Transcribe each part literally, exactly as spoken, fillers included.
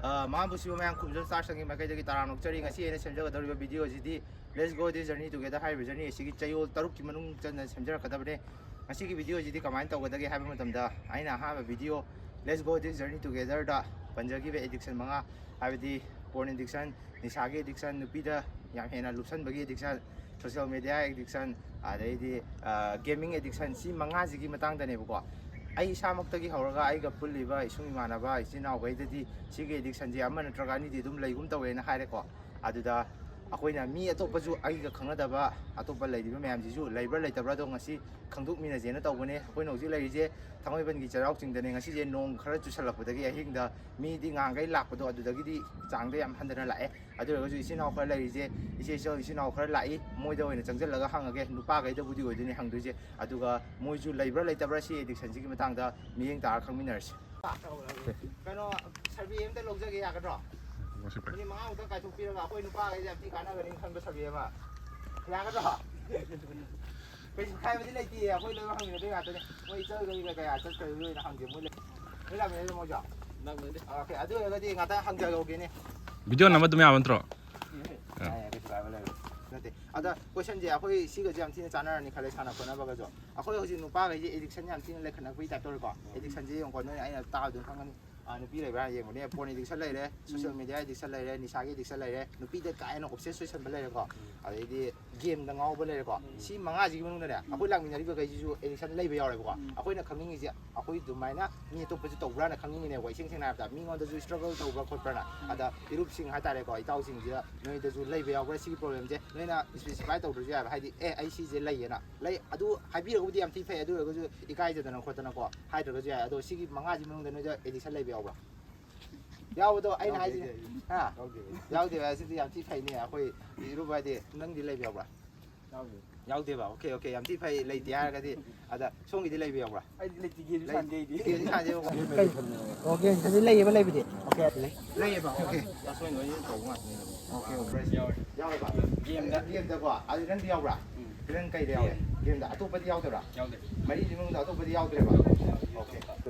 ꯑ, ꯃꯍꯥꯛꯄꯨ ꯁꯤꯕ ꯃꯌꯥꯝ ꯈꯨꯝꯖ ꯁ꯭ꯇꯥꯔ ꯁꯪꯒꯤ ꯃꯥꯏꯀꯩꯗꯒꯤ ꯇꯔꯥꯝꯅ ꯑꯣꯛꯆꯔꯤ꯫ ꯉꯁꯤ ꯑꯩꯅ ꯁꯦꯝꯖꯒꯗꯧꯔꯤꯕ ꯚꯤꯗꯤꯑꯣ ꯑꯁꯤꯗꯤ Let's Go This Journey Together ꯍꯥꯏꯔꯤꯕ ꯖꯔꯅꯤ ꯑꯁꯤꯒꯤ ꯆꯌꯣꯜ ꯇꯔꯨꯛꯀꯤ ꯃꯅꯨꯡ ꯆꯟꯅ ꯁꯦꯝꯖꯔꯛꯀꯗꯕꯅꯤ꯫ ꯉꯁꯤꯒꯤ ꯚꯤꯗꯤꯑꯣ ꯑꯁꯤꯗꯤ ꯀꯃꯥꯏꯅ ꯇꯧꯒꯗꯒꯦ ꯍꯥꯏꯕ ꯃꯇꯝꯗ, ꯑꯩꯅ ꯑꯍꯥꯟꯕ video Let's Go This Journey Togetherꯗ ꯄꯟꯖꯈꯤꯕ ꯑꯦꯗꯤꯛꯁꯟ ꯃꯉꯥ, ꯍꯥꯏꯕꯗꯤ ꯄꯣꯔꯟ ꯑꯦꯗꯤꯛꯁꯟ, ꯅꯤꯁꯥꯒꯤ ꯑꯦꯗꯤꯛꯁꯟ, ꯅꯨꯄꯤꯗ ꯌꯥꯝ ꯍꯦꯟꯅ ꯂꯨꯞꯁꯟꯕꯒꯤ ꯑꯦꯗꯤꯛꯁꯟ, ꯁꯣꯁꯤꯌꯦꯜ ꯃꯦꯗꯤꯌꯥ ꯑꯦꯗꯤꯛꯁꯟ, ꯑꯗꯩꯗꯤ, ꯑ, ꯒꯦꯃꯤꯡ ꯑꯦꯗꯤꯛꯁꯟ, ꯁꯤ ꯃꯉꯥꯁꯤꯒꯤ ꯃꯇꯥꯡꯗꯅꯦꯕꯀꯣ꯫ ꯑꯩ ꯏꯁꯥꯃꯛꯇꯒꯤ ꯍꯧꯔꯒ ꯑꯩꯒ ꯄꯨꯜꯂꯤꯕ ꯏꯆꯤꯟ ꯏꯅꯥꯎꯈꯩꯗꯗꯤ ꯁꯤꯒꯤ ꯑꯦꯗꯤꯛꯁꯟꯁꯦ ꯑꯃ ꯅꯠꯇ꯭ꯔꯒ ꯑꯅꯤꯗꯤ ꯑꯗꯨꯝ ꯂꯩꯒꯨꯝ ꯇꯧꯋꯦꯅ ꯍꯥꯏꯔꯦꯀꯣ꯫ ꯑꯗꯨꯗ ꯑꯩꯈꯣꯏꯅ ꯃꯤ ꯑꯇꯣꯞꯄꯁꯨ, ꯑꯩꯒ ꯈꯪꯅꯗꯕ ꯑꯇꯣꯞꯄ ꯂꯩꯔꯤꯕ ꯃꯌꯥꯝꯁꯤꯁꯨ ꯂꯩꯕ꯭ꯔꯥ ꯂꯩꯇꯕ꯭ꯔꯥꯗꯣ ꯉꯁꯤ ꯈꯪꯗꯣꯛꯃꯤꯟꯅꯁꯦꯅ ꯇꯧꯕꯅꯦ꯫ ꯑꯩꯈꯣꯏꯅ ꯍꯧꯖꯤꯛ ꯂꯩꯔꯤꯁꯦ ꯊꯥꯡꯃꯩꯕꯟꯒꯤ ꯆꯩꯔꯥꯎ ꯆꯤꯡꯗꯅꯦ꯫ ꯉꯁꯤꯁꯦ ꯅꯣꯡ ꯈꯔ ꯆꯨꯁꯜꯂꯛꯄꯗꯒꯤ ꯑꯍꯤꯡꯗ ꯃꯤꯗꯤ ꯉꯍꯥꯟꯈꯩ ꯂꯥꯛꯄꯗꯣ ꯑꯗꯨꯗꯒꯤꯗꯤ ꯆꯥꯡꯗ ꯌꯥꯝ ꯍꯟꯊꯅ ꯂꯥꯛꯑꯦ꯫ ꯑꯗꯨ ꯑꯣꯏꯔꯒꯁꯨ ꯏꯆꯤꯟ ꯏꯅꯥꯎ ꯈꯔ ꯂꯩꯔꯤꯁꯦ, ꯏꯆꯦ ꯏꯆꯜ ꯏꯆꯤꯟ ꯏꯅꯥꯎ ꯈꯔ ꯂꯥꯛꯏ, ꯃꯣꯏꯗ ꯑꯣꯏꯅ ꯆꯪꯁꯤꯜꯂꯒ ꯍꯪꯉꯒꯦ꯫ ꯅꯨꯄꯥꯈꯩꯗꯕꯨꯗꯤ ꯑꯣꯏꯗꯣꯏꯅꯦ ꯍꯪꯗꯣꯏꯁꯦ, ꯑꯗꯨꯒ ꯃꯣꯏꯁꯨ ꯂꯩꯕ꯭ꯔꯥ ꯂꯩꯇꯕ꯭ꯔꯥ ꯁꯤ ꯑꯦꯗꯤꯛꯁꯟꯁꯤꯒꯤ ꯃꯇꯥꯡꯗ ꯃꯤꯠꯌꯦꯡ ꯇꯥꯔ ꯈꯪꯃꯤꯟꯅꯔꯁꯤ꯫ ꯀꯩꯅꯣ, ꯁꯔꯚꯦ ꯑꯝꯇ ꯂꯧꯖꯒꯦ, ꯌꯥꯒꯗ꯭ꯔꯣ? ꯃꯁꯤ ꯐꯩ꯫ ꯃꯤꯅꯤꯠ ꯃꯉꯥꯃꯨꯛꯇꯪ ꯀꯥꯏꯊꯣꯛꯄꯤꯔꯒ ꯑꯩꯈꯣꯏ ꯅꯨꯄꯥꯈꯩꯁꯦ ꯌꯥꯝ ꯊꯤ ꯀꯥꯟꯅꯒꯅꯤ ꯈꯟꯕ ꯁꯔꯚꯦ ꯑꯃ꯫ ꯌꯥꯒꯗ꯭ꯔꯣ? ꯀꯩꯁꯨ ꯈꯥꯏꯕꯗꯤ ꯂꯩꯇꯦ, ꯑꯩꯈꯣꯏ ꯂꯣꯏꯅꯃꯛ ꯍꯪꯃꯤꯟꯅꯗꯣꯏ ꯉꯥꯛꯇꯅꯦ꯫ ꯃꯣꯏ ꯏꯆꯜ ꯀꯩ ꯀꯩ ꯀꯌꯥ ꯆꯠꯈ꯭ꯔꯦ ꯂꯣꯏꯅ ꯍꯪꯒꯦ꯫ ꯃꯣꯏ ꯂꯩ-, ꯂꯣꯏ ꯂꯥꯛꯃꯤꯟꯅꯗꯣꯏ ꯃꯣꯏꯁꯨ? ꯂꯥꯛꯃꯤꯟꯅꯗꯦ꯫ ꯑꯣꯀꯦ, ꯑꯗꯨ ꯑꯣꯏꯔꯒꯗꯤ ꯉꯥꯛꯇꯪ ꯍꯪꯖꯍꯧꯒꯦꯅꯦ꯫ ꯚꯤꯗꯤꯑꯣ ꯅꯝꯕ ꯑꯗꯨꯝ ꯌꯥꯕ ꯅꯠꯇ꯭ꯔꯣ? ꯌꯥꯏ, ꯌꯥꯏ, ꯀꯩꯁꯨ ꯀꯥꯏꯕ ꯂꯩꯔꯣꯏ꯫ ꯅꯠꯇꯦ꯫ ꯑꯗ ꯀꯣꯏꯁꯟꯁꯦ ꯑꯩꯈꯣꯏ ꯁꯤꯒꯁꯦ ꯌꯥꯝ ꯊꯤꯅ ꯆꯥꯟꯅꯔꯅꯤ ꯈꯜꯂꯦ, ꯁꯥꯟꯅ ꯈꯣꯠꯅꯕꯒꯁꯨ꯫ ꯑꯩꯈꯣꯏ ꯍꯧꯖꯤꯛ ꯅꯨꯄꯥꯈꯩꯁꯦ ꯑꯦꯗꯤꯛꯁꯟ ꯌꯥꯝ ꯊꯤꯅ ꯂꯩꯈꯠꯂꯛꯄꯒꯤ ꯇꯥꯏꯞ ꯇꯧꯔꯦꯀꯣ꯫ ꯑꯦꯗꯤꯛꯁꯟꯁꯦ ꯌꯦꯡꯉꯨꯀꯣ, ꯅꯣꯏ ꯑꯩꯅ ꯇꯥꯕꯗ ꯑꯗꯨꯝ ꯈꯪꯒꯅꯤ꯫ ꯑꯥ, ꯅꯨꯄꯤ ꯂꯩꯕ꯭ꯔꯥ ꯍꯥꯟꯅ ꯌꯦꯡꯕꯅꯦ꯫ ꯄꯣꯔꯟ ꯑꯦꯗꯤꯛꯁꯟ ꯂꯩꯔꯦ, ꯁꯣꯁꯤꯌꯦꯜ ꯃꯦꯗꯤꯌꯥ ꯑꯦꯗꯤꯛꯁꯟ ꯂꯩꯔꯦ, ꯅꯤꯁꯥꯒꯤ ꯑꯦꯗꯤꯛꯁꯟ ꯂꯩꯔꯦ, ꯅꯨꯄꯤꯗ ꯀꯥ ꯍꯦꯟꯅ ꯑꯣꯕꯁꯦꯁ ꯑꯣꯏꯁꯟꯕ ꯂꯩꯔꯦꯀꯣ꯫ ꯑꯗꯩꯗꯤ ꯒꯦꯝꯗ ꯉꯥꯎꯕ ꯂꯩꯔꯦꯀꯣ꯫ ꯁꯤ ꯃꯉꯥꯁꯤꯒꯤ ꯃꯅꯨꯡꯗꯅꯦ, ꯑꯩꯈꯣꯏ ꯂꯥꯛꯃꯤꯟꯅꯔꯤꯕꯈꯩꯁꯤꯁꯨ ꯑꯦꯗꯤꯛꯁꯟ ꯂꯩꯕ ꯌꯥꯎꯔꯦꯕꯀꯣ꯫ ꯑꯩꯈꯣꯏꯅ ꯈꯪꯅꯤꯡꯉꯤꯁꯦ, ꯑꯩꯈꯣꯏ ꯑꯗꯨꯃꯥꯏꯅ ꯃꯤ ꯑꯇꯣꯞꯄꯁꯨ ꯇꯧꯕ꯭ꯔꯥꯅ ꯈꯪꯅꯤꯡꯉꯤꯅꯦꯕꯀꯣ꯫ ꯏꯁꯦꯡ ꯁꯦꯡꯅ ꯍꯥꯏꯔꯕꯗ, ꯃꯤꯉꯣꯟꯗꯁꯨ ꯁ꯭ꯇ꯭ꯔꯒꯜ ꯇꯧꯕ꯭ꯔꯥ ꯈꯣꯠꯄ꯭ꯔꯥꯅ꯫ ꯑꯗ ꯏꯔꯨꯞꯁꯤꯡ ꯍꯥꯏꯇꯥꯔꯦꯀꯣ, ꯏꯇꯥꯎꯁꯤꯡꯁꯤꯗ ꯅꯣꯏꯗꯁꯨ ꯂꯩꯕ ꯌꯥꯎꯕ꯭ꯔꯥ ꯁꯤꯒꯤ ꯄ꯭ꯔꯣꯕ꯭ꯂꯦꯝꯁꯦ? ꯅꯣꯏꯅ ꯁ꯭ꯄꯦꯁꯤꯐꯥꯏ ꯇꯧꯗ꯭ꯔꯁꯨ ꯌꯥꯏꯕ, ꯍꯥꯏꯗꯤ, "ꯑꯦ, ꯑꯩ ꯁꯤꯁꯦ ꯂꯩꯌꯦꯅ"꯫ ꯂꯩ, ꯑꯗꯨ ꯍꯥꯏꯕꯤꯔꯒꯕꯨꯗꯤ ꯌꯥꯝ ꯊꯤ ꯐꯩ, ꯑꯗꯨ ꯑꯣꯏꯔꯒꯁꯨ ꯏꯀꯥꯏꯖꯗꯅ ꯈꯣꯠꯇꯅꯀꯣ ꯍꯥꯏꯗ꯭ꯔꯒꯁꯨ ꯌꯥꯏ꯫ ꯑꯗꯣ ꯁꯤꯒꯤ ꯃꯉꯥꯁꯤ ꯃꯅꯨꯡꯗ ꯅꯣꯏꯗ ꯑꯦꯗꯤꯛꯁꯟ ꯂꯩꯕ ꯌꯥꯎꯕ꯭ꯔꯥ? ꯌꯥꯎꯕꯗꯣ ꯑꯩꯅ ꯌꯥꯎꯗꯦ, ꯍꯥꯏꯁꯤꯅꯦ꯫ ꯌꯥꯎꯗꯦ꯫ ꯍꯥ? ꯌꯥꯎꯗꯦ꯫ ꯌꯥꯎꯗꯦꯕ, ꯑꯁꯤꯗꯤ ꯌꯥꯝ ꯊꯤ ꯐꯩꯅꯦ꯫ ꯑꯩꯈꯣꯏ ꯏꯔꯨꯞ ꯍꯥꯏꯗꯤ ꯅꯪꯗꯤ ꯂꯩꯕ ꯌꯥꯎꯕ꯭ꯔꯥ? ꯌꯥꯎꯗꯦ꯫ ꯌꯥꯎꯗꯦꯕ꯫ ꯑꯣꯀꯦ, ꯑꯣꯀꯦ, ꯌꯥꯝ ꯊꯤ ꯐꯩ꯫ ꯂꯩꯇꯦ ꯍꯥꯏꯔꯒꯗꯤ, ꯑꯗ ꯁꯣꯝꯒꯤꯗꯤ ꯂꯩꯕ ꯌꯥꯎꯕ꯭ꯔꯥ? ꯑꯩꯗꯤ ꯂꯩꯇꯦ, ꯒꯦꯝꯁꯨ ꯂꯩ-, ꯁꯥꯟꯅꯗꯦ ꯑꯩꯗꯤ꯫ ꯒꯦꯝꯁꯨ ꯁꯥꯟꯅꯗꯦꯕꯀꯣ꯫ ꯀꯩ? ꯑꯣ, ꯒꯦꯝ ꯁꯥꯟꯅꯗꯦ, ꯂꯩꯌꯦꯕ ꯂꯩꯕꯗꯤ꯫ ꯑꯣꯀꯦ꯫ ꯂꯩꯌꯦꯕ, ꯑꯣꯀꯦ꯫ ꯇꯥꯁꯣꯏꯅ ꯂꯣꯏꯅ ꯇꯧꯕ ꯉꯥꯛꯇꯅꯦ꯫ Okay, okay. ꯌꯥꯎꯔꯦ꯫ ꯌꯥꯎꯋꯦꯕ꯫ ꯒꯦꯝꯗ꯫ ꯒꯦꯝꯗꯀꯣ? ꯑꯗꯨ ꯅꯪꯗꯤ ꯌꯥꯎꯕ꯭ꯔꯥ? ꯎꯝ꯫ ꯅꯪ ꯀꯩꯗ ꯌꯥꯎꯋꯦ? ꯒꯦꯝ꯫ ꯒꯦꯝꯗ꯫ ꯑꯇꯣꯞꯄꯗꯤ ꯌꯥꯎꯗꯕ꯭ꯔꯥ? ꯌꯥꯎꯗꯦ꯫ ꯃꯔꯤꯁꯤ ꯃꯅꯨꯡꯗ ꯑꯇꯣꯞꯄꯗꯤ ꯌꯥꯎꯗ꯭ꯔꯦꯕ? ꯑꯣꯀꯦ꯫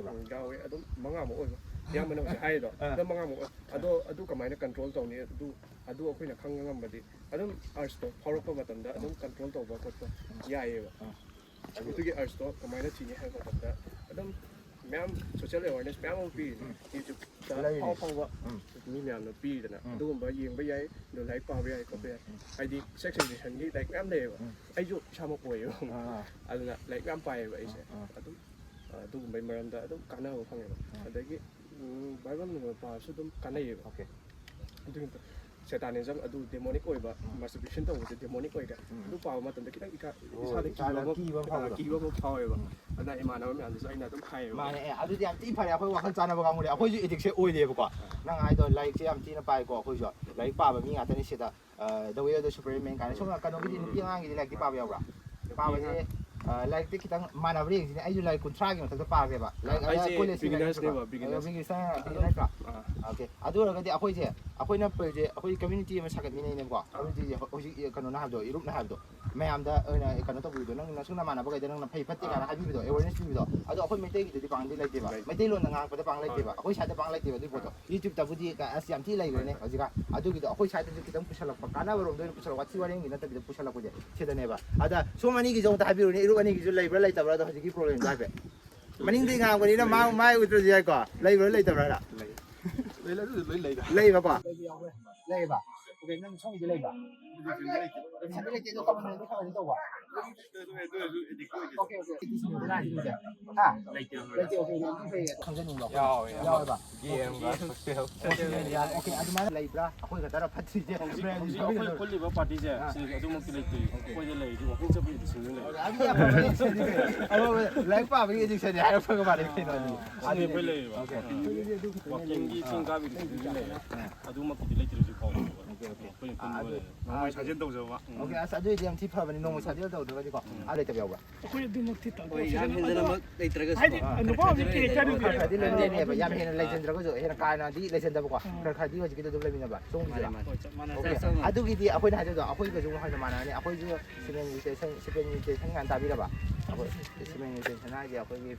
ꯌꯥꯎꯋꯦ, ꯑꯗꯨꯝ ꯃꯉꯥꯃꯨꯛ ꯑꯣꯏꯕ꯫ ꯏꯌꯥꯝꯕꯅ ꯍꯧꯖꯤꯛ ꯍꯥꯏꯔꯤꯗꯣ ꯑꯥ. ꯑꯗꯨꯝ ꯃꯉꯥꯃꯨꯛ ꯑꯣꯏ꯫ ꯑꯗꯣ ꯑꯗꯨ ꯀꯃꯥꯏꯅ ꯀꯟꯇ꯭ꯔꯣꯜ ꯇꯧꯅꯤ? ꯑꯗꯨ ꯑꯗꯨ ꯑꯩꯈꯣꯏꯅ ꯈꯪꯕ ꯉꯝꯕꯗꯤ ꯑꯗꯨꯝ ꯑꯔꯖꯇꯣ ꯐꯥꯎꯔꯛꯄ ꯃꯇꯝꯗ ꯑꯗꯨꯝ ꯀꯟꯇ꯭ꯔꯣꯜ ꯇꯧꯕ ꯈꯣꯠꯄ ꯌꯥꯏꯌꯦꯕ꯫ ꯑꯥ. ꯑꯗꯨꯒꯤ ꯑꯔꯖꯇꯣ ꯀꯃꯥꯏꯅ ꯊꯤꯅꯤ ꯍꯥꯏꯕ ꯃꯇꯝꯗ ꯑꯗꯨꯝ ꯃꯌꯥꯝ ꯁꯣꯁꯤꯌꯦꯜ ꯑꯦꯋꯥꯔꯅꯦꯁ ꯃꯌꯥꯝ ꯑꯃ ꯄꯤꯔꯤ꯫ ꯎꯝ. ꯌꯨꯇ꯭ꯌꯨꯕꯇ ꯂꯩꯔꯤ. ꯑꯐꯥꯎ ꯑꯐꯥꯎꯕ ꯎꯝ. ꯃꯤ ꯃꯌꯥꯝꯅ ꯄꯤꯔꯤꯗꯅ ꯎꯝ. ꯑꯗꯨꯒꯨꯝꯕ ꯌꯦꯡꯕ ꯌꯥꯏ꯫ ꯑꯗꯣ ꯂꯥꯏꯔꯤꯛ ꯄꯥꯕ ꯌꯥꯏ ꯈꯣꯠꯄ ꯌꯥꯏ꯫ ꯎꯝ. ꯍꯥꯏꯗꯤ ꯁꯦꯛꯁ ꯑꯦꯖꯨꯀꯦꯁꯟꯒꯤ ꯂꯥꯏꯔꯤꯛ ꯃꯌꯥꯝ ꯂꯩꯌꯦꯕ꯫ ꯎꯝ. ꯑꯩꯁꯨ ꯏꯁꯥꯃꯛ ꯑꯣꯏꯌꯦꯕ꯫ ꯑꯥ. ꯑꯗꯨꯅ ꯂꯥꯏꯔꯤꯛ ꯃꯌꯥꯝ ꯄꯥꯏꯌꯦꯕ ꯑꯩꯁꯦ꯫ ꯑꯥ. ꯑꯗꯨꯝ ꯑ, ꯑꯗꯨꯒꯨꯝꯕꯩ ꯃꯔꯝꯗ ꯑꯗꯨꯝ ꯀꯥꯟꯅꯕ ꯐꯪꯉꯦꯕ꯫ ꯑꯥ. ꯑꯗꯒꯤ ꯎꯝ, ꯕꯥꯏꯕꯜꯒꯨꯝꯕ ꯄꯥꯔꯁꯨ ꯑꯗꯨꯝ ꯀꯥꯟꯅꯩꯌꯦꯕ꯫ ꯑꯣꯀꯦ. ꯑꯗꯨꯒꯤ ꯁꯦꯇꯥꯅꯤꯖꯝ ꯑꯗꯨ ꯗꯦꯃꯣꯅꯤꯛ ꯑꯣꯏꯕ, ꯎꯝ. ꯃꯥꯁꯇꯔꯕꯦꯁꯟ ꯇꯧꯕꯁꯦ ꯗꯦꯃꯣꯅꯤꯛ ꯑꯣꯏꯔꯦ꯫ ꯎꯝ. ꯑꯗꯨ ꯄꯥꯕ ꯃꯇꯝꯗ ꯈꯤꯇꯪ ꯏꯀꯥ-, ꯑꯣ, ꯏꯁꯥꯗ ꯏꯁꯥꯗ ꯀꯤꯕ ꯑꯃ, ꯀꯤꯕ ꯑꯃ ꯑ, ꯐꯥꯎꯕꯗꯣ꯫ ꯀꯤꯕ ꯑꯃ ꯐꯥꯎꯋꯦꯕ꯫ ꯎꯝ. ꯑꯗꯨꯅ ꯏꯃꯥꯟꯅꯕ ꯃꯌꯥꯝꯗꯁꯨ ꯑꯩꯅ ꯑꯗꯨꯝ ꯍꯥꯏꯌꯦꯕ꯫ ꯃꯥꯅꯦ, ꯑꯦ, ꯑꯗꯨꯗꯤ ꯌꯥꯝ ꯊꯤ ꯐꯔꯦ꯫ ꯑꯩꯈꯣꯏ ꯋꯥꯈꯜ ꯆꯥꯟꯅꯕ ꯀꯥꯡꯕꯨꯅꯦ꯫ ꯑꯩꯈꯣꯏꯁꯨ ꯑꯦꯗꯤꯛꯁꯦ ꯑꯣꯏꯗꯦꯕꯀꯣ꯫ ꯑ. ꯅꯪ ꯍꯥꯏꯗꯣ ꯂꯥꯏꯔꯤꯛꯁꯦ ꯌꯥꯝ ꯊꯤꯅ ꯄꯥꯏꯀꯣ꯫ ꯑꯩꯈꯣꯏꯁꯨ ꯂꯥꯏꯔꯤꯛ ꯄꯥꯕ ꯃꯤ ꯉꯥꯛꯇꯅꯤ ꯁꯤꯗ꯫ ꯑ, The Way of the Superior Man ꯀꯥꯏꯅ ꯁꯨꯝ ꯀꯩꯅꯣꯒꯤꯗꯤ, ꯅꯨꯄꯤ ꯑꯉꯥꯡꯒꯤꯗꯤ ꯂꯥꯏꯔꯤꯛꯇꯤ ꯄꯥꯕ ꯌꯥꯎꯕ꯭ꯔꯥ? ꯄꯥꯕꯁꯦ, ꯑ, ꯂꯥꯏꯔꯤꯛꯇꯤ ꯈꯤꯇꯪ ꯃꯥꯟꯅꯕ꯭ꯔꯥ ꯌꯦꯡꯁꯤꯅꯦ꯫ ꯑꯩꯁꯨ ꯂꯥꯏꯔꯤꯛ ꯀꯨꯟꯊ꯭ꯔꯥꯒꯤ ꯃꯊꯛꯇ ꯄꯥꯈ꯭ꯔꯦꯕ꯫ ꯂꯥꯏꯔꯤꯛ ꯑꯩꯁꯦ ꯀꯣꯂꯦꯖꯀꯤ ꯂꯥꯏꯔꯤꯛ beginnersꯅꯦꯕ, beginners꯫ Beginners ꯅꯠꯇ꯭ꯔꯣ? ꯑꯥ. ꯑꯣꯀꯦ. ꯑꯗꯨ ꯑꯣꯏꯔꯒꯗꯤ ꯑꯩꯈꯣꯏꯁꯦ, ꯑꯩꯈꯣꯏꯅ ꯄ-, ꯍꯧꯖꯤꯛ ꯑꯩꯈꯣꯏ community ꯑꯃ ꯁꯥꯒꯠꯃꯤꯟꯅꯩꯅꯦꯕꯀꯣ꯫ ꯑꯥ. Communityꯁꯦ ꯍꯧꯖꯤꯛ ꯀꯩꯅꯣꯅ ꯍꯥꯏꯕꯗꯣ, ꯏꯔꯨꯞꯅ ꯍꯥꯏꯕꯗꯣ, ꯃꯌꯥꯝꯗ ꯑꯣꯏꯅ ꯀꯩꯅꯣ ꯇꯧꯕꯤꯕꯗꯣ, ꯅꯪ ꯅꯁꯨ ꯅꯃꯥꯟꯅꯕꯈꯩꯗ ꯅꯪꯅ ꯐꯩ ꯐꯠꯇꯦ ꯀꯥꯏꯅ ꯑꯥ. ꯍꯥꯏꯕꯤꯕꯗꯣ, awareness ꯄꯤꯕꯗꯣ, ꯑꯗꯣ ꯑꯩꯈꯣꯏ ꯃꯩꯇꯩꯒꯤꯗꯗꯤ ꯄꯥꯡꯗꯤ ꯂꯩꯇꯦꯕ꯫ ꯂꯩꯇꯦ꯫ ꯃꯩꯇꯩꯂꯣꯟꯗ ꯉꯥꯡꯉꯛꯄꯗ ꯄꯥꯡ ꯂꯩꯇꯦꯕ꯫ ꯍꯣꯏ. ꯑꯩꯈꯣꯏ ꯁ꯭ꯋꯥꯏꯗ ꯄꯥꯡ ꯂꯩꯇꯦꯕ ꯑꯗꯨꯒꯤ ꯄꯣꯠꯇꯣ꯫ ꯍꯣꯏ. YouTubeꯇꯕꯨꯗꯤ ꯀ-, ꯑꯁ, ꯌꯥꯝ ꯊꯤ ꯂꯩꯈ꯭ꯔꯦꯅꯦ ꯍꯣꯏ. ꯍꯧꯖꯤꯛꯀꯥꯟ꯫ ꯑꯗꯨꯒꯤꯗꯣ ꯑꯩꯈꯣꯏ ꯁ꯭ꯋꯥꯏꯗꯁꯨ ꯈꯤꯇꯪ ꯄꯨꯁꯜꯂꯛꯄ, ꯀꯥꯟꯅꯕꯔꯣꯝꯗ ꯑꯣꯏꯅ ꯄꯨꯁꯜꯂꯛꯄ, ꯋꯥꯊꯤ ꯋꯥꯔꯦꯝꯒꯤ ꯅꯠꯇꯕꯤꯗ ꯄꯨꯁꯜꯂꯛꯄꯁꯦ ꯁꯤꯗꯅꯦꯕ꯫ ꯑꯗ ꯁꯣꯝ ꯑꯅꯤꯒꯤꯁꯨ ꯑꯃꯨꯛꯇ ꯍꯥꯏꯕꯤꯔꯨꯅꯦ, ꯏꯔꯨꯞ ꯑꯅꯤꯒꯤꯁꯨ ꯂꯩꯕ꯭ꯔꯥ ꯂꯩꯇꯕ꯭ꯔꯥ? ꯑꯗꯣ ꯍꯧꯖꯤꯛꯀꯤ problemꯗꯣ ꯍꯥꯏꯐꯦꯠ꯫ ꯃꯅꯤꯡꯗꯩ ꯉꯥꯡꯕꯅꯤꯅ ꯃꯥ-, ꯃꯥꯏ ꯎꯠꯇ꯭ꯔꯁꯨ ꯌꯥꯏꯀꯣ? ꯂꯩꯕ꯭ꯔꯥ ꯂꯩꯇꯕ꯭ꯔꯥ ꯍꯥꯏꯔ? ꯂꯩ꯫ ꯂꯩ, ꯑꯗꯨ ꯂꯣꯏ ꯂꯩꯗ꯫ ꯂꯩꯕꯀꯣ? ꯂꯩꯕ ꯌꯥꯎꯋꯦ꯫ ꯂꯩꯌꯦꯕ? ꯑꯣꯀꯦ, ꯅꯪ ꯁꯣꯝꯒꯤꯗꯤ ꯂꯩꯕ? ꯏꯁꯥꯗꯤ ꯂꯩꯇꯦ, ꯑꯗꯣ ꯀꯃꯟ ꯑꯣꯏꯅꯗꯤ ꯀꯃꯥꯏꯅ ꯇꯧꯕ? ꯑꯗꯨ ꯑꯣꯏꯔꯁꯨ ꯑꯦꯗꯤꯛ ꯑꯣꯏꯗꯦ꯫ Okay, okay. ꯍꯥ? ꯂꯩꯇꯦ, ꯂꯩꯇꯦ, ꯑꯣꯀꯦ, ꯑꯗꯨꯝ ꯐꯩꯌꯦ꯫ ꯈꯪꯖꯅꯤꯡꯕ? ꯌꯥꯎꯋꯦ, ꯌꯥꯎꯋꯦꯕ? ꯒꯦꯝꯒ ꯁꯣꯁꯤꯌꯦꯜ꯫ Social media. ꯑꯣꯀꯦ, ꯑꯗꯨꯃꯥꯏꯅ ꯂꯩꯕ꯭ꯔꯥ? ꯑꯩꯈꯣꯏ ꯈꯛꯇꯔ ꯐꯠꯇ꯭ꯔꯤꯁꯦ? ꯍꯧꯖꯤꯛ, ꯍꯧꯖꯤꯛ ꯑꯩꯈꯣꯏꯅ ꯄꯨꯜꯂꯤꯕ ꯄꯥꯔꯇꯤꯁꯦ, ꯑꯥ꯫ ꯁꯤꯗꯩꯁꯤꯗ ꯑꯗꯨꯃꯛꯇꯤ ꯂꯩꯇꯦ꯫ ꯑꯣꯀꯦ꯫ ꯑꯩꯈꯣꯏꯗ ꯂꯩꯔꯤꯁꯦ ꯋꯥꯀꯤꯡ ꯆꯠꯄꯒꯤ ꯑꯦꯗꯤꯛꯁꯟꯗ ꯂꯩꯔꯦ꯫ ꯑꯗꯨꯗꯤ ꯑꯐꯕ ꯑꯦꯗꯤꯛꯁꯟꯅꯤ ꯀꯩꯅꯣ꯫ ꯑꯐꯕ ꯂꯥꯏꯔꯤꯛ ꯄꯥꯕꯒꯤ ꯑꯦꯗꯤꯛꯁꯟꯅꯤ ꯍꯥꯏꯔ ꯐꯒ ꯃꯥꯜꯂꯦ ꯀꯩꯅꯣ ꯑꯗꯨꯗꯤ꯫ ꯑꯗꯨꯅꯤ ꯑꯩꯈꯣꯏ ꯂꯩꯔꯤꯕ꯫ ꯑꯣꯀꯦ꯫ ꯋꯥꯀꯤꯡꯒꯤ ꯆꯤꯡ ꯀꯥꯕꯤꯗꯨꯗꯤ ꯂꯩꯔꯦ꯫ ꯑꯥ꯫ ꯑꯗꯨꯃꯛꯇꯤꯗꯤ ꯂꯩꯇ꯭ꯔꯦ ꯍꯧꯖꯤꯛ ꯐꯥꯎꯕ꯫ Okay, okay. ꯑꯩꯈꯣꯏꯅ ꯄꯨꯟꯕ ꯑꯗꯨ, ꯂꯩꯔꯦ꯫ ꯅꯣꯡꯃꯩ ꯑꯥ, ꯁꯥꯖꯦꯜ ꯇꯧꯖꯕ꯫ ꯎꯝ꯫ ꯑꯣꯀꯦ, ꯑꯁ, ꯑꯗꯨ ꯑꯣꯏꯗꯤ ꯌꯥꯝ ꯊꯤ ꯐꯕꯅꯤ, ꯅꯣꯡꯃꯩ ꯁꯥꯖꯦꯜ ꯇꯧꯗ꯭ꯔꯒꯗꯤꯀꯣ꯫ ꯎꯝ꯫ ꯑꯥ, ꯂꯩꯇꯕ ꯌꯥꯎꯕ꯭ꯔꯥ? ꯑꯩꯈꯣꯏ ꯑꯗꯨꯃꯛꯇꯤ ꯇꯧꯗꯦ꯫ ꯍꯣꯏ, ꯌꯥꯝ ꯑꯗꯨꯝ ꯍꯦꯟꯖꯅꯃꯛ ꯂꯩꯇ꯭ꯔꯒꯁꯨ ꯍꯥꯏꯗꯤ ꯀꯣ꯫ ꯅꯨꯄꯥ ꯍꯧꯖꯤꯛ ꯈꯔ ꯈꯔ ꯈꯔ ꯈꯔ ꯈꯔꯗꯤ ꯂꯩꯔꯝꯒꯅꯦꯕ, ꯌꯥꯝ ꯍꯦꯟꯅ ꯂꯩꯖꯟꯗ꯭ꯔꯒꯁꯨ, ꯍꯦꯟꯅ ꯀꯥ ꯍꯦꯟꯅꯗꯤ ꯂꯩꯖꯟꯗꯕꯀꯣ꯫ ꯎꯝ꯫ ꯈꯔ ꯈꯔꯗꯤ ꯍꯧꯖꯤꯛꯀꯤꯗꯣ ꯑꯗꯨꯝ ꯂꯩꯃꯤꯟꯅꯕ꯫ ꯆꯨꯝꯗ꯭ꯔꯥ? ꯃꯥꯅꯦ, ꯃꯥꯅꯦ꯫ ꯍꯣꯏ, ꯆꯞ ꯃꯥꯟꯅꯩ꯫ ꯑꯣꯀꯦ꯫ ꯆꯞ ꯃꯥꯟꯅꯩ꯫ ꯑꯗꯨꯒꯤꯗꯤ ꯑꯩꯈꯣꯏꯅ ꯍꯥꯏꯖꯕꯗꯣ, ꯑꯩꯈꯣꯏꯒꯁꯨ ꯍꯥꯏꯅ ꯃꯥꯟꯅꯔꯅꯤ꯫ ꯑꯩꯈꯣꯏꯁꯨ cement retention, cement retention ꯀꯥꯏꯅ ꯇꯥꯕꯤꯔꯕ? ꯑꯩꯈꯣꯏ cement retention ꯍꯥꯏꯁꯦ ꯑꯩꯈꯣꯏꯒꯤ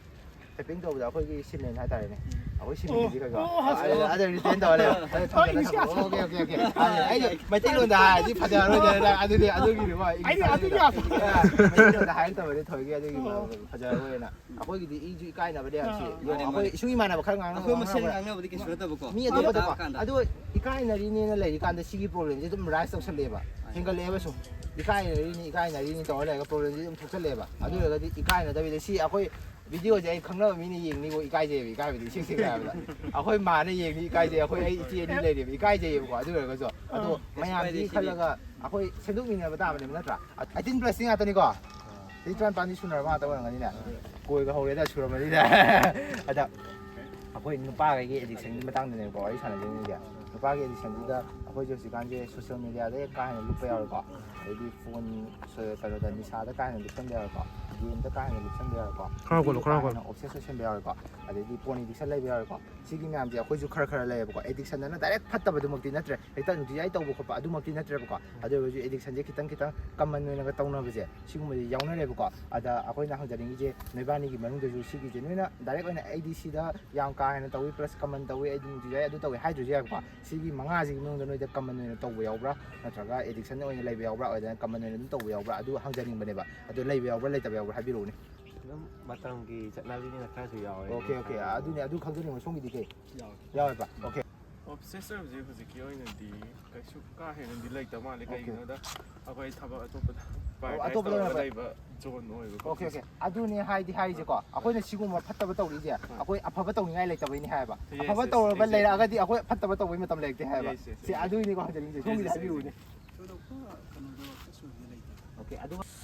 tapping ꯇꯧꯕꯗ ꯑꯩꯈꯣꯏꯒꯤ cement ꯍꯥꯏꯇꯥꯔꯦꯅꯦ꯫ ꯎꯝ꯫ ꯑꯩꯈꯣꯏ ꯁꯤꯃꯤꯁꯤ ꯈꯔ ꯈꯔ ꯑꯣ, ꯍꯣꯏ, ꯍꯣꯏ꯫ ꯑꯗ ꯑꯗ ꯔꯤꯇꯦꯟ ꯇꯧꯔ ꯂꯩꯕ ꯑꯗ ꯊꯝꯖꯤꯜꯂꯒ ꯑꯣ, ꯏꯪꯂꯤꯁ ꯊꯝꯃꯣ꯫ ꯑꯣꯀꯦ ꯑꯣꯀꯦ ꯑꯣꯀꯦ ꯑꯗ ꯑꯩꯗꯤ ꯃꯩꯇꯩꯂꯣꯟꯗ ꯍꯥꯏꯔꯗꯤ ꯐꯖꯔꯣꯏꯗꯅ ꯑꯗꯨꯗꯤ ꯑꯗꯨꯒꯤꯅꯤꯀꯣ ꯑꯩꯗꯤ ꯏꯪꯂꯤꯁ ꯑꯗꯨꯒꯤ ꯍꯥꯏꯔꯗꯤ ꯑꯥ, ꯃꯩꯇꯩꯂꯣꯟꯗ ꯍꯥꯏꯔ ꯇꯧꯔꯗꯤ ꯊꯣꯏꯒꯤ ꯑꯗꯨꯒꯤ ꯑꯣ꯫ ꯐꯖꯔꯣꯏꯅ ꯑꯩꯈꯣꯏꯒꯤꯗꯤ ꯏꯁꯨ ꯏꯀꯥꯏꯅꯕꯗꯤ ꯌꯥꯝ ꯁꯤ ꯑꯥ꯫ ꯃꯥꯅꯦ, ꯑꯩꯈꯣꯏ ꯃꯥꯅꯦ꯫ ꯏꯁꯨꯡ ꯏꯃꯥꯟꯅꯕ ꯈꯔ ꯑꯩꯈꯣꯏ ꯃꯁꯦꯟ ꯉꯥꯡꯅꯕ ꯉꯥꯡꯅꯕꯗꯤ ꯀꯩꯁꯨ ꯅꯠꯇꯕꯀꯣ ꯃꯤ ꯑꯇꯣꯞꯄꯗꯀꯣ ꯇꯥꯕ ꯀꯥꯟꯗ ꯑꯗꯨ ꯏꯀꯥꯏꯅꯔꯤꯅꯦꯅ ꯂꯩꯔꯤꯀꯥꯟꯗ ꯁꯤꯒꯤ ꯄ꯭ꯔꯣꯕ꯭ꯂꯦꯝꯁꯦ ꯑꯗꯨꯝ ꯔꯥꯏꯁ ꯇꯧꯁꯜꯂꯛꯑꯦꯕ ꯍꯦꯟꯒꯠꯂꯛꯑꯦꯕ ꯁꯨꯝ ꯏꯀꯥꯏꯅꯔꯤꯅꯤ ꯏꯀꯥꯏꯅꯔꯤꯅꯤ ꯇꯧꯔ ꯂꯩꯔꯒ ꯄ꯭ꯔꯣꯕ꯭ꯂꯦꯝꯁꯦ ꯑꯗꯨꯝ ꯊꯣꯛꯆꯜꯂꯦꯕ ꯑꯗꯨ ꯑꯣꯏꯔꯒꯗꯤ ꯏꯀꯥꯏꯅꯗꯕꯤꯗ ꯁꯤ ꯑꯩꯈꯣꯏ ꯚꯤꯗꯤꯑꯣꯁꯦ ꯑꯩ ꯈꯪꯅꯕ ꯃꯤꯅ ꯌꯦꯡꯅꯤꯀꯣ ꯏꯀꯥꯏꯖꯩꯕ ꯏꯀꯥꯏꯕꯗꯤ ꯏꯁꯦꯡ ꯁꯦꯡꯅ ꯍꯥꯏꯕꯗ ꯑꯩꯈꯣꯏ ꯃꯥꯅ ꯌꯦꯡꯅꯤ ꯏꯀꯥꯏꯖꯩ ꯑꯩꯈꯣꯏ ꯑꯩ ꯏꯆꯦ ꯑꯅꯤ ꯂꯩꯔꯦꯕ ꯏꯀꯥꯏꯖꯩꯌꯦꯕꯀꯣ ꯑꯗꯨ ꯑꯣꯏꯔꯒꯁꯨ ꯑꯗꯣ ꯀꯩꯁꯨ ꯃꯌꯥꯝꯁꯤ ꯀꯥꯏꯗꯦ ꯁꯤꯗꯤ꯫ ꯈꯜꯂꯒ ꯑꯩꯈꯣꯏ ꯁꯦꯝꯗꯣꯛꯃꯤꯟꯅꯕ ꯇꯥꯕꯅꯦꯕ ꯅꯠꯇ꯭ꯔꯥ ꯑꯩꯠꯇꯤꯟ ꯄ꯭ꯂꯁꯁꯤ ꯉꯥꯛꯇꯅꯤꯀꯣ ꯆꯍꯤ ꯇꯔꯥꯅꯤꯄꯥꯟꯗꯤ ꯁꯨꯅꯔꯕ ꯉꯥꯛꯇ ꯑꯣꯏꯔꯝꯒꯅꯤꯅꯦ ꯀꯣꯏꯒ ꯍꯧꯔꯦꯗ ꯁꯨꯔꯝꯃꯅꯤꯅꯦ ꯑꯗ ꯑꯩꯈꯣꯏ ꯅꯨꯄꯥꯈꯩꯒꯤ ꯑꯦꯗꯤꯛꯁꯟꯒꯤ ꯃꯇꯥꯡꯗꯅꯦꯕꯀꯣ ꯋꯥꯔꯤ ꯁꯥꯟꯅꯗꯣꯏꯅꯤꯁꯦ ꯅꯨꯄꯥꯒꯤ ꯑꯦꯗꯤꯛꯁꯟꯁꯤꯗ ꯑꯩꯈꯣꯏꯁꯦ ꯍꯧꯖꯤꯛꯀꯥꯟꯁꯦ ꯁꯣꯁꯤꯌꯦꯜ ꯃꯦꯗꯤꯌꯥꯗ ꯀꯥ ꯍꯦꯟꯅ ꯂꯨꯞꯄ ꯌꯥꯎꯔꯦꯀꯣ ꯑꯗꯩꯗꯤ ꯐꯣꯟ ꯀꯩꯅꯣꯗ ꯅꯤꯁꯥꯗ ꯀꯥ ꯍꯦꯟꯅ ꯂꯨꯞꯁꯟꯕ ꯌꯥꯎꯔꯦꯀꯣ ꯒꯦꯝꯗ ꯀꯥ ꯍꯦꯟꯅ ꯂꯨꯞꯁꯟꯕ ꯌꯥꯎꯔꯦꯀꯣ ꯈꯔ ꯍꯧꯒꯠꯂꯣ, ꯈꯔ ꯀꯥ ꯍꯧꯒꯠꯂꯣ꯫ ꯍꯦꯟꯅ ꯑꯣꯞꯁꯦꯁ ꯑꯣꯏꯁꯟꯕ ꯌꯥꯎꯔꯦꯀꯣ ꯑꯗꯩꯗꯤ ꯄꯣꯔꯟ ꯑꯦꯗꯤꯛꯁꯟ ꯂꯩꯕ ꯌꯥꯎꯔꯦꯀꯣ ꯁꯤꯒꯤ ꯃꯌꯥꯝꯁꯦ ꯑꯩꯈꯣꯏꯁꯨ ꯈꯔ ꯈꯔ ꯂꯩꯌꯦꯕꯀꯣ ꯑꯦꯗꯤꯛꯁꯟ ꯑꯅ ꯗꯥꯏꯔꯦꯛ ꯐꯠꯇꯕꯗꯨꯃꯛꯇꯤ ꯅꯠꯇ꯭ꯔꯦ ꯍꯦꯛꯇ ꯅꯨꯡꯇꯤꯖꯥꯏ ꯇꯧꯕ ꯈꯣꯠꯄ ꯑꯗꯨꯃꯛꯇꯤ ꯅꯠꯇ꯭ꯔꯦꯕꯀꯣ ꯑꯗꯨ ꯑꯣꯏꯔꯒꯁꯨ ꯑꯦꯗꯤꯛꯁꯟꯁꯦ ꯈꯤꯇꯪ ꯈꯤꯇꯪ ꯀꯃꯟ ꯑꯣꯏꯅꯒ ꯇꯧꯅꯕꯁꯦ ꯁꯤꯒꯨꯝꯕꯁꯦ ꯌꯥꯎꯅꯔꯦꯕꯀꯣ ꯑꯗ ꯑꯩꯈꯣꯏꯅ ꯍꯪꯖꯅꯤꯡꯉꯤꯁꯦ ꯅꯣꯏꯕꯥꯅꯤꯒꯤ ꯃꯅꯨꯡꯗꯁꯨ ꯁꯤꯒꯤꯁꯦ ꯅꯣꯏꯅ ꯗꯥꯏꯔꯦꯛ ꯑꯣꯏꯅ ꯑꯩꯗꯤ ꯁꯤꯗ ꯌꯥꯝ ꯀꯥ ꯍꯦꯟꯅ ꯇꯧꯏ ꯄ꯭ꯂꯁ ꯀꯃꯟ ꯇꯧꯏ ꯑꯩꯗꯤ ꯅꯨꯡꯇꯤꯖꯥꯏ ꯑꯗꯨ ꯇꯧꯏ ꯍꯥꯏꯗ꯭ꯔꯁꯨ ꯌꯥꯏꯕꯀꯣ ꯁꯤꯒꯤ ꯃꯉꯥꯁꯤꯒꯤ ꯃꯅꯨꯡꯗ ꯅꯣꯏꯗ ꯀꯃꯟ ꯑꯣꯏꯅ ꯇꯧꯕ ꯌꯥꯎꯕ꯭ꯔꯥ ꯅꯠꯇ꯭ꯔꯒ ꯑꯦꯗꯤꯛꯁꯟ ꯑꯣꯏꯅ ꯂꯩꯕ ꯌꯥꯎꯕ꯭ꯔꯥ ꯑꯗꯨꯅ ꯀꯃꯟ ꯑꯣꯏꯅ ꯑꯗꯨꯝ ꯇꯧꯕ ꯌꯥꯎꯕ꯭ꯔꯥ ꯑꯗꯨ ꯍꯪꯖꯅꯤꯡꯕꯅꯦꯕ ꯑꯗꯣ ꯂꯩꯕ ꯌꯥꯎꯕ꯭ꯔꯥ ꯂꯩꯇꯕ ꯌꯥꯎꯕ꯭ꯔꯥ ꯍꯥꯏꯕꯤꯔꯛꯎꯅꯦ ꯑꯗꯨꯝ ꯃꯇꯝꯒꯤ ꯆꯠꯅꯕꯤꯅꯤꯅ ꯈꯔꯁꯨ ꯌꯥꯎꯋꯦ ꯑꯣꯀꯦ ꯑꯣꯀꯦ ꯑꯗꯨꯅꯦ ꯑꯗꯨ ꯈꯪꯖꯅꯤꯡꯕ ꯁꯣꯝꯒꯤꯗꯤ ꯀꯩ ꯌꯥꯎꯋꯦ ꯌꯥꯎꯋꯦꯕ ꯑꯣꯀꯦ ꯑꯣꯞꯁꯦꯁ ꯑꯣꯏꯕꯁꯦ ꯍꯧꯖꯤꯛꯀꯤ ꯑꯣꯏꯅꯗꯤ ꯀꯩꯁꯨ ꯀꯥ ꯍꯦꯟꯅꯗꯤ ꯂꯩꯇꯕ ꯃꯥꯜꯂꯦ ꯑꯣꯀꯦ ꯀꯩꯒꯤꯅꯣꯗ ꯑꯩꯈꯣꯏ ꯊꯕꯛ ꯑꯇꯣꯞꯄꯗ ꯑꯣ, prioritize ꯑꯇꯣꯞꯄꯗ ꯇꯧꯔꯒ ꯑꯣꯏꯅ ꯂꯩꯕ ꯖꯣꯟ ꯑꯣꯏꯕꯀꯣ ꯑꯣꯀꯦ ꯑꯣꯀꯦ ꯑꯗꯨꯅꯦ ꯍꯥꯏꯗꯤ ꯍꯥꯏꯔꯤꯁꯦꯀꯣ ꯑꯩꯈꯣꯏꯅ ꯁꯤꯒꯨꯝꯕ ꯐꯠꯇꯕ ꯇꯧꯔꯤꯁꯦ ꯑꯩꯈꯣꯏ ꯑꯐꯕ ꯇꯧꯅꯤꯡꯉꯥꯏ ꯂꯩꯇꯕꯩꯅꯤ ꯍꯥꯏꯕ Yes, ꯑꯐꯕ yes, ꯇꯧꯔꯕ exactly. ꯂꯩꯔꯛꯑꯒꯗꯤ ꯑꯩꯈꯣꯏ ꯐꯠꯇꯕ ꯇꯧꯕꯩ ꯃꯇꯝ ꯂꯩꯔꯛꯇꯦ ꯍꯥꯏꯕ Yes, yes, ꯁꯤ exactly. ꯑꯗꯨꯒꯤꯅꯤꯀꯣ ꯍꯪꯖꯅꯤꯡꯉꯤꯁꯦ ꯁꯣꯝꯒꯤꯗꯤ ꯍꯥꯏꯕꯤꯔꯨꯅꯦ ꯊꯣꯏꯗꯣꯛꯄ ꯀꯩꯅꯣꯗꯣ ꯀꯩꯁꯨꯗꯤ ꯂꯩꯇꯦ ꯑꯣꯀꯦ ꯑꯗꯨ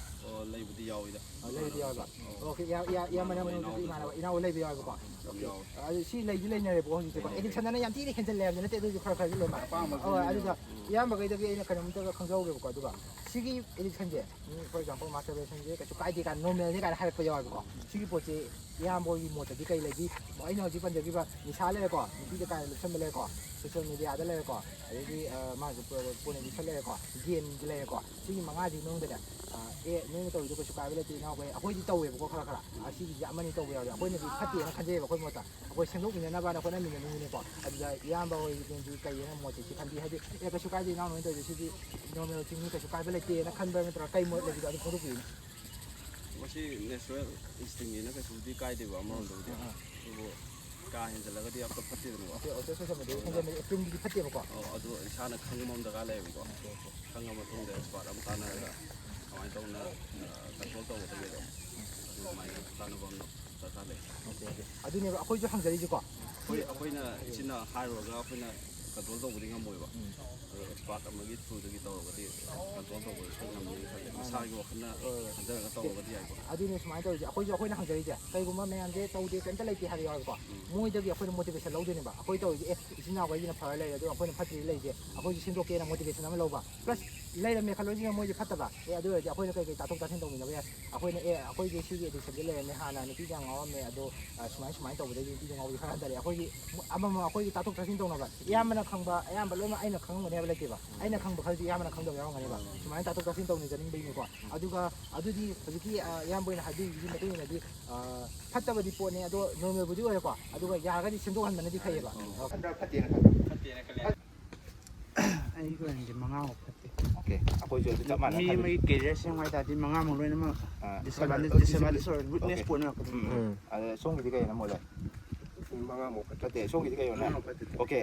ꯑꯣ ꯂꯩꯕꯗꯤ ꯌꯥꯎꯋꯤꯗ ꯑꯣ, ꯂꯩꯕꯗꯤ ꯌꯥꯎꯋꯦꯕ ꯑꯣꯀꯦ ꯏꯌꯥꯝ- ꯏꯌꯥꯝ- ꯏꯌꯥꯝꯕꯅ ꯏꯃꯥꯟꯅꯕ ꯃꯅꯨꯡꯗꯁꯨ ꯏꯅꯥꯎꯗꯁꯨ ꯏꯃꯥꯟꯅꯕ ꯏꯅꯥꯎ ꯂꯩꯕ ꯌꯥꯎꯋꯦꯕꯀꯣ ꯑꯗꯨꯝ ꯑꯣꯀꯦ ꯌꯥꯎꯋꯦ ꯑꯗꯨ ꯁꯤ ꯂꯩꯗꯤ ꯂꯩꯅꯔꯦꯕꯀꯣ ꯍꯧꯖꯤꯛꯁꯦꯀꯣ ꯑꯦꯗꯤꯛꯁꯟ ꯑꯅ ꯌꯥꯝ ꯊꯤꯅ ꯍꯦꯟꯖꯜꯂꯦ ꯍꯥꯏꯕꯗꯤ ꯅꯠꯇꯦ ꯑꯗꯨꯁꯨ ꯈꯔ ꯈꯔꯗꯤ ꯂꯣꯏꯅ ꯑꯄꯥꯝꯕ ꯑꯣ ꯈꯪꯗꯦ꯫ ꯑꯗꯨꯗ ꯎꯝ꯫ ꯏꯌꯥꯝꯕꯈꯩꯗꯒꯤ ꯑꯩꯅ ꯀꯩꯅꯣꯝꯇꯒ ꯈꯪꯖꯍꯧꯒꯦꯕꯀꯣ ꯑꯗꯨꯒ ꯁꯤꯒꯤ ꯑꯦꯗꯤꯛꯁꯟꯁꯦ ꯐꯣꯔ ꯑꯦꯛꯖꯥꯝꯄꯜ ꯃꯥꯁꯇꯔꯕꯦꯁꯟꯁꯦ ꯀꯩꯁꯨ ꯀꯥꯏꯗꯦ ꯀꯥꯏꯅ ꯅꯣꯔꯃꯦꯜꯅꯤ ꯀꯥꯏꯅ ꯍꯥꯏꯔꯛꯄ ꯌꯥꯎꯋꯦꯕꯀꯣ ꯁꯤꯒꯤ ꯄꯣꯠꯁꯦ ꯏꯌꯥꯝꯕꯒꯤ ꯃꯣꯠꯇꯗꯤ ꯀꯩ ꯂꯩꯕꯤ ꯑꯩꯅ ꯍꯧꯖꯤꯛ ꯄꯟꯖꯈꯤꯕ ꯅꯤꯁꯥ ꯂꯩꯔꯦꯀꯣ ꯅꯨꯄꯤꯗ ꯀꯥꯏꯅ ꯂꯨꯞꯁꯟꯕ ꯂꯩꯔꯦꯀꯣ ꯁꯣꯁꯤꯌꯦꯜ ꯃꯦꯗꯤꯌꯥꯗ ꯂꯩꯔꯦꯀꯣ ꯑꯗꯩꯗꯤ ꯃꯥꯁꯨ ꯄꯣꯟ ꯑꯦꯗꯤꯛꯁꯟ ꯂꯩꯔꯦꯀꯣ ꯒꯦꯝꯒꯤ ꯂꯩꯔꯦꯀꯣ ꯁꯤꯒꯤ ꯃꯉꯥꯁꯤꯒꯤ ꯃꯅꯨꯡꯗꯅꯦ ꯑꯦ ꯅꯣꯏꯅ ꯇꯧꯔꯤꯗꯣ ꯀꯩꯁꯨ ꯀꯥꯏꯕ ꯂꯩꯇꯦ ꯏꯅꯥꯎꯈꯣꯏ꯫ ꯑꯩꯈꯣꯏꯗꯤ ꯇꯧꯋꯦꯕꯀꯣ, ꯈꯔ ꯈꯔ ꯑꯁꯤꯒꯤꯁꯦ ꯑꯃꯅꯤ ꯇꯧꯕ ꯌꯥꯎꯋꯦ꯫ ꯑꯩꯈꯣꯏꯅꯗꯤ ꯐꯠꯇꯦꯅ ꯈꯟꯖꯩꯑꯕ ꯑꯩꯈꯣꯏ ꯃꯣꯠꯇ꯫ ꯑꯩꯈꯣꯏ ꯁꯦꯝꯗꯣꯛꯃꯤꯟꯅꯅꯕꯅ ꯍꯣꯠꯅꯃꯤꯟꯅꯅꯤꯡꯉꯤꯅꯦꯀꯣ꯫ ꯑꯗꯨꯗ ꯏꯌꯥꯝꯕ ꯍꯣꯏꯗꯤ ꯀꯩ ꯍꯥꯏꯅ ꯃꯣꯠꯁꯦ ꯁꯤ ꯈꯟꯕꯤ? ꯍꯥꯏꯗꯤ ꯑꯦ ꯀꯩꯁꯨ ꯀꯥꯏꯗꯦ ꯏꯅꯥꯎ ꯅꯣꯏꯅ ꯇꯧꯔꯤꯗꯣ ꯁꯤꯗꯤ ꯅꯣꯔꯃꯦꯜ ꯊꯤꯡꯅꯤ, ꯀꯩꯁꯨ ꯀꯥꯏꯕ ꯂꯩꯇꯦꯅ ꯈꯟꯕ ꯅꯠꯇ꯭ꯔꯒ ꯀꯩ ꯃꯣꯠ ꯂꯩꯕꯗꯣ ꯑꯗꯨ ꯐꯣꯡꯗꯣꯛꯄꯤꯌꯨꯅꯦ꯫ ꯃꯁꯤ ꯅꯦꯆꯔꯦꯜ ꯏꯟꯁꯇꯤꯡꯅꯤꯅ ꯀꯩꯁꯨꯕꯨꯗꯤ ꯀꯥꯏꯗꯦꯕ ꯑꯃꯔꯣꯝꯗꯕꯨꯗꯤ꯫ ꯑꯗꯨꯕꯨ ꯀꯥ ꯍꯦꯟꯖꯜꯂꯒꯗꯤ ꯑꯝꯇ ꯐꯠꯇꯦꯗꯅꯀꯣ꯫ ꯑꯣꯀꯦ, ꯑꯣꯀꯦ, ꯁꯣꯏꯁꯟꯕꯗꯨ ꯈꯟꯖꯕꯅꯤ, ꯑꯦꯄ꯭ꯔꯤꯜꯒꯤꯗꯤ ꯐꯠꯇꯦꯕꯀꯣ꯫ ꯑꯣ, ꯑꯗꯨ ꯏꯁꯥꯅ ꯈꯪꯕ ꯑꯃ ꯗꯔꯀꯥꯔ ꯂꯩꯌꯦꯕꯀꯣ꯫ ꯈꯪꯉ ꯃꯇꯨꯡꯗ ꯑꯦꯛꯁꯄꯥꯔꯠ ꯑꯃ ꯇꯥꯟꯅꯔꯒ ꯀꯃꯥꯏꯅ ꯇꯧꯅ ꯀꯟꯇ꯭ꯔꯣꯜ ꯇꯧꯒꯗꯒꯦꯗꯣ, ꯑꯗꯨꯃꯥꯏꯅ ꯇꯥꯟꯅꯕ ꯑꯃ ꯗꯔꯀꯥꯔ ꯂꯩ꯫ Okay, okay. ꯑꯗꯨꯅꯦꯕ ꯑꯩꯈꯣꯏꯁꯨ ꯍꯪꯖꯔꯤꯁꯦꯀꯣ꯫ ꯑꯩꯈꯣꯏ ꯑꯩꯈꯣꯏꯅ ꯏꯆꯤꯟꯅ ꯍꯥꯏꯔꯨꯔꯒ ꯑꯩꯈꯣꯏꯅ ꯀꯟꯇ꯭ꯔꯣꯜ ꯇꯧꯕꯗꯤ ꯉꯝꯃꯣꯏꯕ꯫ ꯑꯗꯣ ꯑꯦꯛꯁꯄꯥꯔꯠ ꯑꯃꯒꯤ ꯊ꯭ꯔꯨꯗꯒꯤ ꯇꯧꯔꯒꯗꯤ ꯀꯟꯇ꯭ꯔꯣꯜ ꯇꯧꯕꯗꯤ ꯈꯔ ꯉꯝꯅꯤꯅ ꯈꯜꯂꯦ꯫ ꯃꯁꯥꯒꯤ ꯋꯥꯈꯜꯅ ꯈꯟꯖꯔꯒ ꯇꯧꯔꯒꯗꯤ ꯌꯥꯏꯀꯣ꯫ ꯑꯗꯨꯅꯦ ꯁꯨꯃꯥꯏꯅ ꯇꯧꯔꯤꯁꯦ꯫ ꯑꯩꯈꯣꯏꯁꯨ ꯑꯩꯈꯣꯏꯅ ꯍꯪꯖꯔꯤꯁꯦ, ꯀꯩꯒꯨꯝꯕ ꯃꯌꯥꯝꯁꯦ ꯇꯧꯗꯦ, ꯀꯩꯝꯇ ꯂꯩꯇꯦ ꯍꯥꯏꯕ ꯌꯥꯎꯋꯦꯕꯀꯣ꯫ ꯃꯣꯏꯗꯒꯤ ꯑꯩꯈꯣꯏꯅ ꯃꯣꯇꯤꯚꯦꯁꯟ ꯂꯧꯗꯣꯏꯅꯦꯕ꯫ ꯑꯩꯈꯣꯏ ꯇꯧꯔꯤꯁꯦ ꯑꯦ ꯏꯆꯤꯟ ꯏꯅꯥꯎꯈꯩꯁꯤꯅ ꯐꯔ ꯂꯩꯔꯦ, ꯑꯗꯣ ꯑꯩꯈꯣꯏꯅ ꯐꯠꯇ꯭ꯔꯤꯗꯤ ꯂꯩꯁꯦ, ꯑꯩꯈꯣꯏꯁꯨ ꯁꯦꯝꯗꯣꯛꯀꯦꯅ ꯃꯣꯇꯤꯚꯦꯁꯟ ꯑꯃ ꯂꯧꯕ꯫ ꯄ꯭ꯂꯁ ꯂꯩꯔꯝꯃꯦ ꯈꯜꯂꯣꯁꯤꯅ ꯃꯣꯏꯁꯦ ꯐꯠꯇꯕ꯫ ꯑꯦ ꯑꯗꯨ ꯑꯣꯏꯔꯗꯤ ꯑꯩꯈꯣꯏꯅ ꯀꯩ ꯀꯩ ꯇꯥꯊꯣꯛ ꯇꯥꯁꯤꯟ ꯇꯧꯃꯤꯟꯅꯕ ꯌꯥꯏ꯫ ꯑꯩꯈꯣꯏꯅ ꯑꯦ ꯑꯩꯈꯣꯏꯁꯦ ꯁꯤꯒꯤ ꯑꯦꯗꯤꯛꯁꯟꯁꯦ ꯂꯩꯔꯝꯃꯦ, ꯍꯥꯟꯅ ꯅꯨꯄꯤꯗ ꯌꯥꯝ ꯉꯥꯎꯔꯝꯃꯦ, ꯑꯗꯣ ꯑ, ꯁꯨꯃꯥꯏ ꯁꯨꯃꯥꯏꯅ ꯇꯧꯕꯗꯒꯤ ꯅꯨꯄꯤꯗ ꯉꯥꯎꯕꯁꯦ ꯈꯔ ꯍꯟꯊꯔꯦ꯫ ꯑꯩꯈꯣꯏꯒꯤ ꯑꯃꯃꯝ ꯑꯩꯈꯣꯏꯒꯤ ꯇꯥꯊꯣꯛ ꯇꯥꯁꯤꯟ ꯇꯧꯅꯕ꯫ ꯑꯌꯥꯝꯕꯅ ꯈꯪꯕ, ꯑꯌꯥꯝꯕ ꯂꯣꯏꯅꯃꯛ ꯑꯩꯅ ꯈꯪꯉꯝꯒꯅꯤ ꯍꯥꯏꯕ ꯂꯩꯇꯦꯕ꯫ ꯑꯩꯅ ꯈꯪꯕ ꯈꯔꯁꯨ ꯏꯌꯥꯝꯕꯅ ꯈꯪꯗꯕ ꯌꯥꯎꯔꯝꯒꯅꯦꯕ꯫ ꯁꯨꯃꯥꯏꯅ ꯇꯥꯊꯣꯛ ꯇꯥꯁꯤꯟ ꯇꯧꯅꯖꯅꯤꯡꯕꯩꯅꯤꯀꯣ꯫ ꯑꯗꯨꯒ ꯑꯗꯨꯗꯤ ꯍꯧꯖꯤꯛꯀꯤ ꯑ, ꯏꯌꯥꯝꯕ ꯑꯣꯏꯅ ꯍꯥꯏꯕꯤꯕꯒꯤ ꯃꯇꯨꯡ ꯏꯟꯅꯗꯤ ꯑ, ꯐꯠꯇꯕꯗꯤ ꯄꯣꯠꯅꯦ, ꯑꯗꯣ ꯅꯣꯔꯃꯦꯜꯕꯨꯗꯤ ꯑꯣꯏꯔꯦꯀꯣ꯫ ꯑꯗꯨꯒ ꯌꯥꯔꯒꯗꯤ ꯁꯦꯝꯗꯣꯛꯍꯟꯕꯅꯗꯤ ꯐꯩꯌꯦꯕ꯫ ꯐꯠꯇ꯭ꯔꯥ ꯐꯠꯇꯦꯅ ꯈꯜꯂꯤ? ꯑꯩꯒꯤ ꯑꯣꯏꯅꯗꯤ ꯃꯉꯥꯃꯨꯛ ꯐꯠꯇꯦ꯫ ꯑꯣꯀꯦ, ꯑꯩꯈꯣꯏꯁꯨ ꯑꯗꯨ ꯆꯞ ꯃꯥꯟꯅꯅ ꯃꯤ ꯈꯜꯂꯤ꯫ ꯑꯃꯒꯤ ꯀꯦꯔꯤꯌꯔ ꯁꯦꯝꯕ ꯍꯥꯏ ꯇꯥꯔꯗꯤ ꯃꯉꯥꯃꯨꯛ ꯂꯣꯏꯅꯃꯛ ꯑꯥ, ꯗꯤꯁꯑꯦꯗꯚꯥꯟꯇꯦꯖ ꯗꯤꯁꯑꯦꯗꯚꯥꯟꯇꯦꯖ ꯑꯣꯏꯔ ꯋꯤꯛꯅꯦꯁ ꯄꯣꯏꯟ ꯑꯣꯏꯔꯛꯀꯗꯣꯏꯅꯤ꯫ ꯎꯝ꯫ ꯑꯗ ꯁꯣꯝꯒꯤꯗꯤ ꯀꯩꯅꯣ ꯃꯣꯠꯂꯦ? ꯃꯉꯥꯃꯨꯛ ꯐꯠꯇꯦ꯫ ꯅꯠꯇꯦ, ꯁꯣꯝꯒꯤꯗꯤ ꯀꯩꯅꯣꯅꯦ? ꯃꯉꯥꯃꯨꯛ ꯐꯠꯇꯦ꯫ ꯑꯣꯀꯦ꯫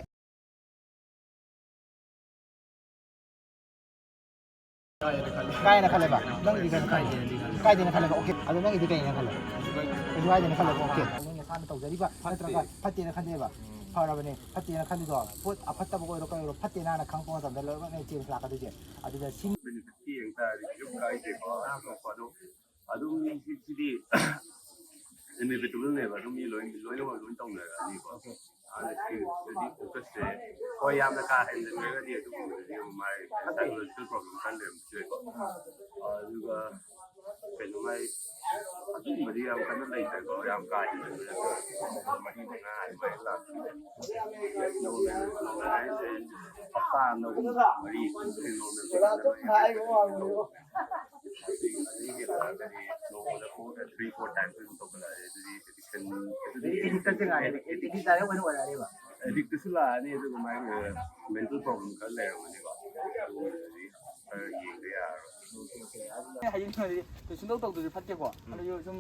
ꯀꯥꯏꯅ ꯈꯜꯂꯦꯕ? ꯅꯪꯒꯤꯗꯤ ꯀꯩꯅꯣ ꯈꯜꯂꯦ? ꯀꯥꯏꯗꯦꯅ ꯈꯜꯂꯦꯕ? ꯑꯣꯀꯦ꯫ ꯑꯗꯣ ꯅꯪꯒꯤꯗꯤ ꯀꯩꯅ ꯈꯜꯂꯦ? ꯀꯩꯁꯨ ꯀꯥꯏꯗꯦꯅ ꯈꯜꯂꯦꯕ? ꯑꯣꯀꯦ꯫ ꯑꯗꯨ ꯅꯁꯥꯅ ꯇꯧꯖꯔꯤꯕ ꯅꯠꯇ꯭ꯔꯒ ꯐꯠꯇꯦꯅ ꯈꯜꯂꯦꯕ? ꯐꯔꯕꯅꯦ꯫ ꯐꯠꯇꯦꯅ ꯈꯜꯂꯤꯗꯣ ꯄꯣꯠ ꯑꯐꯠꯇꯕ ꯑꯣꯏꯔꯣ ꯀꯩ ꯑꯣꯏꯔꯣ ꯐꯠꯇꯦꯅ ꯍꯥꯟꯅ ꯈꯪꯉꯛꯄ ꯃꯇꯝꯗ ꯂꯣꯏꯅꯃꯛꯅꯦ ꯆꯦꯟꯖ ꯂꯥꯛꯀꯗꯣꯏꯁꯦ꯫ ꯑꯗꯨꯗ ꯁꯤ ꯕꯦꯅꯤꯐꯤꯠꯀꯤ ꯌꯦꯡ ꯇꯥꯔꯗꯤ ꯀꯩꯁꯨ ꯀꯥꯏꯗꯦꯀꯣ꯫ ꯑꯇꯣꯞꯄ ꯑꯗꯣ ꯑꯗꯨꯝ ꯁꯤ- ꯁꯤꯗꯤ ꯏꯟꯏꯕꯤꯇꯦꯕꯜꯅꯦꯕ꯫ ꯑꯗꯨꯝ ꯃꯤ ꯂꯣꯏ ꯂꯣꯏꯅꯃꯛ ꯂꯣꯏ ꯇꯧꯅꯔꯛꯑꯅꯤꯀꯣ꯫ ꯑꯗꯨꯗꯤ ꯐꯣꯀꯁꯁꯦ ꯍꯣꯏ ꯌꯥꯝꯅ ꯀꯥ ꯍꯦꯟꯖꯤꯟꯈ꯭ꯔꯒꯗꯤ ꯑꯗꯨꯒꯨꯝꯕꯗꯨꯗꯤ ꯑꯃꯨꯛ ꯃꯥꯏ ꯁꯥꯏꯀꯣꯂꯣꯖꯤꯀꯦꯜ ꯄ꯭ꯔꯣꯕ꯭ꯂꯦꯝ ꯈꯔ ꯂꯩꯔꯝꯕꯁꯨ ꯌꯥꯏꯀꯣ꯫ ꯑꯗꯨꯒ ꯀꯩꯅꯣ ꯃꯥꯏ ꯑꯗꯨꯒꯨꯝꯕꯗꯤ ꯌꯥꯝ ꯀꯟꯅ ꯂꯩꯇ꯭ꯔꯦꯀꯣ꯫ ꯌꯥꯝ ꯀꯥ ꯍꯦꯟꯖꯤꯟꯕ ꯅꯠꯇ꯭ꯔꯦ꯫ ꯃꯔꯤ ꯃꯉꯥ ꯑꯗꯨꯃꯥꯏꯅ ꯂꯥꯛꯄꯅꯦ꯫ ꯅꯣꯔꯃꯦꯜ ꯅꯣꯔꯃꯦꯜ ꯍꯥꯏꯁꯦ ꯍꯞꯇꯥ ꯑꯃꯗ ꯑꯗꯨꯝ ꯃꯔꯤ ꯅꯣꯔꯃꯦꯜ ꯑꯗꯨꯗꯒꯤ ꯍꯦꯜꯂꯛꯑꯒꯗꯤ ꯅꯣꯡꯃꯗ four, three, four times ꯑꯗꯨꯝ ꯇꯧꯈꯠꯂꯛꯑꯗꯤ ꯑꯗꯨꯗꯤ addiction, ꯑꯗꯨꯗꯤ addict ꯆꯠꯇ꯭ꯔꯤꯉꯩꯗ addict direct ꯑꯣꯏꯅ ꯑꯣꯏꯔꯛꯑꯅꯦꯕ꯫ Addictꯁꯨ ꯂꯥꯛꯑꯅꯤ, ꯑꯗꯨꯒ ꯃꯥꯒꯤ mental problem ꯈꯔ ꯂꯩꯔꯝꯒꯅꯤꯀꯣ, ꯑꯗꯨꯒꯨꯝꯕꯗꯨꯗꯤ ꯈꯔ ꯌꯦꯡꯗ ꯌꯥꯔꯔꯣꯏ꯫ ꯑꯩ ꯍꯥꯏꯅꯤꯡꯕꯗꯤ ꯁꯨꯡꯇꯧ ꯇꯧꯗꯕꯁꯨ ꯐꯠꯇꯦꯀꯣ꯫ ꯎꯝ꯫ ꯑꯗꯨꯁꯨ ꯁꯨꯝ,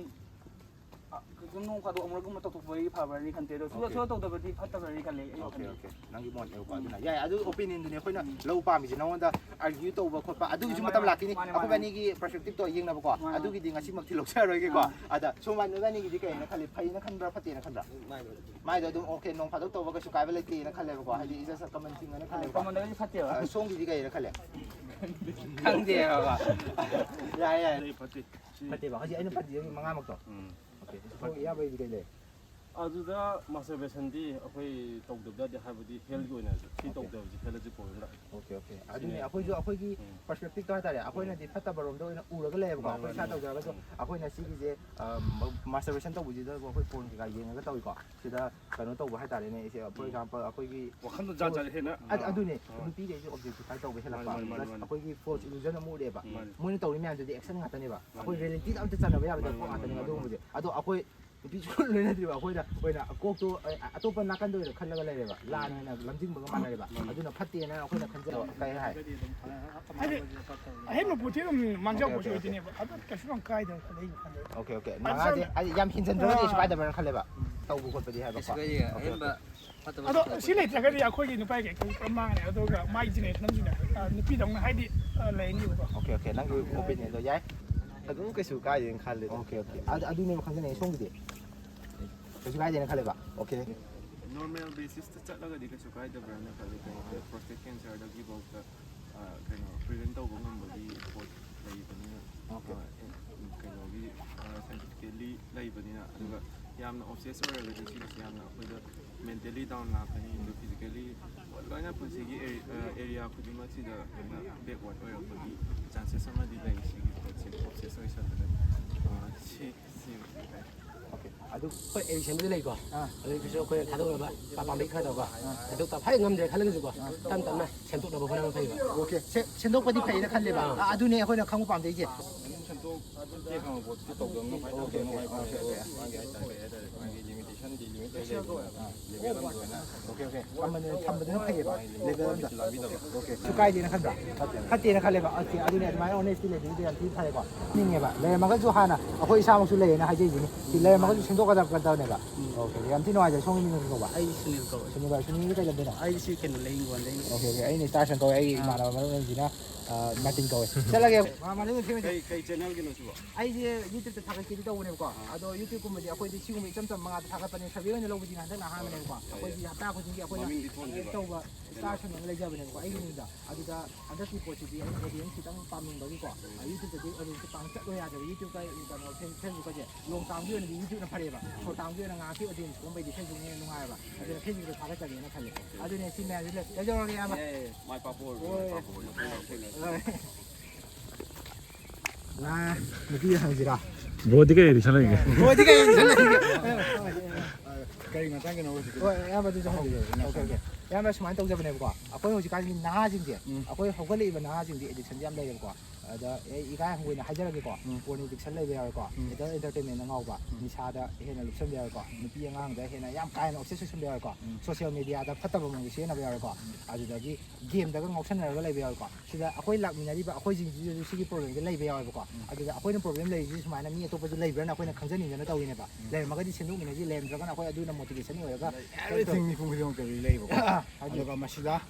ꯑ, ꯁꯨꯝ ꯅꯣꯡ ꯐꯥꯗꯣꯛ ꯑꯃꯨꯔꯛꯀꯨꯝꯕ ꯇꯧꯊꯣꯛꯄꯒꯤ ꯐꯕ꯭ꯔꯅꯤ ꯈꯟꯗꯦ, ꯑꯗꯣ ꯁꯨꯡꯇꯧ, OK꯫ ꯁꯨꯡꯇꯧ ꯇꯧꯗꯕꯗꯤ ꯐꯠꯇꯕ꯭ꯔꯅꯤ ꯈꯜꯂꯦ ꯑꯩ ꯑꯣꯀꯦ, ꯋꯥꯈꯜꯗ꯫ ꯑꯣꯀꯦ꯫ ꯅꯪꯒꯤ ꯃꯣꯠꯅꯦꯕꯀꯣ꯫ ꯑꯗꯨꯅ ꯌꯥꯏ, ꯑꯗꯨ opinionꯗꯨꯅꯦ ꯑꯩꯈꯣꯏꯅ ꯂꯧ ꯄꯥꯝꯃꯤꯁꯦ꯫ ꯅꯉꯣꯟꯗ argue ꯇꯧꯕ ꯈꯣꯠꯄ ꯑꯗꯨꯒꯤꯁꯨ ꯃꯥꯅꯦ, ꯃꯇꯝ ꯂꯥꯛꯈꯤꯅꯤ꯫ ꯃꯥꯅꯦ, ꯃꯥꯅꯦ꯫ ꯑꯩꯈꯣꯏ ꯑꯅꯤꯒꯤ perspectiveꯇꯣ ꯌꯦꯡꯅꯕꯀꯣ꯫ ꯃꯥꯅꯦ, ꯃꯥꯅꯦ꯫ ꯑꯗꯨꯒꯤꯗꯤ ꯉꯁꯤꯃꯛꯇꯤ ꯂꯧꯖꯔꯔꯣꯏꯒꯦꯀꯣ꯫ ꯑꯥ꯫ ꯑꯗ ꯁꯣꯝ ꯅꯣꯏꯕꯥꯅꯤꯒꯤꯗꯤ ꯀꯩꯅ ꯈꯜꯂꯤ? ꯐꯩꯅ ꯈꯟꯕ꯭ꯔꯥ, ꯐꯠꯇꯦꯅ ꯈꯟꯕ꯭ꯔꯥ? ꯃꯥꯏꯗꯣ ꯑꯗꯨꯝ, OK, ꯅꯣꯡ ꯐꯥꯗꯣꯛ ꯇꯧꯕ ꯀꯩꯁꯨ ꯀꯥꯏꯕ ꯂꯩꯇꯦꯅ ꯈꯜꯂꯦꯕꯀꯣ꯫ ꯍꯥꯏꯗꯤ it's just a common thingꯑꯅ ꯈꯜꯂꯦꯕꯀꯣ꯫ Commonꯗꯒꯗꯤ ꯐꯠꯇꯦꯕ꯫ ꯑ, ꯁꯣꯝꯒꯤꯗꯤ ꯀꯩꯅ ꯈꯜꯂꯦ? ꯈꯪꯗꯦꯕ꯫ ꯌꯥꯏ, ꯌꯥꯏ꯫ ꯐꯠꯇꯦ, ꯐꯠꯇꯦ꯫ ꯁꯤ ꯐꯠꯇꯦꯕ꯫ ꯍꯧꯖꯤꯛ ꯑꯩꯅ ꯐꯠꯇꯦ ꯃꯉꯥꯃꯛꯇꯣ꯫ ꯎꯝ꯫ OK, ꯁꯣꯝ ꯏꯌꯥꯝꯕꯒꯤꯗꯤ ꯀꯩ ꯂꯩ? ꯑꯗꯨꯗ masturbationꯗꯤ ꯑꯩꯈꯣꯏ ꯇꯧꯗꯕ ꯌꯥꯗꯦ, ꯍꯥꯏꯕꯗꯤ healthꯀꯤ ꯑꯣꯏꯅꯁꯨ꯫ ꯁꯤ OK꯫ ꯇꯧꯗꯕꯁꯦ healthꯁꯦ problem ꯂꯥꯛꯑꯦ꯫ OK, OK꯫ ꯑꯗꯨꯅꯦ, ꯁꯤꯅꯦ꯫ ꯑꯩꯈꯣꯏꯁꯨ ꯑꯩꯈꯣꯏꯒꯤ ꯎꯝ꯫ Perspectiveꯇꯣ ꯍꯥꯏꯇꯥꯔꯦ, ꯑꯩꯈꯣꯏꯅꯗꯤ ꯎꯝ꯫ ꯐꯠꯇꯕ ꯔꯣꯝꯗ ꯑꯣꯏꯅ ꯎꯔꯒ ꯂꯩꯌꯦꯕꯀꯣ꯫ ꯃꯥꯅꯦ, ꯑꯩꯈꯣꯏ ꯃꯥꯅꯦ, ꯏꯁꯥ ꯃꯥꯅꯦ꯫ ꯇꯧꯖꯔꯒꯁꯨ ꯎꯝ꯫ ꯑꯩꯈꯣꯏꯅ ꯁꯤꯒꯤꯁꯦ, ꯑ, ꯃ-, masturbation ꯇꯧꯕꯁꯤꯗꯕꯨ ꯑꯩꯈꯣꯏ porn ꯀꯩꯀꯥ ꯌꯦꯡꯉꯒ ꯇꯧꯏꯀꯣ꯫ ꯁꯤꯗ ꯀꯩꯅꯣ ꯇꯧꯕ ꯍꯥꯏꯇꯥꯔꯦꯅꯦ, ꯏꯁꯦ, for ꯎꯝ꯫ Example, ꯑꯩꯈꯣꯏꯒꯤ ꯋꯥꯈꯜꯗꯣ ꯖꯥꯠ ꯖꯥꯠ ꯍꯦꯟꯅ꯫ ꯑꯗꯨ-, ꯑꯗꯨꯅꯦ, ꯑꯥ꯫ ꯅꯨꯄꯤꯈꯩꯁꯦ objectify ꯇꯧꯕ ꯍꯦꯜꯂꯛꯄ꯫ ꯃꯥꯅꯦ, ꯃꯥꯅꯦ, plus ꯃꯥꯅꯦ꯫ ꯑꯩꯈꯣꯏꯒꯤ false illusion ꯑꯃ ꯎꯔꯛꯑꯦꯕ꯫ ꯃꯥꯅꯦ꯫ ꯃꯣꯏꯅ ꯇꯧꯔꯤ ꯃꯌꯥꯝꯗꯨꯗꯤ action ꯉꯥꯛꯇꯅꯦꯕ꯫ ꯑꯩꯈꯣꯏ ꯃꯥꯅꯦ꯫ Realityꯗ ꯑꯝꯇ ꯆꯥꯟꯅꯕ ꯌꯥꯕꯗ ꯃꯥꯅꯦ, ꯄꯣꯠ ꯃꯥꯅꯦ, ꯉꯥꯛꯇꯅꯦꯕ ꯃꯥꯅꯦ, ꯃꯥꯅꯦ꯫ ꯑꯗꯨꯒꯨꯝꯕꯁꯦ꯫ ꯑꯗꯣ ꯑꯩꯈꯣꯏ ꯅꯨꯄꯤꯁꯨ ꯂꯣꯏꯅꯗ꯭ꯔꯤꯕ ꯑꯩꯈꯣꯏꯅ ꯑꯣꯏꯅ ꯀꯣꯛꯇꯣ, ꯑ, ꯑꯇꯣꯞꯄ ꯅꯥꯀꯟꯗ ꯑꯣꯏꯅ ꯈꯜꯂꯒ ꯂꯩꯔꯦꯕ꯫ ꯂꯥꯟ ꯑꯣꯏꯅ ꯂꯝꯖꯤꯡꯕꯒ ꯃꯥꯟꯅꯔꯦꯕ꯫ ꯃꯥꯅꯦ꯫ ꯑꯗꯨꯅ ꯐꯠꯇꯦꯅ ꯑꯩꯈꯣꯏꯅ ꯈꯟꯖꯕ꯫ ꯀꯩ ꯍꯥꯏ? ꯍꯥꯏꯗꯤ ꯑꯍꯦꯟꯕ ꯄꯣꯠꯇꯤ ꯑꯗꯨꯝ ꯃꯥꯡꯖꯕ ꯑꯣꯀꯦ, ꯄꯣꯠꯁꯨ ꯑꯣꯀꯦ, ꯑꯣꯀꯦ꯫ ꯑꯣꯏꯗꯣꯏꯅꯦꯕ꯫ ꯑꯗꯣ ꯀꯩꯁꯨ ꯌꯥꯝ ꯀꯥꯏꯗꯕ ꯈꯜꯂꯦ ꯑꯩꯒꯤ ꯋꯥꯈꯜꯗ꯫ Okay, okay. ꯑꯗꯨ ꯃꯉꯥꯁꯦ ꯆꯥꯝ-, ꯍꯥꯏꯗꯤ ꯌꯥꯝ ꯍꯦꯟꯖꯟꯗ꯭ꯔꯒꯗꯤ ꯀꯩꯁꯨ ꯑꯥ꯫ ꯀꯥꯏꯗꯕ꯭ꯔꯅ ꯈꯜꯂꯦꯕ? ꯇꯧꯕ ꯈꯣꯠꯄꯗꯤ ꯍꯥꯏꯕꯀꯣ꯫ ꯀꯩꯁꯨ ꯀꯥꯏꯗꯦ꯫ Okay, okay. ꯑꯍꯦꯟꯕ ꯐꯠꯇꯕ ꯑꯗꯣ ꯁꯤ ꯂꯩꯇ꯭ꯔꯒꯗꯤ ꯑꯩꯈꯣꯏꯒꯤ ꯅꯨꯄꯥꯒꯤ ꯀꯩ ꯄꯨꯔꯥ ꯃꯥꯡꯉꯅꯤ꯫ ꯑꯗꯨꯒ ꯃꯥꯏ generation ꯑꯃꯁꯤꯅ, ꯑ, ꯅꯨꯄꯤꯗꯧꯅ ꯍꯥꯏꯗꯤ, ꯑ, ꯂꯩꯅꯤꯕꯀꯣ꯫ Okay, okay. ꯅꯪꯒꯤ opinionꯗꯣ ꯌꯥꯏ꯫ ꯑꯗꯨꯝ ꯀꯩꯁꯨ ꯀꯥꯏꯗꯦꯅ ꯈꯜꯂꯦ꯫ Okay, okay. ꯑꯗꯨ, ꯑꯗꯨꯅꯦꯕ ꯈꯪꯖꯅꯤꯡꯉꯤ ꯁꯣꯝꯒꯤꯗꯤ꯫ ꯀꯩꯁꯨ ꯀꯥꯏꯗꯦꯅ ꯈꯜꯂꯦꯕ꯫ ꯑꯣꯀꯦ꯫ Normal basisꯇ ꯆꯠꯂꯒꯗꯤ ꯀꯩꯁꯨ ꯀꯥꯏꯗꯕ꯭ꯔꯅ ꯈꯜꯂꯤ꯫ ꯀꯩꯅꯣ, prostate cancerꯗꯒꯤ ꯐꯥꯎꯗ, ꯑ, ꯀꯩꯅꯣ, prevent ꯇꯧꯕ ꯉꯝꯕꯒꯤ ꯄꯣꯠ ꯂꯩꯕꯅꯤꯅ, ꯑꯣꯀꯦ꯫ ꯑ, ꯀꯩꯅꯣꯒꯤ, ꯑ, scientifically ꯂꯩꯕꯅꯤꯅ, ꯑꯗꯨꯒ ꯌꯥꯝꯅ obsess ꯑꯣꯏꯔꯒꯗꯤ ꯁꯤꯒꯤꯁꯦ ꯌꯥꯝꯅ ꯑꯩꯈꯣꯏꯗ mentally down ꯂꯥꯛꯀꯅꯤ, ꯑꯗꯨ physically ꯂꯣꯏꯅ ꯄꯨꯟꯁꯤꯒꯤ ꯑꯦꯔꯤ-, ꯑ, area ꯈꯨꯗꯤꯡꯃꯛꯁꯤꯗ ꯍꯦꯟꯅ backward ꯑꯣꯏꯔꯛꯄꯒꯤ chances ꯑꯃꯗꯤ ꯂꯩ꯫ ꯁꯤꯒꯤ ꯄꯣꯠꯁꯦ obsess ꯑꯣꯏꯁꯜꯂꯒꯗꯤ, ꯑ, ꯁꯤ, ꯁꯤ ꯑꯗꯨ ꯍꯣꯏ, ꯑꯦꯗꯤꯛꯁꯟꯕꯨꯗꯤ ꯂꯩꯀꯣ꯫ ꯑꯥ꯫ ꯑꯗꯨꯒꯤꯁꯨ ꯑꯩꯈꯣꯏꯅ ꯊꯥꯗꯣꯛꯅꯕ, ꯄꯥꯝꯕꯩ ꯈꯔ ꯇꯧꯕ, ꯊꯥꯗꯣꯛꯇꯕ ꯍꯦꯛ ꯉꯝꯗ꯭ꯔꯦ ꯈꯜꯂꯒꯁꯨꯀꯣ, ꯇꯞ ꯇꯞꯅ ꯁꯦꯝꯗꯣꯛꯅꯕ ꯍꯣꯠꯅꯕ ꯐꯩꯕ꯫ ꯑꯣꯀꯦ, ꯁꯦ-, ꯁꯦꯝꯗꯣꯛꯄꯗꯤ ꯐꯩꯌꯦꯅ ꯈꯜꯂꯦꯕ꯫ ꯑꯥ꯫ ꯑꯥ, ꯑꯗꯨꯅꯦ ꯑꯩꯈꯣꯏꯅ ꯈꯪꯕ ꯄꯥꯝꯖꯩꯁꯦ꯫ ꯑꯗꯨꯝ ꯁꯦꯝꯗꯣꯛ, ꯑꯗꯨ ꯆꯦꯛ ꯈꯪꯕ ꯄꯣꯠꯇꯨꯗꯤ ꯇꯧꯗꯕꯅ ꯈ꯭ꯋꯥꯏ ꯐꯩ꯫ Okay, okay, okay, okay. ꯃꯥꯒꯤ ꯍꯥꯏꯇꯥꯔꯦ, ꯀꯩ ꯍꯥꯏꯇꯥꯔꯦ, ꯃꯥꯒꯤ ꯂꯤꯃꯤꯇꯦꯁꯟꯗꯤ ꯂꯤꯃꯤꯠ ꯂꯩ ꯂꯩꯕꯅꯤꯅ꯫ Okay, okay. ꯊꯝꯕꯅꯦ, ꯊꯝꯕꯗꯨꯅ ꯐꯩꯌꯦꯕ, ꯂꯦꯕꯦꯜ ꯑꯃꯗ꯫ ꯑꯣꯀꯦ꯫ ꯀꯩꯁꯨ ꯀꯥꯏꯗꯦꯅ ꯈꯟꯕ꯭ꯔꯥ? ꯐꯠꯇꯦ꯫ ꯐꯠꯇꯦꯅ ꯈꯜꯂꯦꯕ꯫ ꯑꯣꯀꯦ, ꯑꯗꯨꯅꯦ ꯑꯗꯨꯃꯥꯏꯅ ꯑꯣꯅꯦꯁꯇꯤ ꯂꯩꯕꯤꯕꯗꯤ ꯌꯥꯝ ꯊꯤ ꯐꯔꯦꯀꯣ꯫ ꯅꯤꯡꯉꯦꯕ꯫ ꯂꯩꯔꯝꯃꯒꯁꯨ ꯍꯥꯟꯅ ꯑꯩꯈꯣꯏ ꯏꯁꯥꯃꯛꯁꯨ ꯂꯩꯌꯦꯅ ꯍꯥꯏꯖꯩꯁꯤꯅꯤ꯫ ꯁꯤ ꯂꯩꯔꯝꯃꯒꯁꯨ ꯁꯦꯝꯗꯣꯛꯀꯗꯕꯅꯦꯕ꯫ ꯎꯝ꯫ ꯑꯣꯀꯦ, ꯌꯥꯝ ꯊꯤ ꯅꯨꯡꯉꯥꯏꯖꯔꯦ꯫ ꯁꯣꯝꯒꯤ ꯃꯤꯡ ꯀꯩ ꯀꯧꯕ? ꯑꯩ ꯁꯨꯅꯤꯜ ꯀꯧꯋꯦ꯫ ꯁꯨꯅꯤꯜ ꯀꯧꯋꯦ꯫ ꯁꯨꯅꯤꯜꯒꯤ ꯀꯩ ꯂꯝꯗꯩꯅꯣ? ꯑꯩ ꯁꯤ ꯀꯩꯅꯣ, ꯂꯩꯍꯤꯡꯒꯣꯟꯗꯩꯅꯤ꯫ Okay, okay. ꯑꯩꯅ ꯏꯁꯇꯥꯔ ꯁꯟ ꯀꯧꯋꯦ꯫ ꯑꯩꯒꯤ ꯑꯥ꯫ ꯏꯃꯥꯟꯅꯕ ꯃꯔꯨꯞ ꯑꯃꯁꯤꯅ ꯑ, ꯃꯥꯔꯇꯤꯟ ꯀꯧꯋꯦ꯫ ꯆꯠꯂꯒꯦ꯫ ꯃꯥ, ꯃꯥꯔꯇꯤꯟ ꯊꯦꯡꯅꯁꯤ꯫ ꯀꯩ, ꯀꯩ ꯆꯦꯅꯦꯜꯒꯤꯅꯣ ꯁꯤꯕꯣ? ꯑꯩꯁꯦ YouTube-ꯇ ꯊꯥꯒꯠꯀꯦꯗꯤ ꯇꯧꯕꯅꯦꯕꯀꯣ꯫ ꯑꯥ꯫ ꯑꯗꯣ YouTube-ꯀꯨꯝꯕꯗꯤ ꯑꯩꯈꯣꯏꯗꯤ ꯁꯤꯒꯨꯝꯕ ꯏꯆꯝ ꯆꯝꯕ ꯉꯥꯛꯇ ꯊꯥꯒꯠꯄꯅꯦ꯫ ꯁꯔꯚꯦ ꯑꯣꯏꯅ ꯂꯧꯕꯁꯤꯅ ꯍꯟꯗꯛꯅ ꯑꯍꯥꯟꯕꯅꯦꯕꯀꯣ꯫ ꯑꯩꯈꯣꯏꯗꯤ ꯍꯞꯇꯥ ꯈꯨꯗꯤꯡꯒꯤ ꯑꯩꯈꯣꯏꯅ ꯃꯃꯤꯡꯗꯤ ꯊꯣꯟꯗ꯭ꯔꯤꯕ? ꯁꯔꯚꯦ ꯇꯧꯕ ꯏꯁꯇꯥꯔ ꯁꯟ ꯑꯃ ꯂꯩꯖꯕꯅꯦꯕꯀꯣ, ꯑꯩꯒꯤ ꯃꯤꯡꯗ꯫ ꯑꯗꯨꯗ ꯍꯟꯗꯛꯀꯤ ꯄꯣꯠꯁꯤꯗꯤ ꯑꯩꯅ audience ꯈꯤꯇꯪ ꯄꯥꯝꯅꯤꯡꯕꯒꯤ ꯀꯣ, YouTube-ꯇꯗꯤ audience ꯄꯥꯡ ꯆꯠꯂꯣꯏ ꯌꯥꯗꯦꯕ꯫ YouTube-ꯀ, ꯀꯩꯅꯣ, Face-, Facebook-ꯀꯁꯦ ꯂꯣꯡ ꯇꯥꯝꯒꯤ ꯑꯣꯏꯅꯗꯤ YouTube-ꯅ ꯐꯔꯦꯕ꯫ ꯁꯣꯔꯠ ꯇꯥꯝꯒꯤ ꯑꯣꯏꯅ ꯉꯥꯏꯍꯥꯛꯀꯤ audience ꯀꯨꯝꯕꯩꯗꯤ Facebook-ꯅ ꯍꯦꯟꯅ ꯅꯨꯡꯉꯥꯏꯌꯦꯕ꯫ ꯑꯗꯨꯅ Facebook-ꯇ ꯊꯥꯒꯠꯆꯒꯦꯅ ꯈꯜꯂꯦ꯫ ꯑꯗꯨꯅꯦ ꯁꯤ ꯃꯌꯥꯝꯁꯤ ꯂꯩ-, ꯂꯩꯖꯧꯔꯒꯦ, ꯏꯌꯥꯝꯕ꯫ ꯑꯦ, ꯃꯥꯏ ꯄꯥꯛꯄ ꯑꯣꯏꯔꯣ, ꯍꯣꯏ꯫ ꯃꯥꯏ ꯄꯥꯛꯄ ꯑꯣꯏꯔꯣ꯫ ꯍꯣꯏ꯫ ꯅꯨꯄꯤ ꯍꯪꯁꯤꯔꯥ? ꯕ꯭ꯔꯣꯗꯤ ꯀꯩ ꯑꯦꯗꯤꯛꯁꯟ ꯂꯩꯒꯦ? ꯕ꯭ꯔꯣꯗꯤ ꯀꯩ ꯑꯦꯗꯤꯛꯁꯟ ꯂꯩꯒꯦ? ꯀꯔꯤ ꯃꯇꯥꯡꯒꯤꯅꯣ ꯍꯧꯖꯤꯛꯀꯤꯗꯣ? ꯍꯣꯏ, ꯑꯌꯥꯝꯕꯗꯨꯁꯨ ꯍꯪꯕꯤꯔꯣ꯫ Okay, okay. ꯏꯌꯥꯝꯕ, ꯁꯨꯃꯥꯏꯅ ꯇꯧꯖꯕꯅꯦꯕꯀꯣ, ꯑꯩꯈꯣꯏ ꯍꯧꯖꯤꯛꯀꯥꯟꯒꯤ ꯅꯍꯥꯁꯤꯡꯁꯦ, ꯎꯝ꯫ ꯑꯩꯈꯣꯏ ꯍꯧꯒꯠꯂꯛꯏꯕ ꯅꯍꯥꯁꯤꯡꯁꯦ ꯑꯦꯗꯤꯛꯁꯟꯁꯦ ꯌꯥꯝ ꯂꯩꯔꯦꯕꯀꯣ꯫ ꯑꯗ ꯑꯩ ꯏꯀꯥꯏ ꯍꯪꯒꯣꯏꯅ ꯍꯥꯏꯖꯔꯒꯦꯀꯣ, ꯎꯝ꯫ Porn addiction ꯂꯩꯕ ꯌꯥꯎꯋꯦꯀꯣ, ꯎꯝ꯫ Adult entertainment-ꯅ ꯉꯥꯎꯕ, ꯎꯝ꯫ ꯅꯤꯁꯥꯗ ꯍꯦꯟꯅ ꯂꯨꯞꯁꯟꯕ ꯌꯥꯎꯋꯦꯀꯣ, ꯎꯝ꯫ ꯅꯨꯄꯤ ꯑꯉꯥꯡꯗ ꯍꯦꯟꯅ ꯌꯥꯝ ꯀꯥ ꯍꯦꯟꯅ obsess ꯑꯣꯏꯁꯟꯕ ꯌꯥꯎꯋꯦꯀꯣ, ꯎꯝ꯫ Social media-ꯗ ꯐꯠꯇꯕ ꯃꯑꯣꯡꯗ ꯁꯤꯖꯤꯟꯅꯕ ꯌꯥꯎꯋꯦꯀꯣ, ꯎꯝ꯫ ꯑꯗꯨꯗꯒꯤ game-ꯗꯒ ꯉꯥꯎꯁꯟꯅꯔꯒ ꯂꯩꯕ ꯌꯥꯎꯋꯦꯀꯣ꯫ ꯁꯤꯗ ꯑꯩꯈꯣꯏ ꯂꯥꯛꯃꯤꯟꯅꯔꯤꯕ ꯑꯩꯈꯣꯏꯁꯤꯡꯁꯤꯗꯁꯨ ꯁꯤꯒꯤ problem-ꯁꯦ ꯂꯩꯕ ꯌꯥꯎꯋꯦꯕꯀꯣ꯫ ꯎꯝ꯫ ꯑꯗꯨꯗ ꯑꯩꯈꯣꯏꯅ problem ꯂꯩꯔꯤꯁꯤ ꯁꯨꯃꯥꯏꯅ ꯃꯤ ꯑꯇꯣꯞꯄꯁꯨ ꯂꯩꯕ꯭ꯔꯅ ꯑꯩꯈꯣꯏꯅ ꯈꯪꯖꯅꯤꯡꯗꯅ ꯇꯧꯔꯤꯅꯦꯕ꯫ ꯎꯝ꯫ ꯂꯩꯔꯝꯃꯒꯗꯤ ꯁꯦꯝꯗꯣꯛꯃꯤꯟꯅꯁꯤ, ꯂꯩꯔꯝꯗ꯭ꯔꯒꯅ ꯑꯩꯈꯣꯏ ꯑꯗꯨꯅ motivation ꯑꯣꯏꯔꯒ everything ꯃꯤꯄꯨꯝ ꯈꯨꯗꯤꯡꯃꯛꯇꯗꯤ ꯂꯩꯕꯀꯣ꯫ ꯑꯗꯨꯒ ꯃꯁꯤꯗ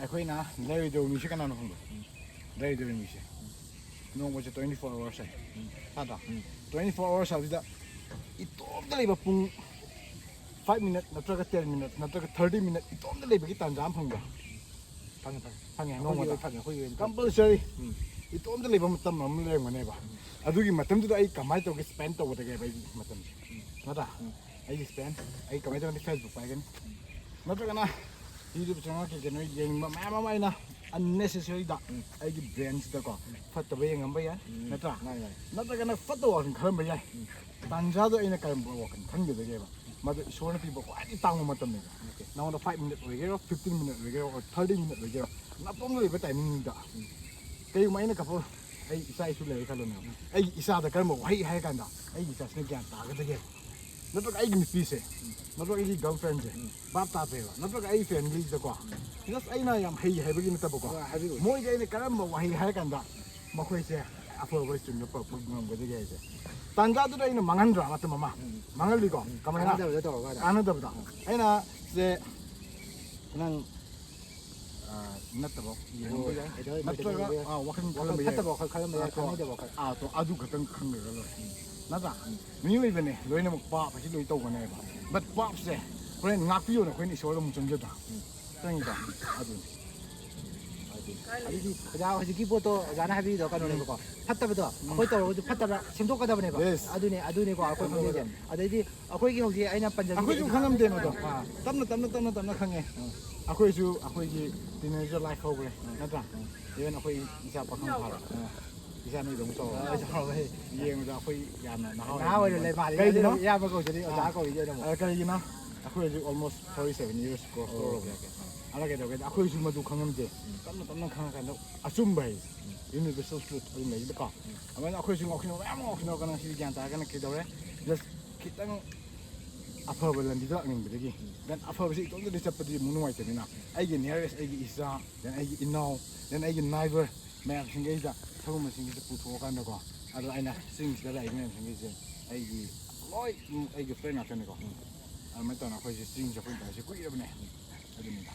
ꯑꯩꯈꯣꯏꯅ ꯂꯩꯔꯣꯏꯗꯧꯔꯤꯕ ꯃꯤꯁꯦ ꯀꯅꯥꯅꯣ ꯈꯪꯕ꯭ꯔꯣ? ꯎꯝ꯫ ꯂꯩꯔꯣꯏꯗꯧꯔꯤꯕ ꯃꯤꯁꯦ꯫ ꯎꯝ꯫ ꯅꯣꯡꯃꯁꯦ twenty four hours ꯍꯥꯏ꯫ ꯎꯝ꯫ ꯅꯠꯇ꯭ꯔꯥ? ꯎꯝ꯫ Twenty four hours ꯍꯥꯏꯕꯁꯤꯗ ꯏꯇꯣꯝꯇ ꯂꯩꯕ ꯄꯨꯡ five minute ꯅꯠꯇ꯭ꯔꯒ ten minute ꯅꯠꯇ꯭ꯔꯒ thirty minute ꯏꯇꯣꯝꯇ ꯂꯩꯕꯒꯤ ꯇꯥꯟꯖꯥ ꯑꯃ ꯐꯪꯕ꯭ꯔꯥ? ꯐꯪꯉꯦ, ꯐꯪꯉꯦ꯫ ꯐꯪꯉꯦ, ꯑꯩꯈꯣꯏꯒꯤ ꯅꯣꯡꯃꯗ ꯑꯣꯏꯅ ꯐꯪꯉꯦ, ꯑꯩꯈꯣꯏꯒꯤ ꯑꯣꯏꯅ ꯐꯪꯉꯦ꯫ Compulsory꯫ ꯎꯝ꯫ ꯏꯇꯣꯝꯇ ꯂꯩꯕ ꯃꯇꯝ ꯑꯃ ꯂꯩꯔꯝꯒꯅꯦꯕ꯫ ꯎꯝ꯫ ꯑꯗꯨꯒꯤ ꯃꯇꯝꯗꯨꯗ ꯑꯩ ꯀꯃꯥꯏꯅ ꯇꯧꯒꯦ spend ꯇꯧꯒꯗꯒꯦꯕ ꯑꯩꯒꯤ ꯃꯇꯝꯁꯦ? ꯎꯝ꯫ ꯅꯠꯇ꯭ꯔꯥ? ꯎꯝ꯫ ꯑꯩꯒꯤ spend, ꯑꯩ ꯀꯃꯥꯏꯅ ꯇꯧꯒꯅꯤ? Facebook ꯄꯥꯏꯒꯅꯤ꯫ ꯎꯝ꯫ ꯅꯠꯇ꯭ꯔꯒꯅ YouTube ꯆꯪꯉꯛꯀꯦ, ꯀꯩꯅꯣ ꯌꯦꯡꯅꯤꯡꯕ ꯃꯌꯥꯝ ꯑꯃ ꯑꯩꯅ unnecessary-ꯗ ꯎꯝ꯫ ꯑꯩꯒꯤ brain-ꯁꯤꯗꯀꯣ ꯎꯝ꯫ ꯐꯠꯇꯕ ꯌꯦꯡꯉꯝꯕ ꯌꯥꯏ, ꯎꯝ꯫ ꯅꯠꯇ꯭ꯔꯥ? ꯃꯥꯅꯤ, ꯃꯥꯅꯤ꯫ ꯅꯠꯇ꯭ꯔꯒꯅ ꯐꯠꯇꯕ ꯋꯥꯈꯜ ꯈꯜꯂꯝꯕ ꯌꯥꯏ꯫ ꯎꯝ꯫ ꯇꯥꯟꯖꯥꯗꯣ ꯑꯩꯅ ꯀꯔꯝꯕ ꯋꯥꯈꯜ ꯈꯟꯒꯗꯒꯦꯕ? ꯃꯗꯨ ꯏꯁꯣꯔꯅ ꯄꯤꯕ ꯈ꯭ꯋꯥꯏꯗꯒꯤ ꯇꯥꯡꯕ ꯃꯇꯝꯅꯤꯗ꯫ ꯅꯉꯣꯟꯗ five minute ꯑꯣꯏꯒꯦꯔꯣ, fifteen minute ꯑꯣꯏꯒꯦꯔꯣ, or thirty minute ꯑꯣꯏꯒꯦꯔꯣ, ꯅꯇꯣꯝꯗ ꯂꯩꯕ timingꯗ ꯀꯩꯒꯨꯝꯕ ꯑꯩꯅ ꯀꯄꯜ, ꯑꯩ ꯏꯆꯥ ꯏꯁꯨ ꯂꯩꯔꯦ ꯈꯜꯂꯣꯅꯦ꯫ ꯑꯩꯒꯤ ꯏꯆꯥꯗ ꯀꯔꯝꯕ ꯋꯥꯍꯩ ꯍꯥꯏꯔ ꯀꯥꯟꯗ ꯑꯩꯒꯤ ꯏꯆꯥꯁꯤꯅ ꯒ꯭ꯌꯥꯟ ꯇꯥꯒꯗꯒꯦ? ꯅꯠꯇ꯭ꯔꯒ ꯑꯩꯒꯤ ꯅꯨꯄꯤꯁꯦ, ꯅꯠꯇ꯭ꯔꯒ ꯑꯩꯒꯤ girlfriendꯁꯦ ꯚꯥꯞ ꯇꯥꯗ꯭ꯔꯦꯕ, ꯅꯠꯇ꯭ꯔꯒ ꯑꯩ familyꯁꯤꯗꯀꯣ, just ꯑꯩꯅ ꯌꯥꯝ ꯍꯩ ꯍꯥꯏꯕꯒꯤ ꯅꯠꯇꯕꯀꯣ, ꯍꯣꯏ, ꯍꯥꯏꯕꯤꯌꯨ꯫ ꯃꯣꯏꯗ ꯑꯩꯅ ꯀꯔꯝꯕ ꯋꯥꯍꯩ ꯍꯥꯏꯔ ꯀꯥꯟꯗ ꯃꯈꯣꯏꯁꯦ ꯑꯐꯕ ꯆꯨꯝꯅ ꯄꯨꯔꯛꯄ ꯉꯝꯒꯗꯒꯦ ꯍꯥꯏꯁꯦ꯫ ꯇꯥꯟꯖꯥꯗꯨꯗ ꯑꯩꯅ ꯃꯥꯡꯍꯟꯗ꯭ꯔꯥ ꯃꯇꯝ ꯑꯃ? ꯎꯝ꯫ ꯃꯥꯡꯍꯜꯂꯤꯀꯣ? ꯎꯝ꯫ ꯀꯃꯥꯏꯅ? ꯀꯥꯟꯅꯗꯕꯗ ꯇꯧꯔꯒ꯫ ꯀꯥꯟꯅꯗꯕꯗ꯫ ꯑꯩꯅ ꯁꯦ ꯅꯪ, ꯑ, ꯅꯠꯇꯕ ꯌꯦꯡꯉꯝꯕ ꯌꯥꯏ꯫ ꯍꯣꯏ, ꯍꯣꯏ, ꯅꯠꯇ꯭ꯔꯒ, ꯅꯠꯇꯕ ꯌꯥꯏ꯫ ꯑ, ꯋꯥꯈꯜ ꯋꯥꯈꯜ ꯈꯜꯂꯝꯕ ꯌꯥꯏ꯫ ꯐꯠꯇꯕ ꯋꯥꯈꯜ ꯈꯜꯂꯝꯕ ꯌꯥꯏ, ꯑꯗꯣ, ꯀꯥꯟꯅꯗꯕ ꯋꯥꯈꯜ꯫ ꯑ, ꯑꯗꯣ ꯑꯗꯨ ꯈꯛꯇꯪ ꯈꯪꯈ꯭ꯔꯒ ꯂꯣꯏꯔꯦ꯫ ꯎꯝ꯫ ꯅꯠꯇ꯭ꯔꯥ? ꯎꯝ꯫ ꯃꯤꯑꯣꯏꯕꯅꯦ, ꯂꯣꯏꯅꯃꯛ ꯄꯥꯞ ꯑꯁꯤ ꯂꯣꯏ ꯇꯧꯒꯅꯦꯕ꯫ But ꯄꯥꯞꯁꯦ ꯍꯣꯔꯦꯟ ꯉꯥꯛꯄꯤꯌꯣꯅ ꯑꯩꯈꯣꯏꯅ ꯏꯁꯣꯔꯗ ꯑꯃꯨꯛ ꯆꯪꯖꯗ꯭ꯔꯥ? ꯎꯝ꯫ ꯆꯪꯉꯤꯗꯣ꯫ ꯑꯗꯨꯅꯤ꯫ ꯑꯗꯨꯗꯤ ꯑꯣꯖꯥ ꯍꯧꯖꯤꯛꯀꯤ ꯄꯣꯠꯇꯣ ꯑꯣꯖꯥꯅ ꯍꯥꯏꯕꯤꯔꯤꯗꯣ ꯀꯩꯅꯣꯅꯦꯕꯀꯣ, ꯐꯠꯇꯕꯗꯣ ꯑꯩꯈꯣꯏ ꯇꯧꯔꯒꯁꯨ ꯐꯠꯇꯕ ꯁꯦꯝꯗꯣꯛꯀꯗꯕꯅꯦꯕ꯫ Yes. ꯑꯗꯨꯅꯦ, ꯑꯗꯨꯅꯦꯀꯣ ꯑꯩꯈꯣꯏ ꯈꯪꯗꯣꯏꯁꯦ꯫ ꯁꯦꯝꯗꯣꯛꯀꯗꯕꯅꯤ꯫ ꯑꯗꯩꯗꯤ ꯑꯩꯈꯣꯏꯒꯤ ꯍꯧꯖꯤꯛ ꯑꯩꯅ ꯄꯟꯖꯒꯦ꯫ ꯑꯩꯈꯣꯏꯁꯨ ꯈꯪꯉꯝꯗꯦ ꯃꯗꯣ꯫ ꯑꯥ꯫ ꯇꯞꯅ, ꯇꯞꯅ, ꯇꯞꯅ, ꯇꯞꯅ ꯈꯪꯉꯦ꯫ ꯑꯥ꯫ ꯑꯩꯈꯣꯏꯁꯨ ꯑꯩꯈꯣꯏꯒꯤ teenager life ꯍꯧꯈ꯭ꯔꯦ, ꯑꯥ꯫ ꯅꯠꯇ꯭ꯔꯥ? ꯑꯥ꯫ Even ꯑꯩꯈꯣꯏ ꯏꯆꯥ ꯄꯥꯈꯪ ꯐꯥꯔꯦ꯫ ꯑꯥ꯫ ꯏꯆꯥ ꯅꯣꯏꯗꯧꯅ ꯆꯥꯎꯔꯦ꯫ ꯑꯥ, ꯆꯥꯎꯔꯦ꯫ ꯌꯦꯡꯕꯗ ꯑꯩꯈꯣꯏ ꯌꯥꯝꯅ ꯅꯍꯥ ꯅꯍꯥ ꯑꯣꯏꯅ ꯑꯣꯏꯅ ꯂꯩ ꯃꯥꯜꯂꯦ꯫ ꯀꯩꯒꯤꯅꯣ? ꯑꯗꯨꯅ ꯏꯌꯥꯝꯕ ꯀꯧꯗꯣꯏꯅꯤ, ꯑꯣꯖꯥ ꯑꯥ꯫ ꯀꯧꯔꯤꯁꯦ ꯑꯩꯅ ꯑꯃꯨꯛ꯫ ꯑꯥ, ꯀꯔꯤꯒꯤꯅꯣ? ꯑꯩꯈꯣꯏ ꯍꯧꯖꯤꯛ almost thirty seven years cross ꯑꯣ, ꯇꯧꯔꯕꯅꯦ꯫ Okay, okay. ꯑꯥ꯫ ꯑꯗ ꯀꯩꯗꯧꯒꯦꯗ ꯑꯩꯈꯣꯏꯁꯨ ꯃꯗꯨ ꯈꯪꯉꯝꯗꯦ꯫ ꯎꯝ꯫ ꯇꯞꯅ ꯇꯞꯅ ꯈꯪꯉꯀꯥꯟꯗ ꯑꯆꯨꯝꯕ ꯍꯥꯏꯁꯦ, ꯎꯝ꯫ Universal truth ꯑꯗꯨꯝ ꯂꯩꯁꯤꯗꯀꯣ꯫ ꯎꯝ꯫ ꯑꯗꯨꯃꯥꯏꯅ ꯑꯩꯈꯣꯏꯁꯨ ꯉꯥꯎꯁꯤꯟꯅꯕ ꯃꯌꯥꯝ ꯑꯃ ꯉꯥꯎꯁꯤꯟꯅꯔꯒ ꯉꯁꯤꯗꯤ ꯒ꯭ꯌꯥꯟ ꯇꯥꯔꯒꯅ ꯀꯩꯗꯧꯔꯦ? Just ꯈꯤꯇꯪ ꯑꯐꯕ ꯂꯝꯕꯤꯗ ꯂꯥꯛꯅꯤꯡꯕꯗꯒꯤ꯫ ꯎꯝ꯫ Then ꯑꯐꯕꯁꯤ ꯏꯇꯣꯝꯇꯗꯤ ꯆꯠꯄꯗꯤ ꯑꯃꯨꯛ ꯅꯨꯡꯉꯥꯏꯇꯕꯅꯤꯅ, ꯑꯩꯒꯤ nearest ꯑꯩꯒꯤ ꯏꯆꯥ, then ꯑꯩꯒꯤ ꯏꯅꯥꯎ, then ꯑꯩꯒꯤ neighbor ꯃꯌꯥꯝꯁꯤꯡꯈꯩꯁꯤꯗ ꯁꯤꯒꯨꯝꯕꯁꯤꯡꯁꯤꯗ ꯄꯨꯊꯣꯛꯑꯀꯥꯟꯗꯀꯣ, ꯑꯗꯣ ꯑꯩꯅ ꯆꯤꯡꯁꯤꯗ ꯂꯥꯛꯏꯕ ꯃꯌꯥꯝꯁꯤꯡꯁꯤꯁꯦ ꯑꯩꯒꯤ ꯂꯣꯏ, ꯎꯝ, ꯑꯩꯒꯤ friend ꯉꯥꯛꯇꯅꯤꯀꯣ꯫ ꯎꯝ꯫ ꯑꯗꯨꯃꯥꯏꯅ ꯇꯧꯅ ꯑꯩꯈꯣꯏꯁꯦ ꯆꯤꯡꯁꯦ ꯑꯩꯈꯣꯏꯅ ꯇꯧꯔꯤꯁꯦ ꯀꯨꯏꯔꯕꯅꯦ꯫ ꯑꯗꯨꯅꯤꯗ꯫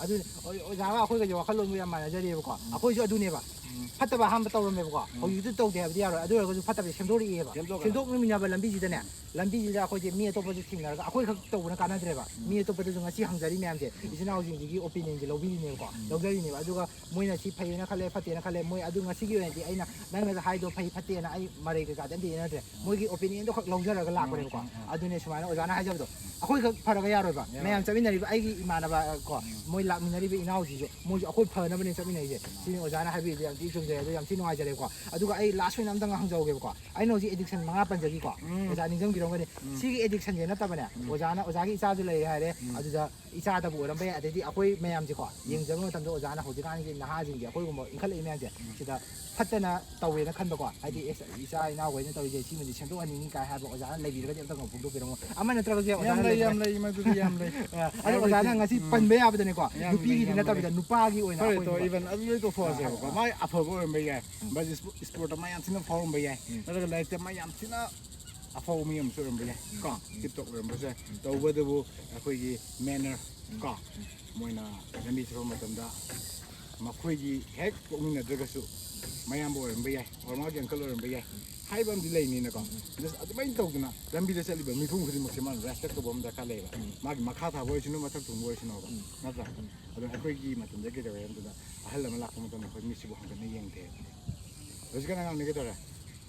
ꯑꯗꯨꯅꯤ, ꯑꯣ-, ꯑꯣꯖꯥꯒ ꯑꯩꯈꯣꯏꯒꯁꯦ ꯋꯥꯈꯜꯂꯣꯟꯗꯣ ꯌꯥꯝ ꯃꯥꯟꯅꯖꯔꯤꯑꯕꯀꯣ꯫ ꯎꯝ꯫ ꯑꯩꯈꯣꯏꯁꯨ ꯑꯗꯨꯅꯦꯕ꯫ ꯎꯝ꯫ ꯐꯠꯇꯕ ꯑꯍꯥꯟꯕ ꯇꯧꯔꯝꯃꯦꯕꯀꯣ꯫ ꯎꯝ꯫ ꯍꯧꯖꯤꯛꯇꯤ ꯇꯧꯗꯦ ꯍꯥꯏꯕꯗꯤ ꯌꯥꯔꯣꯏ꯫ ꯑꯗꯨ ꯑꯣꯏꯔꯒꯁꯨ ꯐꯠꯇꯕꯁꯦ ꯁꯦꯝꯗꯣꯔꯛꯑꯦꯕ꯫ ꯁꯦꯝꯗꯣꯛꯀꯗꯕꯅꯤ꯫ ꯁꯦꯝꯗꯣꯛꯃꯤꯟꯅꯕ ꯂꯝꯕꯤꯁꯤꯗꯅꯦ, ꯎꯝ꯫ ꯂꯝꯕꯤꯁꯤꯗ ꯑꯩꯈꯣꯏꯁꯦ ꯃꯤ ꯑꯇꯣꯞꯄꯁꯨ ꯊꯦꯡꯅꯔꯒ ꯑꯩꯈꯣꯏ ꯈꯛ ꯇꯧꯕꯅ ꯀꯥꯟꯅꯗ꯭ꯔꯦꯕ꯫ ꯎꯝ꯫ ꯃꯤ ꯑꯇꯣꯞꯄꯗꯁꯨ ꯉꯁꯤ ꯍꯪꯖꯔꯤ ꯃꯌꯥꯝꯁꯦ, ꯎꯝ꯫ ꯏꯆꯤꯟ ꯏꯅꯥꯎꯁꯤꯡꯁꯤꯒꯤ opinionꯁꯦ ꯂꯧꯕꯤꯔꯤꯅꯦꯕꯀꯣ꯫ ꯎꯝ꯫ ꯂꯧꯖꯔꯤꯅꯦꯕ꯫ ꯑꯗꯨꯒ ꯃꯣꯏꯅ ꯁꯤ ꯐꯩꯌꯦꯅ ꯈꯜꯂꯦ, ꯐꯠꯇꯦꯅ ꯈꯜꯂꯦ, ꯃꯣꯏ ꯑꯗꯨ ꯉꯁꯤꯒꯤ ꯑꯣꯏꯅꯗꯤ ꯑꯩꯅ ꯅꯪꯅ ꯍꯥꯏꯗꯣ ꯐꯩ ꯐꯠꯇꯦꯅ ꯑꯩ ꯃꯔꯩ ꯀꯩꯀꯥꯗꯤ ꯑꯝꯇ ꯌꯦꯠꯅꯗ꯭ꯔꯦ꯫ ꯃꯣꯏꯒꯤ opinionꯗꯣ ꯈꯛ ꯂꯧꯖꯔꯒ ꯂꯥꯛꯄꯅꯦꯕꯀꯣ꯫ ꯎꯝ, ꯎꯝ, ꯎꯝ꯫ ꯑꯗꯨꯅꯦ ꯁꯨꯃꯥꯏꯅ ꯑꯣꯖꯥꯅ ꯍꯥꯏꯖꯕꯗꯣ, ꯑꯩꯈꯣꯏ ꯈꯛ ꯐꯔꯒ ꯌꯥꯔꯣꯏꯕ꯫ ꯌꯥꯔꯣꯏ꯫ ꯃꯌꯥꯝ ꯆꯠꯃꯤꯟꯅꯔꯤꯕ ꯑꯩꯒꯤ ꯏꯃꯥꯟꯅꯕ, ꯀꯣ, ꯎꯝ꯫ ꯃꯣꯏ ꯂꯥꯛꯃꯤꯟꯅꯔꯤꯕ ꯏꯅꯥꯎꯁꯤꯁꯨ, ꯃꯣꯏꯁꯨ ꯑꯩꯈꯣꯏ ꯐꯅꯕꯅꯦ ꯆꯠꯃꯤꯟꯅꯩꯁꯦ꯫ ꯎꯝ꯫ ꯁꯤꯅꯤ ꯑꯣꯖꯥꯅ ꯍꯥꯏꯕꯤꯔꯤꯗꯣ ꯌꯥꯝ ꯊꯤ ꯆꯨꯝꯖꯩ꯫ ꯑꯗꯣ ꯌꯥꯝ ꯊꯤ ꯅꯨꯡꯉꯥꯏꯖꯔꯦꯀꯣ꯫ ꯑꯗꯨꯒ ꯑꯩ ꯂꯥꯁ ꯑꯣꯏꯅ ꯑꯝꯇꯪ ꯍꯪꯖꯍꯧꯒꯦꯕꯀꯣ꯫ ꯑꯩꯅ ꯍꯧꯖꯤꯛ ꯑꯦꯗꯤꯛꯁꯟ ꯃꯉꯥ ꯄꯟꯖꯈꯤꯀꯣ꯫ ꯎꯝ꯫ ꯑꯣꯖꯥ ꯅꯤꯡꯁꯤꯡꯕꯤꯔꯝꯒꯅꯤ꯫ ꯎꯝ꯫ ꯁꯤꯒꯤ ꯑꯦꯗꯤꯛꯁꯟꯁꯦ ꯅꯠꯇꯕꯅꯦ, ꯎꯝ꯫ ꯑꯣꯖꯥꯅ, ꯑꯣꯖꯥꯒꯤ ꯏꯆꯥꯁꯨ ꯂꯩꯔꯦ ꯍꯥꯏꯔꯦ꯫ ꯎꯝ꯫ ꯑꯗꯨꯗ ꯏꯆꯥꯗꯕꯨ ꯑꯣꯏꯔꯝꯕ ꯌꯥꯏ, ꯑꯗꯩꯗꯤ ꯑꯩꯈꯣꯏ ꯃꯌꯥꯝꯁꯦꯀꯣ, ꯎꯝ꯫ ꯌꯦꯡꯖꯕ ꯃꯇꯝꯗ ꯑꯣꯖꯥꯅ ꯍꯧꯖꯤꯛꯀꯥꯟꯒꯤ ꯅꯍꯥꯁꯤꯡꯁꯦ, ꯑꯩꯈꯣꯏꯒꯨꯝꯕ ꯏꯟꯈꯠꯂꯛꯏ ꯃꯌꯥꯝꯁꯦ, ꯎꯝ꯫ ꯁꯤꯗ ꯐꯠꯇꯅ ꯇꯧꯋꯦꯅ ꯈꯟꯕꯀꯣ꯫ ꯍꯥꯏꯗꯤ, "ꯑꯦꯁ, ꯏꯆꯥ ꯏꯅꯥꯎꯈꯩꯅ ꯇꯧꯔꯤꯁꯦ ꯁꯤꯃꯗꯤ ꯁꯦꯝꯗꯣꯛꯍꯟꯅꯤꯡꯉꯤ" ꯀꯥꯏ ꯍꯥꯏꯕ ꯑꯣꯖꯥꯅ ꯂꯩꯕꯤꯔꯒꯗꯤ ꯑꯝꯇꯪ ꯐꯣꯡꯗꯣꯛꯄꯤꯔꯝꯃꯣ꯫ ꯑꯃ ꯅꯠꯇ꯭ꯔꯒꯁꯨ ꯌꯥꯏ, ꯌꯥꯝ ꯑꯣꯖꯥꯅ ꯂꯩ, ꯂꯩꯕ꯫ ꯌꯥꯝ ꯂꯩ, ꯃꯗꯨꯗꯤ ꯌꯥꯝ ꯂꯩ꯫ ꯑ, ꯑꯗꯣ ꯑꯣꯖꯥꯅ ꯉꯁꯤ ꯎꯝ꯫ ꯄꯟꯕ ꯌꯥꯕꯗꯅꯦꯀꯣ, ꯌꯥꯝ ꯂꯩ, ꯅꯨꯄꯤꯒꯤꯗꯤ ꯌꯥꯝ ꯂꯩ꯫ ꯅꯠꯇꯕꯤꯗ ꯅꯨꯄꯥꯒꯤ ꯑꯣꯏꯅ ꯐꯔꯦ, ꯑꯩꯈꯣꯏ ꯇꯣ, ꯏꯚꯟ ꯑꯗꯨ ꯂꯣꯏ ꯇꯣꯛꯊꯣꯛꯑꯁꯦꯕꯀꯣ꯫ ꯑ, ꯑ꯫ ꯃꯥꯏ ꯑꯐꯕ ꯑꯣꯏꯔꯝꯕ ꯌꯥꯏ, ꯎꯝ꯫ ꯕꯠ ꯏꯁꯄꯣ-, ꯏꯁꯄꯣꯔꯠꯇ ꯃꯥ ꯌꯥꯝ ꯊꯤꯅ ꯐꯥꯎꯔꯝꯕ ꯌꯥꯏ, ꯎꯝ꯫ ꯅꯠꯇ꯭ꯔꯒ ꯂꯥꯏꯔꯤꯛꯇ ꯃꯥ ꯌꯥꯝ ꯊꯤꯅ ꯑꯐꯥꯎꯕ ꯃꯤ ꯑꯃꯁꯨ ꯑꯣꯏꯔꯝꯕ ꯌꯥꯏ ꯀꯣ꯫ ꯎꯝ꯫ ꯇꯤꯞ ꯇꯣꯞ ꯑꯣꯏꯔꯝꯕꯁꯨ ꯌꯥꯏ꯫ ꯎꯝ꯫ ꯇꯧꯕꯇꯕꯨ ꯑꯩꯈꯣꯏꯒꯤ ꯃꯦꯅꯔ ꯎꯝ꯫ ꯀꯣ, ꯎꯝ꯫ ꯃꯣꯏꯅ ꯂꯝꯕꯤ ꯆꯠꯄ ꯃꯇꯝꯗ ꯃꯈꯣꯏꯒꯤ ꯍꯦꯛ ꯄꯣꯛꯃꯤꯟꯅꯗ꯭ꯔꯒꯁꯨ ꯃꯌꯥꯝꯕ ꯑꯣꯏꯔꯝꯕ ꯌꯥꯏ, ꯑꯣꯔ ꯃꯥꯒꯤ ꯑꯪꯀꯜ ꯑꯣꯏꯔꯝꯕ ꯌꯥꯏ ꯍꯥꯏꯕ ꯑꯃꯗꯤ ꯂꯩꯅꯤꯅꯀꯣ꯫ ꯎꯝ꯫ ꯎꯝ꯫ Just ꯑꯗꯨꯃꯥꯏꯅ ꯇꯧꯗꯅ ꯂꯝꯕꯤꯗ ꯆꯠꯂꯤꯕ ꯃꯤꯄꯨꯝ ꯈꯨꯗꯤꯡꯃꯛꯁꯦ ꯃꯥꯅ ꯔꯦꯁꯄꯦꯛ ꯇꯧꯕ ꯑꯃ ꯗꯔꯀꯥꯔ ꯂꯩꯌꯦꯕ꯫ ꯎꯝ꯫ ꯃꯥꯒꯤ ꯃꯈꯥ ꯊꯥꯕ ꯑꯣꯏꯁꯅꯨ, ꯃꯊꯛ ꯊꯣꯡꯕ ꯑꯣꯏꯁꯅꯨꯕ, ꯎꯝ꯫ ꯅꯠꯇ꯭ꯔꯥ? ꯎꯝ꯫ ꯑꯗꯣ ꯑꯩꯈꯣꯏꯒꯤ ꯃꯇꯝꯗ ꯀꯩꯗꯧꯋꯦ ꯍꯥꯏꯕꯗꯨꯗ, ꯑꯍꯜ ꯑꯃ ꯂꯥꯛꯄ ꯃꯇꯝꯗ ꯑꯩꯈꯣꯏ ꯃꯤꯠꯁꯤꯕꯨ ꯍꯟꯒꯠꯅ ꯌꯦꯡꯗꯦ꯫ ꯍꯧꯖꯤꯛꯀꯥꯟ ꯑꯉꯥꯡꯅꯤ ꯀꯩꯗꯧꯔꯦ?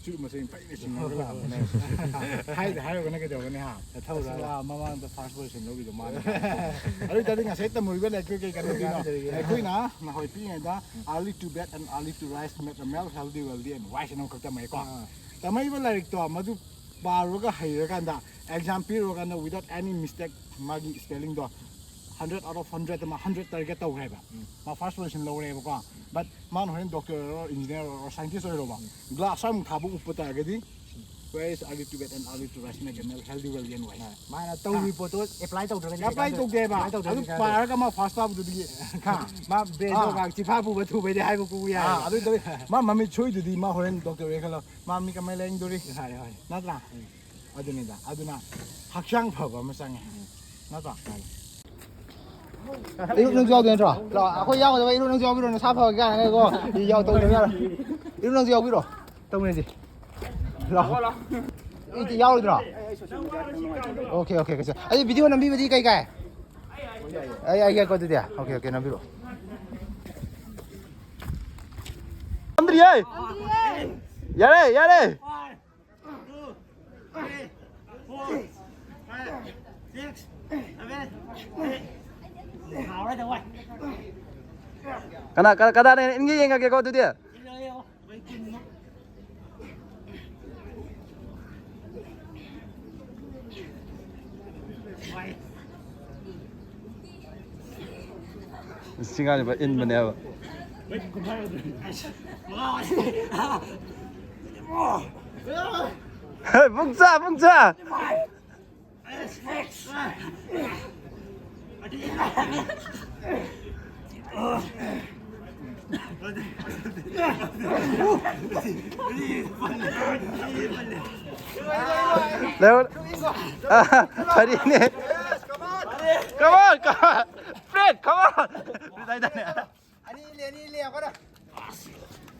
ꯆꯨꯔꯨꯞ ꯃꯆꯩ ꯄꯩꯅ ꯆꯤꯡꯉꯒ ꯂꯥꯛꯄꯅꯦ꯫ ꯍꯥꯏꯗ ꯍꯥꯏꯔꯨꯒꯅ ꯀꯩꯗꯧꯒꯅꯤ, ꯍꯥ? ꯊꯧꯔ ꯑꯁ, ꯂꯥꯛꯑꯣ꯫ ꯃꯃꯥꯡꯗ ꯐꯥꯔꯁ ꯄꯣꯖꯤꯁꯟ ꯂꯧꯈꯤꯗꯣ ꯃꯥꯅ꯫ ꯑꯗꯨ ꯑꯣꯏ ꯇꯥꯔꯗꯤ ꯉꯁꯥꯏ ꯇꯝꯃꯨꯔꯤꯕ ꯂꯥꯏꯔꯤꯛꯇꯨ ꯀꯩ ꯀꯥꯟꯅꯗꯣꯏꯅꯣ? ꯀꯩ ꯀꯥꯟꯅꯗꯣꯏꯅꯣ? ꯑꯩꯈꯣꯏꯅ ꯅꯍꯥꯟꯋꯥꯏ ꯄꯤꯛꯏꯉꯩꯗ "Early to bed and early to rise make a man healthy, wealthy and wise" ꯍꯥꯏꯅ ꯑꯃꯈꯛ ꯇꯝꯃꯛꯑꯦꯀꯣ꯫ ꯑꯥ꯫ ꯇꯝꯃꯛꯏꯕ ꯂꯥꯏꯔꯤꯛꯇꯣ ꯃꯗꯨ ꯄꯥꯔꯨꯔꯒ ꯍꯩꯔꯀꯥꯟꯗ, ꯑꯦꯛꯖꯥꯝ ꯄꯤꯔꯨꯔꯀꯥꯟꯗ, without any mistake, ꯃꯥꯒꯤ ꯁ꯭ꯄꯦꯂꯤꯡꯗꯣ hundred out of hundred ꯃꯥ hundred target ꯇꯧꯈ꯭ꯔꯦꯕ꯫ ꯎꯝ꯫ ꯃꯥ ꯐꯥꯔꯁ ꯄꯣꯖꯤꯁꯟ ꯂꯧꯔꯦꯕꯀꯣ꯫ ꯕꯠ ꯃꯥꯅ ꯍꯣꯔꯦꯟ ꯗꯣꯛꯇꯔ ꯑꯣꯏꯔꯣ, ꯏꯟꯖꯤꯅꯤꯌꯥꯔ ꯑꯣꯏꯔꯣ, ꯁꯥꯏꯟꯇꯤꯁ ꯑꯣꯏꯔꯣꯕ, ꯎꯝ꯫ ꯒ꯭ꯂꯥꯁ ꯑꯃꯨꯛ ꯊꯥꯕ ꯎꯞꯄ ꯇꯥꯔꯒꯗꯤ, "Where is early to bed and early to rise make a man healthy, wealthy and wise?" ꯍꯣꯏ꯫ ꯃꯥꯅ ꯇꯧꯔꯤꯕ ꯍꯥ꯫ ꯄꯣꯠꯇꯣ ꯑꯦꯄ꯭ꯂꯥꯏ ꯇꯧꯗ꯭ꯔꯒꯗꯤ ꯑꯦꯄ꯭ꯂꯥꯏ ꯀꯩꯗꯧꯗꯣꯏ-, ꯇꯧꯗꯦꯕ꯫ ꯑꯦꯄ꯭ꯂꯥꯏ ꯇꯧꯗ꯭ꯔꯗꯤ ꯑꯗꯨ ꯀꯩꯗꯧꯗꯣꯏ? ꯄꯥꯔꯒ ꯃꯥ ꯐꯥꯔꯁ ꯇꯥꯕꯗꯨꯗꯤ, ꯍꯥ꯫ ꯃꯥ ꯕ꯭ꯔꯦꯟꯗꯣ ꯑꯥ꯫ ꯉꯥꯏꯍꯥꯛ ꯆꯤꯐꯥ ꯄꯨꯕ ꯊꯨꯕꯩꯗꯤ ꯍꯥꯏꯕ ꯀꯣꯛꯎ ꯌꯥꯏ꯫ ꯑꯥ, ꯑꯗꯨ ꯇꯧꯋꯤ꯫ ꯃꯥ ꯃꯃꯤꯠ ꯁꯣꯏꯗꯨꯗꯤ ꯃꯥ ꯍꯣꯔꯦꯟ ꯗꯣꯛꯇꯔ ꯑꯣꯏꯔꯦ ꯈꯜꯂꯣ꯫ ꯃꯥ ꯃꯤ ꯀꯃꯥꯏꯅ ꯂꯥꯌꯦꯡꯗꯣꯔꯤ? ꯍꯣꯏ, ꯍꯣꯏ꯫ ꯅꯠꯇ꯭ꯔꯥ? ꯎꯝ꯫ ꯑꯗꯨꯅꯤꯗ꯫ ꯑꯗꯨꯅ ꯍꯛꯆꯥꯡ ꯐꯕ ꯑꯃ ꯆꯪꯉꯦ꯫ ꯎꯝ꯫ ꯅꯠꯇ꯭ꯔꯥ? ꯏꯔꯨꯞ ꯅꯪꯁꯨ ꯌꯥꯎꯗꯣꯏ ꯅꯠꯇ꯭ꯔꯣ? ꯂꯥꯛꯑꯣ, ꯑꯩꯈꯣꯏ ꯌꯥꯎꯒꯗꯕ ꯏꯔꯨꯞ ꯅꯪꯁꯨ ꯌꯥꯎꯕꯤꯔꯣ, ꯅꯁꯥ ꯐꯕꯒꯤ ꯀꯥꯏꯅꯒꯀꯣ꯫ ꯌꯥꯎ ꯇꯧꯗꯕ ꯌꯥꯔꯣꯏ꯫ ꯏꯔꯨꯞ ꯅꯪꯁꯨ ꯌꯥꯎꯕꯤꯔꯣ꯫ ꯇꯧꯃꯤꯟꯅꯁꯤ꯫ ꯂꯥꯛꯑꯣ꯫ ꯏꯗꯤ ꯌꯥꯎꯔꯣꯏꯗ꯭ꯔꯣ? Okay, okay, okay. ꯑꯗꯨ ꯚꯤꯗꯤꯑꯣ ꯅꯝꯕꯤꯕꯗꯤ ꯀꯩ ꯀꯥꯏ? ꯑꯩ, ꯑꯩ ꯌꯥꯏꯀꯣ ꯑꯗꯨꯗꯤ? ꯑꯣꯀꯦ, ꯑꯣꯀꯦ, ꯅꯝꯕꯤꯔꯣ꯫ ꯅꯝꯗ꯭ꯔꯤꯌꯦ꯫ ꯌꯥꯔꯦ, ꯌꯥꯔꯦ꯫ ꯀꯅꯥ, ꯀꯅꯥ, ꯀꯅꯥꯅ ꯏꯟꯒꯦ ꯌꯦꯡꯉꯒꯦꯀꯣ ꯑꯗꯨꯗꯤ꯫ ꯁꯤꯡꯉꯥꯏꯅꯕ ꯏꯟꯕꯅꯦꯕ꯫ ꯄꯨꯡꯆꯥ, ꯄꯨꯡꯆꯥ꯫ ꯐꯔꯤꯅꯦ꯫ Come on, come on. Fred, come on. ꯑꯅꯤ ꯏꯜꯂꯦ, ꯑꯅꯤ ꯏꯜꯂꯦ, ꯌꯥꯝ ꯀꯟꯅ꯫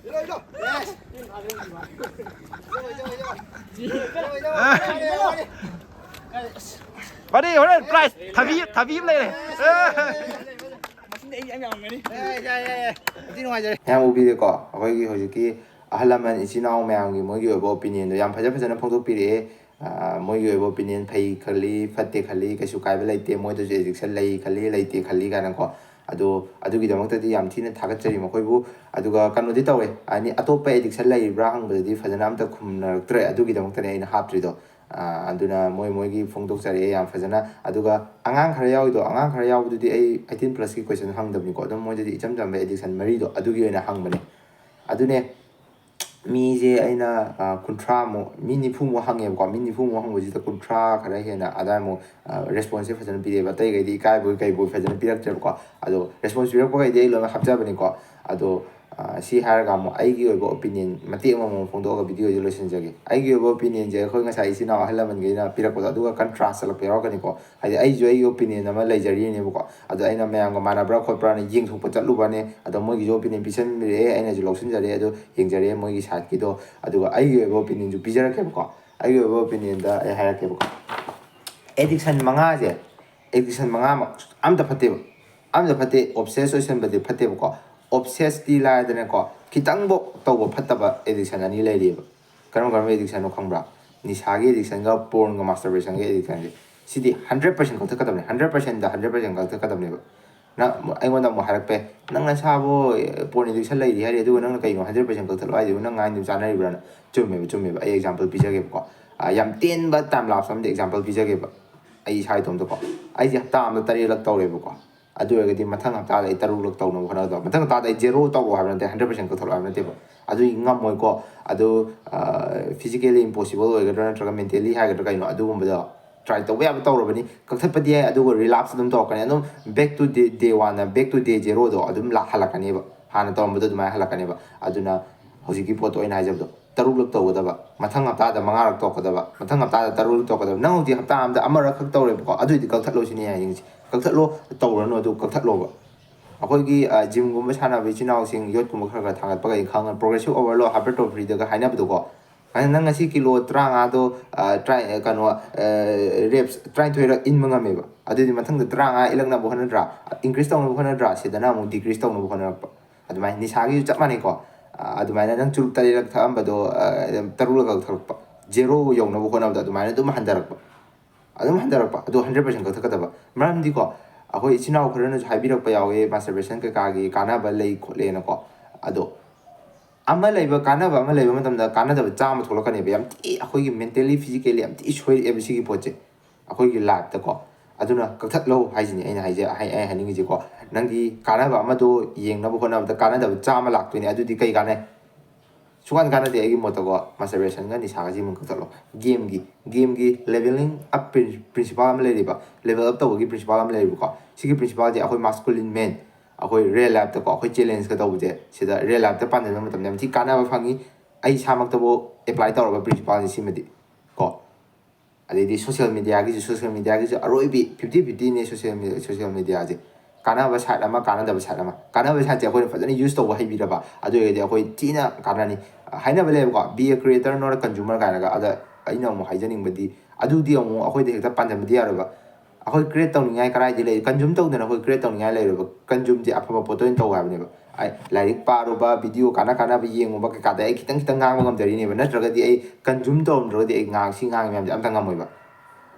ꯏꯜꯂꯣ, ꯏꯜꯂꯣ꯫ Yes. ꯐꯔꯤ, ꯍꯣꯔꯦꯟ prize ꯊꯥꯕꯤ, ꯊꯥꯕꯤ ꯑꯃ ꯂꯩꯔꯦ꯫ ꯃꯁꯤꯡꯗꯤ ꯑꯩ ꯌꯥꯝ ꯌꯥꯝꯃꯝꯒꯅꯤ꯫ ꯌꯥꯏ, ꯌꯥꯏ, ꯌꯥꯏ, ꯌꯥꯏ꯫ ꯑꯗꯨꯗꯤ ꯅꯨꯡꯉꯥꯏꯖꯔꯦ꯫ ꯃꯌꯥꯝ ꯎꯕꯤꯔꯦꯀꯣ, ꯑꯩꯈꯣꯏꯒꯤ ꯍꯧꯖꯤꯛꯀꯤ ꯑꯍꯜ ꯂꯃꯟ ꯏꯆꯤꯟ ꯏꯅꯥꯎ ꯃꯌꯥꯝꯒꯤ ꯃꯣꯏꯒꯤ ꯑꯣꯏꯕ opinionꯗꯣ ꯌꯥꯝ ꯐꯖ ꯐꯖꯅ ꯐꯣꯡꯗꯣꯛꯄꯤꯔꯛꯑꯦ꯫ ꯃꯣꯏꯒꯤ ꯑꯣꯏꯕ opinion ꯐꯩ ꯈꯜꯂꯤ, ꯐꯠꯇꯦ ꯈꯜꯂꯤ, ꯀꯩꯁꯨ ꯀꯥꯏꯕ ꯂꯩꯇꯦ, ꯃꯣꯏꯗꯁꯨ addiction ꯂꯩ ꯈꯜꯂꯤ, ꯂꯩꯇꯦ ꯈꯜꯂꯤ ꯀꯥꯏꯅꯀꯣ꯫ ꯑꯗꯣ ꯑꯗꯨꯒꯤꯗꯃꯛꯇꯗꯤ ꯌꯥꯝ ꯊꯤꯅ ꯊꯥꯒꯠꯆꯔꯤ ꯃꯈꯣꯏꯕꯨ꯫ ꯑꯗꯨꯒ ꯀꯩꯅꯣꯗꯤ ꯇꯧꯋꯦ, ꯍꯥꯏꯗꯤ ꯑꯇꯣꯞꯄ addiction ꯂꯩꯔꯤꯕ꯭ꯔꯥ ꯍꯪꯕꯗꯗꯤ ꯐꯖꯅ ꯑꯝꯇ ꯈꯨꯝꯅꯔꯛꯇ꯭ꯔꯦ, ꯑꯗꯨꯒꯤꯗꯃꯛꯇꯅꯦ ꯑꯩꯅ ꯍꯥꯞꯇ꯭ꯔꯤꯗꯣ꯫ ꯑꯗꯨꯅ ꯃꯣꯏ ꯃꯣꯏꯒꯤ ꯐꯣꯡꯗꯣꯛꯆꯔꯛꯑꯦ ꯌꯥꯝ ꯐꯖꯅ꯫ ꯑꯗꯨꯒ ꯑꯉꯥꯡ ꯈꯔ ꯌꯥꯎꯋꯤꯗꯣ, ꯑꯉꯥꯡ ꯈꯔ ꯌꯥꯎꯕꯗꯨꯗꯤ ꯑꯩ eighteen plusꯀꯤ question ꯍꯪꯗꯕꯅꯤꯀꯣ, ꯑꯗꯨꯝ ꯃꯣꯏꯗꯗꯤ ꯏꯆꯝ ꯆꯝꯕ addiction ꯃꯔꯤꯗꯣ ꯑꯗꯨꯒꯤ ꯑꯣꯏꯅ ꯍꯪꯕꯅꯦ꯫ ꯑꯗꯨꯅꯦ, ꯃꯤꯁꯦ ꯑꯩꯅ, ꯑ, ꯀꯨꯟꯊ꯭ꯔꯥꯃꯨꯛ, ꯃꯤ ꯅꯤꯐꯨꯃꯨꯛ ꯍꯪꯉꯦꯕꯀꯣ꯫ ꯃꯤ ꯅꯤꯐꯨꯃꯨꯛ ꯍꯪꯕꯁꯤꯗ ꯀꯨꯟꯊ꯭ꯔꯥ ꯈꯔ ꯍꯦꯟꯅ ꯑꯗꯥꯏꯃꯨꯛ, ꯑ, responseꯁꯦ ꯐꯖꯅ ꯄꯤꯔꯛꯑꯦꯕ꯫ ꯑꯇꯩꯈꯩꯗꯤ ꯏꯀꯥꯏꯕꯣꯏ ꯀꯩꯕꯣꯏ ꯐꯖꯅ ꯄꯤꯔꯛꯇ꯭ꯔꯦꯕꯀꯣ꯫ ꯑꯗꯣ response ꯄꯤꯔꯛꯄꯈꯩꯗꯤ ꯑꯩ ꯂꯣꯏꯅꯃꯛ ꯍꯥꯞꯆꯕꯅꯤꯀꯣ꯫ ꯑꯗꯣ, ꯑ, ꯁꯤ ꯍꯥꯏꯔꯒ ꯑꯃꯨꯛ ꯑꯩꯒꯤ ꯑꯣꯏꯕ opinion ꯃꯇꯦꯛ ꯑꯃꯃꯝ ꯐꯣꯡꯗꯣꯛꯑꯒ videoꯁꯦ ꯂꯣꯏꯁꯤꯟꯖꯒꯦ꯫ ꯑꯩꯒꯤ ꯑꯣꯏꯕ opinionꯁꯦ ꯑꯩꯈꯣꯏ ꯉꯁꯥꯏ ꯏꯆꯤꯟ ꯏꯅꯥꯎ ꯑꯍꯜ ꯂꯃꯟꯈꯩꯅ ꯄꯤꯔꯛꯄꯗꯣ ꯑꯗꯨꯒ contrast ꯆꯠꯂꯛꯄ ꯌꯥꯎꯔꯛꯀꯅꯤꯀꯣ꯫ ꯍꯥꯏꯗꯤ ꯑꯩꯁꯨ ꯑꯩꯒꯤ opinion ꯑꯃ ꯂꯩꯖꯔꯤꯅꯦꯕꯀꯣ꯫ ꯑꯗꯣ ꯑꯩꯅ ꯃꯌꯥꯝꯒ ꯃꯥꯟꯅꯕ꯭ꯔꯥ ꯈꯣꯠꯄ꯭ꯔꯥꯅ ꯌꯦꯡꯊꯣꯛꯄ ꯆꯠꯂꯨꯕꯅꯦ꯫ ꯑꯗꯣ ꯃꯣꯏꯒꯤꯁꯨ opinion ꯄꯤꯁꯟꯕꯤꯔꯛꯑꯦ, ꯑꯩꯅꯁꯨ ꯂꯧꯁꯤꯟꯖꯔꯦ꯫ ꯑꯗꯣ ꯌꯦꯡꯖꯔꯦ ꯃꯣꯏꯒꯤ sideꯀꯤꯗꯣ꯫ ꯑꯗꯨꯒ ꯑꯩꯒꯤ ꯑꯣꯏꯕ opinionꯁꯨ ꯄꯤꯖꯔꯛꯀꯦꯕꯀꯣ꯫ ꯑꯩꯒꯤ ꯑꯣꯏꯕ opinionꯗ ꯑꯩ ꯍꯥꯏꯔꯛꯀꯦꯕꯀꯣ꯫ Addiction ꯃꯉꯥꯁꯦ, addiction ꯃꯉꯥꯃꯛ ꯑꯝꯇ ꯐꯠꯇꯦꯕ꯫ ꯑꯝꯇ ꯐꯠꯇꯦ, obsess ꯑꯣꯏꯁꯟꯕꯗꯤ ꯐꯠꯇꯦꯕꯀꯣ꯫ Obsessꯇꯤ ꯂꯥꯏꯔꯗꯅꯀꯣ, ꯈꯤꯇꯪꯐꯧ ꯇꯧꯕ ꯐꯠꯇꯕ addiction ꯑꯅꯤ ꯂꯩꯔꯤꯑꯕ꯫ ꯀꯔꯝ ꯀꯔꯝꯕ addictionꯅꯣ ꯈꯪꯕ꯭ꯔꯥ? ꯅꯤꯁꯥꯒꯤ addictionꯒ pornꯒ masturbationꯒꯤ addictionꯁꯦ꯫ ꯁꯤꯗꯤ hundred percent ꯀꯛꯊꯠꯀꯗꯕꯅꯦ, hundred percentꯗ hundred percent ꯀꯛꯊꯠꯀꯗꯕꯅꯦꯕ꯫ ꯅꯪ ꯑꯩꯉꯣꯟꯗ ꯑꯃꯨꯛ ꯍꯥꯏꯔꯛꯄ ꯌꯥꯏ, "ꯅꯪ ꯅꯁꯥꯕꯨ porn addiction ꯂꯩꯔꯤ ꯍꯥꯏꯔꯤ, ꯑꯗꯨꯒ ꯅꯪꯅ ꯀꯩꯅꯣ hundred percent ꯀꯛꯊꯠꯂꯣ ꯍꯥꯏꯗꯨꯕꯨ? ꯅꯪ ꯉꯥꯏꯅ ꯆꯥꯅꯔꯤꯕ꯭ꯔꯥꯅ?" ꯆꯨꯝꯃꯦꯕ, ꯆꯨꯝꯃꯦꯕ꯫ ꯑꯩ example ꯄꯤꯖꯒꯦꯕꯀꯣ꯫ ꯑ, ꯌꯥꯝ ꯇꯦꯟꯕ time lapse ꯑꯃꯗ example ꯄꯤꯖꯒꯦꯕ꯫ ꯑꯩ ꯏꯁꯥ ꯏꯇꯣꯝꯇꯀꯣ꯫ ꯑꯩꯁꯦ ꯍꯞꯇꯥ ꯑꯃꯗ ꯇꯔꯦꯠꯂꯛ ꯇꯧꯔꯦꯕꯀꯣ꯫ ꯑꯗꯨ ꯑꯣꯏꯔꯒꯗꯤ ꯃꯊꯪ ꯍꯞꯇꯥꯗ ꯑꯩ ꯇꯔꯨꯛꯂꯛ ꯇꯧꯅꯕ ꯍꯣꯠꯅꯒꯗꯕ꯫ ꯃꯊꯪ ꯍꯞꯇꯥꯗ ꯑꯩ ꯖꯦꯔꯣ ꯇꯧꯔꯣ ꯍꯥꯏꯕ ꯅꯠꯇꯦ, ꯍꯟꯗ꯭ꯔꯦꯠ ꯄꯥꯔꯁꯦꯟ ꯀꯛꯊꯠꯂꯣ ꯍꯥꯏꯕ ꯅꯠꯇꯦꯕ꯫ ꯑꯗꯨꯗꯤ ꯉꯝꯃꯣꯏꯀꯣ꯫ ꯑꯗꯨ ꯐꯤꯖꯤꯀꯦꯂꯤ ꯏꯝꯄꯣꯁꯤꯕꯜ ꯑꯣꯏꯒꯗ꯭ꯔꯥ ꯅꯠꯇ꯭ꯔꯒ ꯃꯦꯟꯇꯦꯂꯤ ꯍꯥꯏꯒꯗ꯭ꯔꯥ ꯀꯩꯅꯣ, ꯑꯗꯨꯒꯨꯝꯕꯗꯣ ꯇ꯭ꯔꯥꯏ ꯇꯧꯕ ꯌꯥꯕ ꯇꯧꯔꯕꯅꯤ꯫ ꯀꯛꯊꯠꯄꯗꯤ ꯌꯥꯏ, ꯑꯗꯨꯒ ꯔꯤꯂꯥꯞꯁ ꯑꯗꯨꯝ ꯇꯧꯔꯛꯀꯅꯤ꯫ ꯑꯗꯨꯝ bag to day, day ꯋꯥꯟꯅ bag to day ꯖꯦꯔꯣꯗꯣ ꯑꯗꯨꯝ ꯂꯥꯛꯍꯜꯂꯛꯀꯅꯦꯕ, ꯍꯥꯟꯅ ꯇꯧꯔꯝꯕꯗꯣ ꯑꯗꯨꯃꯥꯏꯅ ꯍꯜꯂꯛꯀꯅꯦꯕ꯫ ꯑꯗꯨꯅ ꯍꯧꯖꯤꯛꯀꯤ ꯄꯣꯠꯇꯣ ꯑꯩꯅ ꯍꯥꯏꯖꯕꯗꯣ, ꯇꯔꯨꯛꯂꯛ ꯇꯧꯒꯗꯕ, ꯃꯊꯪ ꯍꯞꯇꯥꯗ ꯃꯉꯥꯔꯛ ꯇꯧꯔꯛꯀꯗꯕ, ꯃꯊꯪ ꯍꯞꯇꯥꯗ ꯇꯔꯨꯛꯂꯛ ꯇꯧꯔꯛꯀꯗꯕ꯫ ꯅꯪ ꯍꯧꯖꯤꯛ ꯍꯞꯇꯥ ꯑꯃꯗ ꯑꯃꯔꯛ ꯈꯛ ꯇꯧꯔꯦꯕꯀꯣ, ꯑꯗꯨꯏꯗꯤ ꯀꯛꯊꯠꯂꯣ ꯁꯤꯅꯤ ꯑꯩ ꯍꯥꯏꯅꯤꯡꯉꯤꯁꯦ꯫ ꯀꯛꯊꯠꯂꯣ, ꯇꯧꯔꯅꯨ, ꯑꯗꯨ ꯀꯛꯊꯠꯂꯣꯕ꯫ ꯑꯩꯈꯣꯏꯒꯤ ꯖꯤꯝꯒꯨꯝꯕ ꯁꯥꯟꯅꯕ ꯏꯆꯤꯟ ꯏꯅꯥꯎꯁꯤꯡ, ꯌꯣꯠꯀꯨꯝꯕ ꯈꯔ ꯈꯔ ꯊꯥꯡꯒꯠꯄ ꯀꯩ ꯈꯪꯉ progressive overload hypertrophyꯗꯒ ꯍꯥꯏꯅꯕꯗꯣꯀꯣ꯫ ꯑꯗꯨ ꯅꯪ ꯉꯁꯤ ꯀꯤꯂꯣ ꯇꯔꯥꯃꯉꯥꯗꯣ, ꯀꯩꯅꯣ, ꯔꯦꯞꯁ ꯇꯔꯥꯅꯤꯊꯣꯏꯔꯛ ꯏꯟꯕ ꯉꯝꯃꯦꯕ꯫ ꯑꯗꯨꯗꯤ ꯃꯊꯪꯗ ꯇꯔꯥꯃꯉꯥ ꯏꯜꯂꯛꯅꯕ ꯍꯣꯠꯅꯗ꯭ꯔꯥ, ꯏꯟꯀ꯭ꯔꯤꯁ ꯇꯧꯅꯕ ꯍꯣꯠꯅꯗ꯭ꯔꯥ, ꯁꯤꯗꯅ ꯑꯃꯨꯛ ꯗꯤꯀ꯭ꯔꯤꯁ ꯇꯧꯅꯕ ꯍꯣꯠꯅꯔꯛꯄ꯫ ꯑꯗꯨꯃꯥꯏꯅ ꯅꯤꯁꯥꯒꯤꯁꯨ ꯆꯞ ꯃꯥꯟꯅꯩꯀꯣ꯫ ꯑꯗꯨꯃꯥꯏꯅ ꯅꯪ ꯆꯨꯔꯨꯞ ꯇꯔꯦꯠꯂꯛ ꯊꯛꯑꯝꯕꯗꯣ, ꯇꯔꯨꯛꯂꯛ ꯊꯛꯂꯛꯄ, ꯖꯦꯔꯣ ꯌꯧꯅꯕ ꯍꯣꯠꯅꯕꯗ ꯑꯗꯨꯃꯥꯏꯅ ꯑꯗꯨꯝ ꯍꯟꯊꯔꯛꯄ꯫ ꯑꯗꯨꯝ ꯍꯟꯊꯔꯛꯄ꯫ ꯑꯗꯨ ꯍꯟꯗ꯭ꯔꯦꯠ ꯄꯥꯔꯁꯦꯟ ꯀꯛꯊꯠꯀꯗꯕ꯫ ꯃꯔꯝꯗꯤꯀꯣ, ꯑꯩꯈꯣꯏ ꯏꯆꯤꯟ ꯏꯅꯥꯎ ꯈꯔꯅꯁꯨ ꯍꯥꯏꯕꯤꯔꯛꯄ ꯌꯥꯎꯋꯦ, ꯃꯥꯁꯇꯔꯕꯦꯁꯟ ꯀꯩꯀꯥꯒꯤ ꯀꯥꯟꯅꯕ ꯂꯩ ꯈꯣꯠꯂꯦꯅꯀꯣ꯫ ꯑꯗꯣ ꯑꯃ ꯂꯩꯕ ꯀꯥꯟꯅꯕ, ꯑꯃ ꯂꯩꯕ ꯃꯇꯝꯗ ꯀꯥꯟꯅꯗꯕ ꯆꯥꯝꯃ ꯊꯣꯛꯂꯛꯀꯅꯦꯕ꯫ ꯌꯥꯝ ꯊꯤ ꯑꯩꯈꯣꯏꯒꯤ ꯃꯦꯟꯇꯦꯂꯤ, ꯐꯤꯖꯤꯀꯦꯂꯤ ꯌꯥꯝ ꯊꯤ ꯁꯣꯏꯔꯛꯑꯦꯕ ꯁꯤꯒꯤ ꯄꯣꯠꯁꯦ ꯑꯩꯈꯣꯏꯒꯤ ꯂꯥꯏꯐꯇꯀꯣ꯫ ꯑꯗꯨꯅ ꯀꯛꯊꯠꯂꯣ ꯍꯥꯏꯁꯤꯅꯤ ꯑꯩꯅ ꯍꯥꯏꯖ-, ꯍꯥꯏ-, ꯑꯩ ꯍꯥꯏꯅꯤꯡꯉꯤꯁꯦꯀꯣ꯫ ꯅꯪꯒꯤ ꯀꯥꯟꯅꯕ ꯑꯃꯗꯣ ꯌꯦꯡꯅꯕ ꯍꯣꯠꯅꯕꯗ ꯀꯥꯟꯅꯗꯕ ꯆꯥꯝꯃ ꯂꯥꯛꯇꯣꯏꯅꯦ꯫ ꯑꯗꯨꯗꯤ ꯀꯩ ꯀꯥꯟꯅꯩ? ꯁꯨꯡꯀꯥꯟ ꯀꯥꯟꯅꯗꯦ ꯑꯩꯒꯤ ꯃꯣꯠꯇꯀꯣ꯫ ꯃꯥꯁꯇꯔꯕꯦꯁꯟꯒ ꯅꯤꯁꯥꯒꯁꯤ ꯑꯃꯨꯛ ꯀꯛꯊꯠꯂꯣ꯫ ꯒꯦꯝꯒꯤ, ꯒꯦꯝꯒꯤ ꯂꯦꯚꯦꯂꯤꯡ ꯑꯞ ꯄ꯭ꯔꯤꯟꯁꯤꯄꯥꯜ ꯑꯃ ꯂꯩꯔꯤꯕ, ꯂꯦꯚꯦꯜ ꯑꯞ ꯇꯧꯕꯒꯤ ꯄ꯭ꯔꯤꯟꯁꯤꯄꯥꯜ ꯑꯃ ꯂꯩꯔꯤꯕꯀꯣ꯫ ꯁꯤꯒꯤ ꯄ꯭ꯔꯤꯟꯁꯤꯄꯥꯜꯁꯦ ꯑꯩꯈꯣꯏ ꯃꯥꯁꯀꯨꯂꯤꯟ ꯃꯦꯟ, ꯑꯩꯈꯣꯏ ꯔꯤꯌꯦꯜ ꯂꯥꯏꯐꯇꯀꯣ, ꯑꯩꯈꯣꯏ ꯆꯦꯂꯦꯟꯖꯀ ꯇꯧꯕꯁꯦ, ꯁꯤꯗ ꯔꯤꯌꯦꯜ ꯂꯥꯏꯐꯇ ꯄꯥꯟꯁꯤꯟꯕ ꯃꯇꯝꯗ ꯌꯥꯝ ꯊꯤ ꯀꯥꯟꯅꯕ ꯐꯪꯉꯤ꯫ ꯑꯩ ꯏꯁꯥꯃꯛꯇꯕꯨ ꯑꯦꯄ꯭ꯂꯥꯏ ꯇꯧꯔꯕ ꯄ꯭ꯔꯤꯟꯁꯤꯄꯥꯜꯅꯤ ꯁꯤꯃꯗꯤ ꯀꯣ꯫ ꯑꯗꯩꯗꯤ ꯁꯣꯁꯤꯌꯦꯜ ꯃꯦꯗꯤꯌꯥꯒꯤꯁꯨ, ꯁꯣꯁꯤꯌꯦꯜ ꯃꯦꯗꯤꯌꯥꯒꯤꯁꯨ ꯑꯔꯣꯏꯕꯤ ꯐꯤꯐꯇꯤ ꯐꯤꯐꯇꯤꯅꯦ ꯁꯣꯁꯤꯌꯦꯜ ꯃꯦ-, ꯁꯣꯁꯤꯌꯦꯜ ꯃꯦꯗꯤꯌꯥꯁꯦ꯫ ꯀꯥꯟꯅꯕ ꯁꯥꯏꯠ ꯑꯃ, ꯀꯥꯟꯅꯗꯕ ꯁꯥꯏꯠ ꯑꯃ꯫ ꯀꯥꯟꯅꯕ ꯁꯥꯏꯠꯁꯦ ꯑꯩꯈꯣꯏꯅ ꯐꯖꯅ ꯌꯨꯁ ꯇꯧꯕ ꯍꯩꯕꯤꯔꯕ, ꯑꯗꯨ ꯑꯣꯏꯔꯒꯗꯤ ꯑꯩꯈꯣꯏ ꯊꯤꯅ ꯀꯥꯟꯅꯅꯤ꯫ ꯍꯥꯏꯅꯕ ꯂꯩꯌꯦꯕꯀꯣ, "Be a creator, not a consumer" ꯀꯥꯏꯅꯒ꯫ ꯑꯗ ꯑꯩꯅ ꯑꯃꯨꯛ ꯍꯥꯏꯖꯅꯤꯡꯕꯗꯤ, ꯑꯗꯨꯗꯤ ꯑꯃꯨꯛ ꯑꯩꯈꯣꯏꯗ ꯍꯦꯛꯇ ꯄꯥꯟꯁꯤꯟꯕꯗꯤ ꯌꯥꯔꯣꯏꯕ꯫ ꯑꯩꯈꯣꯏ ꯀ꯭ꯔꯤꯌꯦꯠ ꯇꯧꯅꯤꯡꯉꯥꯏ ꯀꯔꯥꯏꯗꯤ ꯂꯩ? ꯀꯟꯖꯨꯝ ꯇꯧꯗꯅ ꯑꯩꯈꯣꯏ ꯀ꯭ꯔꯤꯌꯦꯠ ꯇꯧꯅꯤꯡꯉꯥꯏ ꯂꯩꯔꯣꯏꯕ꯫ ꯀꯟꯖꯨꯝꯁꯦ ꯑꯐꯕ ꯄꯣꯠꯇ ꯑꯣꯏꯅ ꯇꯧ ꯍꯥꯏꯕꯅꯦꯕ꯫ ꯑꯩ ꯂꯥꯏꯔꯤꯛ ꯄꯥꯔꯨꯕ, ꯚꯤꯗꯤꯑꯣ ꯀꯥꯟꯅ ꯀꯥꯟꯅꯕ ꯌꯦꯡꯉꯨꯕ ꯀꯩꯀꯥꯗ ꯑꯩ ꯈꯤꯇꯪ ꯈꯤꯇꯪ ꯉꯥꯡꯕ ꯉꯝꯖꯔꯤꯅꯦꯕ꯫ ꯅꯠꯇ꯭ꯔꯒꯗꯤ ꯑꯩ ꯀꯟꯖꯨꯝ ꯇꯧꯔꯝꯗ꯭ꯔꯒꯗꯤ ꯑꯩ ꯉꯥꯡ-, ꯁꯤ ꯉꯥꯡꯉꯤ ꯃꯌꯥꯝꯁꯦ ꯑꯝꯇ ꯉꯝꯃꯣꯏꯕ꯫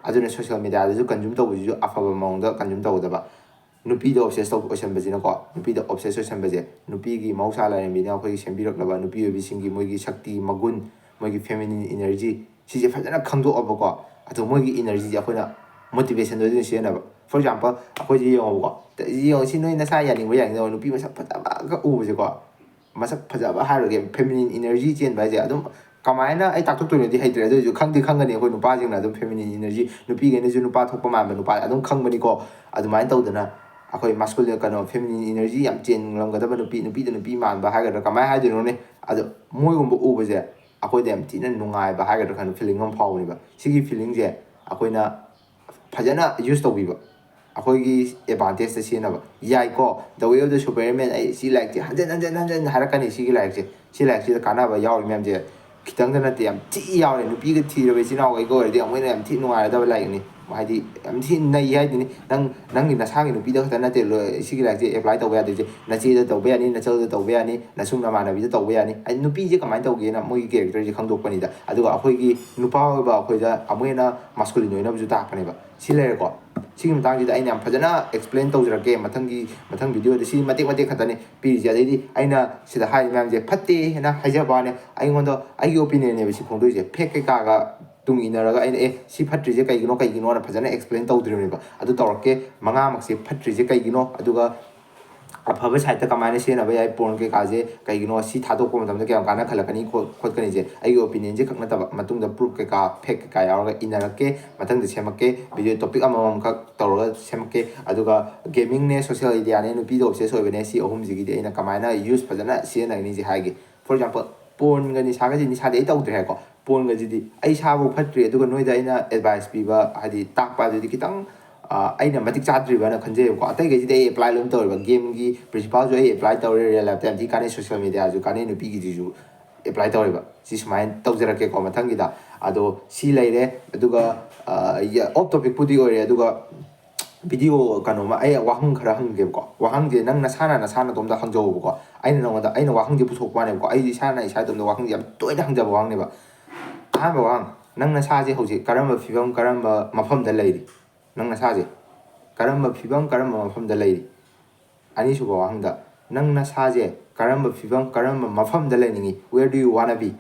ꯑꯗꯨꯅ ꯁꯣꯁꯤꯌꯦꯜ ꯃꯦꯗꯤꯌꯥꯗꯁꯨ ꯀꯟꯖꯨꯝ ꯇꯧꯕꯁꯤꯁꯨ ꯑꯐꯕ ꯃꯑꯣꯡꯗ ꯀꯟꯖꯨꯝ ꯇꯧꯒꯗꯕ꯫ ꯅꯨꯄꯤꯗ ꯑꯣꯕꯁꯦꯁ ꯇꯧ-, ꯑꯣꯏꯁꯟꯕꯁꯤꯅꯀꯣ, ꯅꯨꯄꯤꯗ ꯑꯣꯕꯁꯦꯁ ꯑꯣꯏꯁꯟꯕꯁꯦ, ꯅꯨꯄꯤꯒꯤ ꯃꯍꯧꯁꯥ ꯂꯥꯏꯔꯦꯝꯕꯤꯅ ꯑꯩꯈꯣꯏꯒꯤ ꯁꯦꯝꯕꯤꯔꯛꯂꯕ ꯅꯨꯄꯤ ꯑꯣꯏꯕꯤꯁꯤꯡꯒꯤ ꯃꯣꯏꯒꯤ ꯁꯛꯇꯤ, ꯃꯒꯨꯟ, ꯃꯣꯏꯒꯤ ꯐꯦꯃꯤꯅꯤꯟ ꯏꯅꯔꯖꯤ, ꯁꯤꯁꯦ ꯐꯖꯅ ꯈꯪꯗꯣꯛꯑꯕꯀꯣ, ꯑꯗꯣ ꯃꯣꯏꯒꯤ ꯏꯅꯔꯖꯤꯁꯦ ꯑꯩꯈꯣꯏꯅ ꯃꯣꯇꯤꯚꯦꯁꯟꯗ ꯑꯣꯏꯅ ꯁꯤꯖꯤꯟꯅꯕ꯫ For example, ꯑꯩꯈꯣꯏꯁꯦ ꯌꯦꯡꯉꯣꯕꯀꯣ, ꯌꯦꯡꯉꯣ, ꯁꯤ ꯅꯣꯏ ꯅꯁꯥ ꯌꯥꯅꯤꯡꯕ ꯌꯥꯅꯤꯡꯗꯕ, ꯅꯨꯄꯤ ꯃꯁꯛ ꯐꯖꯕꯒ ꯎꯕꯁꯦꯀꯣ, ꯃꯁꯛ ꯐꯖꯕ ꯍꯥꯏꯔꯒꯦ, feminine energy ꯆꯦꯟꯕ ꯍꯥꯏꯁꯦ ꯑꯗꯨꯝ ꯀꯃꯥꯏꯅ ꯑꯩ ꯇꯥꯛꯊꯣꯛꯇꯣꯏꯅꯣꯗꯤ ꯍꯩꯇ꯭ꯔꯦ, ꯑꯗꯨ ꯑꯣꯏꯔꯁꯨ ꯈꯪꯗꯤ ꯈꯪꯒꯅꯤ꯫ ꯑꯩꯈꯣꯏ ꯅꯨꯄꯥꯁꯤꯡꯅ ꯑꯗꯨꯝ feminine energy, ꯅꯨꯄꯤꯈꯩꯅꯁꯨ ꯅꯨꯄꯥ ꯊꯣꯛꯄ ꯃꯥꯟꯕ ꯅꯨꯄꯥ ꯑꯗꯨꯝ ꯈꯪꯕꯅꯤꯀꯣ꯫ ꯑꯗꯨꯃꯥꯏꯅ ꯇꯧꯗꯅ ꯑꯩꯈꯣꯏ masculine, ꯀꯩꯅꯣ, feminine energy ꯌꯥꯝ ꯆꯦꯟꯂꯝꯒꯗꯕ ꯅꯨꯄꯤ, ꯅꯨꯄꯤꯗ ꯅꯨꯄꯤ ꯃꯥꯟꯕ ꯍꯥꯏꯒꯗ꯭ꯔꯥ, ꯀꯃꯥꯏꯅ ꯍꯥꯏꯗꯣꯏꯅꯣꯅꯦ, ꯑꯗꯣ ꯃꯣꯏꯒꯨꯝꯕ ꯎꯕꯁꯦ ꯑꯩꯈꯣꯏꯗ ꯌꯥꯝ ꯊꯤꯅ ꯅꯨꯡꯉꯥꯏꯕ ꯍꯥꯏꯒꯗ꯭ꯔꯥ, ꯀꯩꯅꯣ, feeling ꯑꯃ ꯐꯥꯎꯕꯅꯦꯕ꯫ ꯁꯤꯒꯤ feelingꯁꯦ ꯑꯩꯈꯣꯏꯅ ꯐꯖꯅ use ꯇꯧꯕꯤꯕ, ꯑꯩꯈꯣꯏꯒꯤ advantageꯇ ꯁꯤꯖꯤꯟꯅꯕ ꯌꯥꯏꯀꯣ꯫ The Way of the Superman, ꯑꯩ ꯁꯤ ꯂꯥꯏꯔꯤꯛꯁꯦ ꯍꯟꯖꯤꯟ ꯍꯟꯖꯤꯟ ꯍꯟꯖꯤꯟ ꯍꯥꯏꯔꯛꯀꯅꯤ꯫ ꯁꯤꯒꯤ ꯂꯥꯏꯔꯤꯛꯁꯦ, ꯁꯤ ꯂꯥꯏꯔꯤꯛꯁꯤꯗ ꯀꯥꯟꯅꯕ ꯌꯥꯎꯔꯤ ꯃꯌꯥꯝꯁꯦ ꯈꯤꯇꯪꯗ ꯅꯠꯇꯦ, ꯌꯥꯝ ꯊꯤ ꯌꯥꯎꯔꯦ꯫ ꯅꯨꯄꯤꯒ ꯊꯤꯔꯕ ꯏꯆꯤꯟ ꯏꯅꯥꯎꯈꯩꯒ ꯑꯣꯏꯔꯗꯤ ꯑꯃꯨꯛ ꯍꯦꯟꯅ ꯌꯥꯝ ꯊꯤ ꯅꯨꯡꯉꯥꯏꯔꯗꯕ ꯂꯥꯏꯔꯤꯛꯅꯤ꯫ ꯍꯥꯏꯗꯤ ꯌꯥꯝ ꯊꯤ ꯅꯩ ꯍꯥꯏꯗꯨꯅꯤ꯫ ꯅꯪ, ꯅꯪꯒꯤ ꯅꯁꯥꯒꯤ ꯅꯨꯄꯤꯗ ꯈꯛꯇ ꯅꯠꯇꯦ ꯂꯣꯏ-, ꯁꯤꯒꯤ ꯂꯥꯏꯔꯤꯛꯁꯦ apply ꯇꯧꯕ ꯌꯥꯗꯣꯏꯁꯦ꯫ ꯅꯆꯦꯗ ꯇꯧꯕ ꯌꯥꯅꯤ, ꯅꯆꯜꯗ ꯇꯧꯕ ꯌꯥꯅꯤ, ꯅꯁꯨꯡ ꯅꯃꯥꯟꯅꯕꯤꯗ ꯇꯧꯕ ꯌꯥꯅꯤ꯫ ꯍꯥꯏꯗꯤ ꯅꯨꯄꯤꯁꯦ ꯀꯃꯥꯏꯅ ꯇꯧꯒꯦꯅ ꯃꯣꯏꯒꯤ characterꯁꯦ ꯈꯪꯗꯣꯛꯄꯅꯤꯗ꯫ ꯑꯗꯨꯒ ꯑꯩꯈꯣꯏꯒꯤ ꯅꯨꯄꯥ ꯑꯣꯏꯕ ꯑꯩꯈꯣꯏꯗ ꯑꯃꯨꯛ ꯍꯦꯟꯅ masculine ꯑꯣꯏꯅꯕꯁꯨ ꯇꯥꯛꯄꯅꯦꯕ꯫ ꯁꯤ ꯂꯩꯔꯦꯀꯣ꯫ ꯁꯤꯒꯤ ꯃꯇꯥꯡꯁꯤꯗ ꯑꯩꯅ ꯌꯥꯝ ꯐꯖꯅ explain ꯇꯧꯖꯔꯛꯀꯦ ꯃꯊꯪꯒꯤ, ꯃꯊꯪ videoꯗ꯫ ꯁꯤ ꯃꯇꯦꯛ ꯃꯇꯦꯛ ꯈꯛꯇꯅꯤ ꯄꯤꯔꯤꯁꯦ꯫ ꯑꯗꯩꯗꯤ ꯑꯩꯅ ꯁꯤꯗ ꯍꯥꯏꯔꯤ ꯃꯌꯥꯝꯁꯦ ꯐꯠꯇꯦ ꯍꯥꯏꯅ ꯍꯥꯏꯖꯕ ꯋꯥꯅꯦ, ꯑꯩꯉꯣꯟꯗ ꯑꯩꯒꯤ opinionꯅꯦꯕ ꯁꯤ ꯐꯣꯡꯗꯣꯏꯁꯦ꯫ Fact ꯀꯩꯀꯥꯒ ꯇꯨꯡ ꯏꯟꯅꯔꯒ ꯑꯩꯅ, "ꯑꯦ, ꯁꯤ ꯐꯠꯇ꯭ꯔꯤꯁꯦ ꯀꯩꯒꯤꯅꯣ, ꯀꯩꯒꯤꯅꯣꯅ" ꯐꯖꯅ explain ꯇꯧꯗ꯭ꯔꯤꯕꯅꯦꯕ꯫ ꯑꯗꯨ ꯇꯧꯔꯛꯀꯦ꯫ ꯃꯉꯥꯃꯛꯁꯦ ꯐꯠꯇ꯭ꯔꯤꯁꯦ ꯀꯩꯒꯤꯅꯣ, ꯑꯗꯨꯒ ꯑꯐꯕ sideꯇ ꯀꯃꯥꯏꯅ ꯁꯤꯖꯤꯟꯅꯕ ꯌꯥꯏ, porn ꯀꯩꯀꯥꯁꯦ ꯀꯩꯒꯤꯅꯣ, ꯁꯤ ꯊꯥꯗꯣꯛꯄ ꯃꯇꯝꯗ ꯀꯌꯥꯝ ꯀꯥꯟꯅ ꯈꯜꯂꯛꯀꯅꯤ, ꯈꯣꯠ-, ꯈꯣꯠꯀꯅꯤꯁꯦ ꯑꯩꯒꯤ opinionꯁꯦ ꯈꯛ ꯅꯠꯇꯕ, ꯃꯇꯨꯡꯗ proof ꯀꯩꯀꯥ, fact ꯀꯩꯀꯥ ꯌꯥꯎꯔꯒ ꯏꯟꯅꯔꯛꯀꯦ꯫ ꯃꯊꯪꯗ ꯁꯦꯝꯃꯛꯀꯦ, video topic ꯑꯃꯃꯝꯈꯛ ꯇꯧꯔꯒ ꯁꯦꯝꯃꯛꯀꯦ꯫ ꯑꯗꯨꯒ gamingꯅꯦ, social mediaꯅꯦ, ꯅꯨꯄꯤꯗ obsess ꯑꯣꯏꯕꯅꯦ, ꯁꯤ ꯑꯍꯨꯝꯁꯤꯒꯤꯗꯤ ꯑꯩꯅ ꯀꯃꯥꯏꯅ use ꯐꯖꯅ ꯁꯤꯖꯤꯟꯅꯒꯅꯤꯁꯦ ꯍꯥꯏꯒꯦ꯫ For example, pornꯒ ꯅꯤꯁꯥꯒꯁꯦ, ꯅꯤꯁꯥꯗꯤ ꯑꯩ ꯇꯧꯗ꯭ꯔꯦ ꯍꯥꯏꯀꯣ꯫ Pornꯒꯁꯤꯗꯤ ꯑꯩ ꯏꯁꯥꯕꯨ ꯐꯠꯇ꯭ꯔꯤ, ꯑꯗꯨꯒ ꯅꯣꯏꯗ ꯑꯩꯅ advice ꯄꯤꯕ, ꯍꯥꯏꯗꯤ ꯇꯥꯛꯄ ꯑꯗꯨꯗꯤ ꯈꯤꯇꯪ, ꯑ, ꯑꯩꯅ ꯃꯇꯤꯛ ꯆꯥꯗ꯭ꯔꯤꯕꯅ ꯈꯟꯖꯩꯕꯀꯣ꯫ ꯑꯇꯩꯈꯩꯁꯤꯗꯤ ꯑꯩ apply ꯂꯣꯏꯅ ꯇꯧꯔꯦꯕ꯫ Gameꯒꯤ principleꯁꯨ ꯑꯩ apply ꯇꯧꯔꯦ, real lifeꯇ ꯌꯥꯝ ꯊꯤ ꯀꯥꯟꯅꯩ, social mediaꯁꯨ ꯀꯥꯟꯅꯩ, ꯅꯨꯄꯤꯒꯤꯗꯨꯁꯨ apply ꯇꯧꯔꯦꯕ꯫ ꯁꯤ ꯁꯨꯃꯥꯏꯅ ꯇꯧꯖꯔꯛꯀꯦꯀꯣ ꯃꯊꯪꯒꯤꯗ꯫ ꯑꯗꯣ ꯁꯤ ꯂꯩꯔꯦ, ꯑꯗꯨꯒ, ꯑ, ꯌ-, off topicꯄꯨꯗꯤ ꯑꯣꯏꯔꯦ, ꯑꯗꯨꯒ video ꯀꯩꯅꯣꯝꯃ ꯑꯩ ꯋꯥꯍꯪ ꯈꯔ ꯍꯪꯒꯦꯕꯀꯣ꯫ ꯋꯥꯍꯪꯁꯦ ꯅꯪ ꯅꯁꯥꯅ ꯅꯁꯥ ꯅꯇꯣꯝꯇ ꯍꯪꯖꯧꯕꯀꯣ꯫ ꯑꯩꯅ ꯅꯉꯣꯟꯗ, ꯑꯩꯅ ꯋꯥꯍꯪꯁꯦ ꯄꯨꯊꯣꯛꯄ ꯋꯥꯅꯦꯕꯀꯣ꯫ ꯑꯩꯁꯦ ꯏꯁꯥꯅ ꯏꯁꯥ ꯏꯇꯣꯝꯇ ꯋꯥꯍꯪꯁꯦ ꯌꯥꯝ ꯇꯣꯏꯅ ꯍꯪꯖꯕ ꯋꯥꯍꯪꯅꯦꯕ꯫ ꯑꯍꯥꯟꯕ ꯋꯥꯍꯪ, ꯅꯪ ꯅꯁꯥꯁꯦ ꯍꯧꯖꯤꯛ ꯀꯔꯝꯕ ꯐꯤꯕꯝ, ꯀꯔꯝꯕ ꯃꯐꯝꯗ ꯂꯩꯔꯤ? ꯅꯪ ꯅꯁꯥꯁꯦ ꯀꯔꯝꯕ ꯐꯤꯕꯝ, ꯀꯔꯝꯕ ꯃꯐꯝꯗ ꯂꯩꯔꯤ? ꯑꯅꯤꯁꯨꯕ ꯋꯥꯍꯪꯗ, ꯅꯪ ꯅꯁꯥꯁꯦ ꯀꯔꯝꯕ ꯐꯤꯕꯝ, ꯀꯔꯝꯕ ꯃꯐꯝꯗ ꯂꯩꯅꯤꯡꯉꯤ? Where do you wanna be?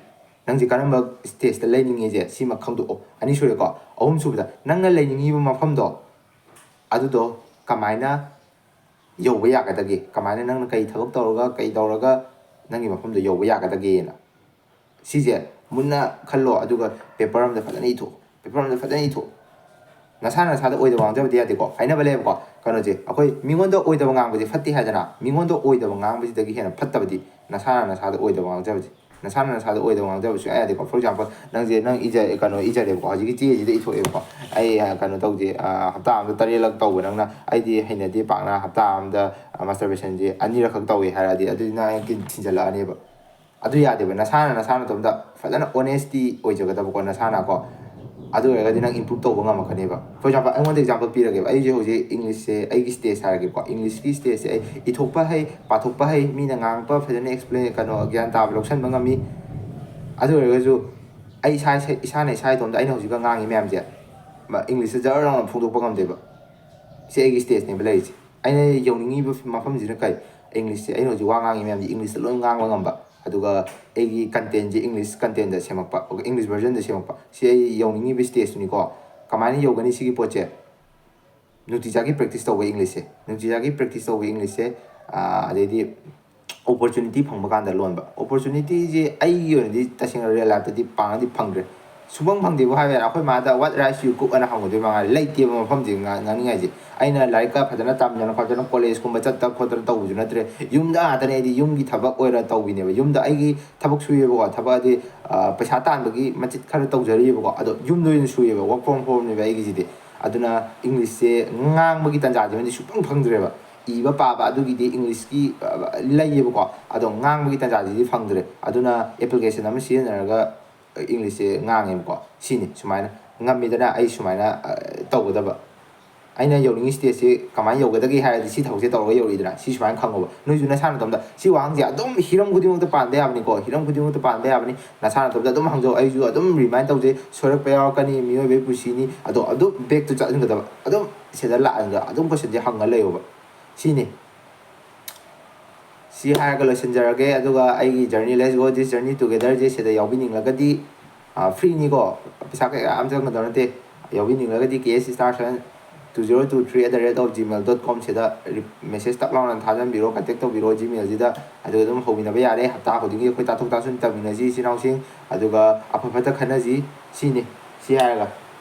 ꯅꯪꯁꯦ ꯀꯔꯝꯕ stageꯇ ꯂꯩꯅꯤꯡꯉꯤꯁꯦ ꯁꯤꯃ ꯈꯪꯗꯣꯛꯑꯣ꯫ ꯑꯅꯤꯁꯨꯔꯦꯀꯣ꯫ ꯑꯍꯨꯝꯁꯨꯕꯗ, ꯅꯪꯅ ꯂꯩꯅꯤꯡꯉꯤꯕ ꯃꯐꯝꯗꯣ ꯑꯗꯨꯗꯣ ꯀꯃꯥꯏꯅ ꯌꯧꯕ ꯌꯥꯒꯗꯒꯦ? ꯀꯃꯥꯏꯅ, ꯅꯪꯅ ꯀꯩ ꯊꯕꯛ ꯇꯧꯔꯒ, ꯀꯩ ꯇꯧꯔꯒ ꯅꯪꯒꯤ ꯃꯐꯝꯗꯣ ꯌꯧꯕ ꯌꯥꯒꯗꯒꯦꯅ? ꯁꯤꯁꯦ ꯃꯨꯟꯅ ꯈꯜꯂꯣ, ꯑꯗꯨꯒ ꯄꯦꯄꯔ ꯑꯃꯗ ꯐꯖꯅ ꯏꯊꯣꯛꯑꯣ꯫ ꯄꯦꯄꯔ ꯑꯃꯗ ꯐꯖꯅ ꯏꯊꯣꯛꯑꯣ꯫ ꯅꯁꯥꯅ ꯅꯁꯥꯗ ꯑꯣꯏꯗꯕ ꯉꯥꯡꯖꯕꯗꯤ ꯌꯥꯗꯦꯀꯣ꯫ ꯍꯥꯏꯅꯕ ꯂꯩꯌꯦꯕꯀꯣ, ꯀꯩꯅꯣꯁꯦ, ꯑꯩꯈꯣꯏ ꯃꯤꯉꯣꯟꯗ ꯑꯣꯏꯗꯕ ꯉꯥꯡꯕꯁꯦ ꯐꯠꯇꯦ ꯍꯥꯏꯗꯅ, ꯃꯤꯉꯣꯟꯗ ꯑꯣꯏꯗꯕ ꯉꯥꯡꯕꯁꯤꯗꯒꯤ ꯍꯦꯟꯅ ꯐꯠꯇꯕꯗꯤ ꯅꯁꯥꯅ ꯅꯁꯥꯗ ꯑꯣꯏꯗꯕ ꯉꯥꯡꯖꯕꯁꯦ꯫ ꯅꯁꯥꯅ ꯅꯁꯥꯗ ꯑꯣꯏꯗꯕ ꯉꯥꯡꯖꯕ ꯁꯨꯡꯌꯥ ꯌꯥꯗꯦꯀꯣ꯫ For example, ꯅꯪꯁꯦ, ꯅꯪ ꯏꯖ-, ꯀꯩꯅꯣ ꯏꯖꯔꯦꯕꯀꯣ, ꯍꯧꯖꯤꯛꯀꯤ ꯆꯦꯁꯤꯗ ꯏꯊꯣꯛꯑꯦꯕꯀꯣ, ꯑꯩ, ꯑ, ꯀꯩꯅꯣ ꯇꯧꯗꯦ, ꯑ, ꯍꯞꯇꯥ ꯑꯃꯗ ꯇꯔꯦꯠꯂꯛ ꯇꯧꯕ ꯅꯪꯅ, "ꯑꯩꯗꯤ ꯍꯩꯅꯗꯦ ꯄꯥꯛꯅ, ꯍꯞꯇꯥ ꯑꯃꯗ, ꯑ, ꯃꯥꯁꯇꯔꯕꯦꯁꯟꯁꯦ ꯑꯅꯤꯔꯛꯈꯛ ꯇꯧꯋꯦ" ꯍꯥꯏꯔꯗꯤ, ꯑꯗꯨꯗꯤ ꯅꯪ ꯑꯩ ꯀꯤꯟ ꯊꯤꯟꯖꯜꯂꯛꯑꯅꯦꯕ꯫ ꯑꯗꯨ ꯌꯥꯗꯦꯕ꯫ ꯅꯁꯥꯅ ꯅꯁꯥ ꯅꯇꯣꯝꯇ ꯐꯖꯅ ꯑꯣꯅꯦꯁꯇꯤ ꯑꯣꯏꯖꯒꯗꯕꯀꯣ, ꯅꯁꯥꯅꯀꯣ꯫ ꯑꯗꯨ ꯑꯣꯏꯔꯒꯗꯤ ꯅꯪ ꯏꯝꯄ꯭ꯔꯨꯞ ꯇꯧꯕ ꯉꯝꯃꯛꯀꯅꯦꯕ꯫ For example, ꯑꯩꯉꯣꯟꯗ ꯑꯦꯛꯖꯥꯝꯄꯜ ꯄꯤꯔꯒꯦꯕ꯫ ꯑꯩꯁꯦ ꯍꯧꯖꯤꯛ ꯏꯪꯂꯤꯁꯁꯦ, ꯑꯩꯒꯤ ꯁ꯭ꯇꯦꯖ ꯍꯥꯏꯔꯒꯦꯀꯣ, ꯏꯪꯂꯤꯁꯀꯤ ꯁ꯭ꯇꯦꯖꯁꯦ ꯑꯩ ꯏꯊꯣꯛꯄ ꯍꯩ, ꯄꯥꯊꯣꯛꯄ ꯍꯩ, ꯃꯤꯅ ꯉꯥꯡꯉꯛꯄ ꯐꯖꯅ ꯑꯦꯛꯁꯄ꯭ꯂꯦꯟ, ꯀꯩꯅꯣ, ꯒ꯭ꯌꯥꯟ ꯇꯥꯕ ꯂꯧꯁꯟꯕ ꯉꯝꯃꯤ꯫ ꯑꯗꯨ ꯑꯣꯏꯔꯒꯁꯨ ꯑꯩ ꯏꯁꯥ, ꯏꯁꯥꯅ ꯏꯁꯥ ꯏꯇꯣꯝꯇ ꯑꯩꯅ ꯍꯧꯖꯤꯛꯀ ꯉꯥꯡꯉꯤ ꯃꯌꯥꯝꯁꯦ, ꯃ-, ꯏꯪꯂꯤꯁꯇ ꯖꯔ ꯂꯥꯎꯅ ꯐꯣꯡꯗꯣꯛꯄ ꯉꯝꯗꯦꯕ꯫ ꯁꯤ ꯑꯩꯒꯤ ꯁ꯭ꯇꯦꯖꯅꯦꯕ ꯂꯩꯔꯤꯁꯦ꯫ ꯑꯩꯅ ꯌꯧꯅꯤꯡꯉꯤꯕ ꯃꯐꯝꯁꯤꯅ ꯀꯩ? ꯏꯪꯂꯤꯁꯁꯦ, ꯑꯩꯅ ꯍꯧꯖꯤꯛ ꯋꯥ ꯉꯥꯡꯉꯤ ꯃꯌꯥꯝꯁꯦ ꯏꯪꯂꯤꯁꯇ ꯂꯣꯏ ꯉꯥꯡꯕ ꯉꯝꯕ, ꯑꯗꯨꯒ ꯑꯩꯒꯤ ꯀꯟꯇꯦꯟꯁꯦ ꯏꯪꯂꯤꯁ ꯀꯟꯇꯦꯟꯗ ꯁꯦꯝꯃꯛꯄ, ꯏꯪꯂꯤꯁ ꯚꯔꯖꯟꯗ ꯁꯦꯝꯃꯛꯄ, ꯁꯤ ꯑꯩ ꯌꯧꯅꯤꯡꯉꯤꯕ ꯁ꯭ꯇꯦꯖꯇꯨꯅꯤꯀꯣ꯫ ꯀꯃꯥꯏꯅ ꯌꯧꯒꯅꯤ ꯁꯤꯒꯤ ꯄꯣꯠꯁꯦ? ꯅꯨꯡꯇꯤꯖꯥꯒꯤ ꯄ꯭ꯔꯦꯛꯇꯤꯁ ꯇꯧꯕ ꯏꯪꯂꯤꯁꯁꯦ, ꯅꯨꯡꯇꯤꯖꯥꯒꯤ ꯄ꯭ꯔꯦꯛꯇꯤꯁ ꯇꯧꯕ ꯏꯪꯂꯤꯁꯁꯦ, ꯑꯥ, ꯑꯗꯩꯗꯤ ꯑꯣꯄꯣꯔꯆꯨꯅꯤꯇꯤ ꯐꯪꯕ ꯀꯥꯟꯗ ꯂꯣꯟꯕ꯫ ꯑꯣꯄꯣꯔꯆꯨꯅꯤꯇꯤꯁꯦ ꯑꯩꯒꯤ ꯑꯣꯏꯅꯗꯤ ꯇꯁꯦꯡꯅ ꯔꯤꯌꯦꯜ ꯂꯥꯏꯐꯇꯗꯤ ꯄꯥꯡꯅꯗꯤ ꯐꯪꯗ꯭ꯔꯦ꯫ ꯁꯨꯡꯐꯪ ꯐꯪꯗꯦꯕꯨ ꯍꯥꯏꯕ ꯌꯥꯔꯦ꯫ ꯑꯩꯈꯣꯏ ꯃꯥꯗ "What rice you cook?" ꯑꯅ ꯍꯪꯉꯨꯗꯣꯏ ꯃꯉꯥꯏꯔꯦ꯫ ꯂꯩꯇꯦꯕ ꯃꯐꯝꯁꯦ ꯉꯥ-, ꯉꯥꯡꯅꯤꯡꯉꯥꯏꯁꯦ꯫ ꯑꯩꯅ ꯂꯥꯏꯔꯤꯛꯀ ꯐꯖꯅ ꯇꯝꯗꯅ ꯈꯣꯠꯇꯅ, ꯀꯣꯂꯦꯖꯀꯨꯝꯕ ꯆꯠꯇꯅ ꯈꯣꯠꯇꯅ ꯇꯧꯕꯁꯨ ꯅꯠꯇ꯭ꯔꯦ꯫ ꯌꯨꯝꯗ ꯉꯥꯛꯇꯅꯦ ꯑꯩꯗꯤ ꯌꯨꯝꯒꯤ ꯊꯕꯛ ꯑꯣꯏꯅ ꯇꯧꯕꯤꯅꯦꯕ꯫ ꯌꯨꯝꯗ ꯑꯩꯒꯤ ꯊꯕꯛ ꯁꯨꯏꯌꯦꯕꯀꯣ꯫ ꯊꯕꯛ ꯑꯗꯤ, ꯑ, ꯄꯩꯁꯥ ꯇꯥꯟꯕꯒꯤ ꯃꯆꯤꯠ ꯈꯔ ꯇꯧꯖꯔꯤꯑꯕꯀꯣ꯫ ꯑꯗꯣ ꯌꯨꯝꯗ ꯑꯣꯏꯅ ꯁꯨꯏꯌꯦꯕ, work from homeꯅꯦꯕ ꯑꯩꯒꯤꯁꯤꯗꯤ꯫ ꯑꯗꯨꯅ ꯏꯪꯂꯤꯁꯁꯦ ꯉꯥꯡꯕꯒꯤ ꯇꯟꯖꯥꯁꯤꯃꯗꯤ ꯁꯨꯡꯐꯪ ꯐꯪꯗ꯭ꯔꯦꯕ꯫ ꯏꯕ ꯄꯥꯕ ꯑꯗꯨꯒꯤꯗꯤ ꯏꯪꯂꯤꯁꯀꯤ, ꯑ, ꯂꯩꯌꯦꯕꯀꯣ꯫ ꯑꯗꯣ ꯉꯥꯡꯕꯒꯤ ꯇꯟꯖꯥꯁꯤꯗꯤ ꯐꯪꯗ꯭ꯔꯦ꯫ ꯑꯗꯨꯅ ꯑꯦꯄ꯭ꯂꯤꯀꯦꯁꯟ ꯑꯃ ꯁꯤꯖꯤꯟꯅꯔꯒ ꯏꯪꯂꯤꯁꯁꯦ ꯉꯥꯡꯉꯦꯕꯀꯣ꯫ ꯁꯤꯅꯤ ꯁꯨꯃꯥꯏꯅ ꯉꯝꯃꯤꯗꯅ ꯑꯩ ꯁꯨꯃꯥꯏꯅ, ꯑ, ꯇꯧꯒꯗꯕ꯫ ꯑꯩꯅ ꯌꯧꯅꯤꯡꯉꯤ ꯁ꯭ꯇꯦꯖꯁꯦ ꯀꯃꯥꯏꯅ ꯌꯧꯒꯗꯒꯦ ꯍꯥꯏꯔꯗꯤ ꯁꯤ ꯊꯕꯛꯁꯦ ꯇꯧꯔꯒ ꯌꯧꯔꯛꯏꯗꯅ꯫ ꯁꯤ ꯁꯨꯃꯥꯏꯅ ꯈꯪꯉꯣꯕ꯫ ꯅꯣꯏꯁꯨ ꯅꯁꯥ ꯅꯇꯣꯝꯇ ꯁꯤ ꯋꯥꯍꯪꯁꯦ ꯑꯗꯨꯝ ꯍꯤꯔꯝ ꯈꯨꯗꯤꯡꯃꯛꯇ ꯄꯥꯟꯕ ꯌꯥꯕꯅꯤꯀꯣ꯫ ꯍꯤꯔꯝ ꯈꯨꯗꯤꯡꯃꯛꯇ ꯄꯥꯟꯕ ꯌꯥꯕꯅꯤ꯫ ꯅꯁꯥ ꯅꯇꯣꯝꯇ ꯑꯗꯨꯝ ꯍꯪꯖꯧ꯫ ꯑꯩꯁꯨ ꯑꯗꯨꯝ ꯔꯤꯃꯥꯏꯟ ꯇꯧꯖꯩ꯫ ꯁꯣꯏꯔꯛꯄ ꯌꯥꯎꯔꯛꯀꯅꯤ, ꯃꯤꯑꯣꯏꯕꯒꯤ ꯄꯨꯟꯁꯤꯅꯤ꯫ ꯑꯗꯣ ꯑꯗꯨꯝ ꯕꯦꯛꯇꯨ ꯆꯠꯍꯟꯒꯗꯕ꯫ ꯑꯗꯨꯝ ꯁꯤꯗ ꯂꯥꯛꯍꯟꯒ-, ꯑꯗꯨꯝ ꯀꯣꯏꯁꯟꯁꯦ ꯍꯪꯉ ꯂꯩꯌꯣꯕ꯫ ꯁꯤꯅꯤ꯫ ꯁꯤ ꯍꯥꯏꯔꯒ ꯂꯣꯏꯁꯤꯟꯖꯔꯒꯦ꯫ ꯑꯗꯨꯒ ꯑꯩꯒꯤ journey, Let's Go This Journey Togetherꯁꯦ ꯁꯤꯗ ꯌꯥꯎꯕꯤꯅꯤꯡꯂꯒꯗꯤ, ꯑ, ꯐ꯭ꯔꯤꯅꯤꯀꯣ, ꯄꯩꯁꯥ ꯀꯌꯥ ꯑꯃ ꯆꯪꯒꯗꯕ ꯅꯠꯇꯦ꯫ ꯌꯥꯎꯕꯤꯅꯤꯡꯂꯒꯗꯤ K S Star Seven two zero two three at the rate of gmail dot com ꯁꯤꯗ ꯃꯦꯁꯦꯖ ꯇꯛ ꯂꯥꯎꯅ ꯊꯥꯖꯟꯕꯤꯔꯣ, ꯀꯟꯇꯦꯛ ꯇꯧꯕꯤꯔꯣ Gmail ꯁꯤꯗ꯫ ꯑꯗꯨꯒ ꯑꯗꯨꯝ ꯍꯧꯃꯤꯟꯅꯕ ꯌꯥꯔꯦ꯫ ꯍꯞꯇꯥ ꯈꯨꯗꯤꯡꯒꯤ ꯑꯩꯈꯣꯏ ꯇꯥꯊꯣꯛ ꯇꯥꯁꯤꯟ ꯇꯧꯃꯤꯟꯅꯁꯤ ꯏꯆꯤꯟ ꯏꯅꯥꯎꯁꯤꯡ꯫ ꯑꯗꯨꯒ ꯑꯐ ꯐꯠꯇ ꯈꯟꯅꯁꯤ꯫ ꯁꯤꯅꯤ꯫ ꯁꯤ ꯍꯥꯏꯔꯒ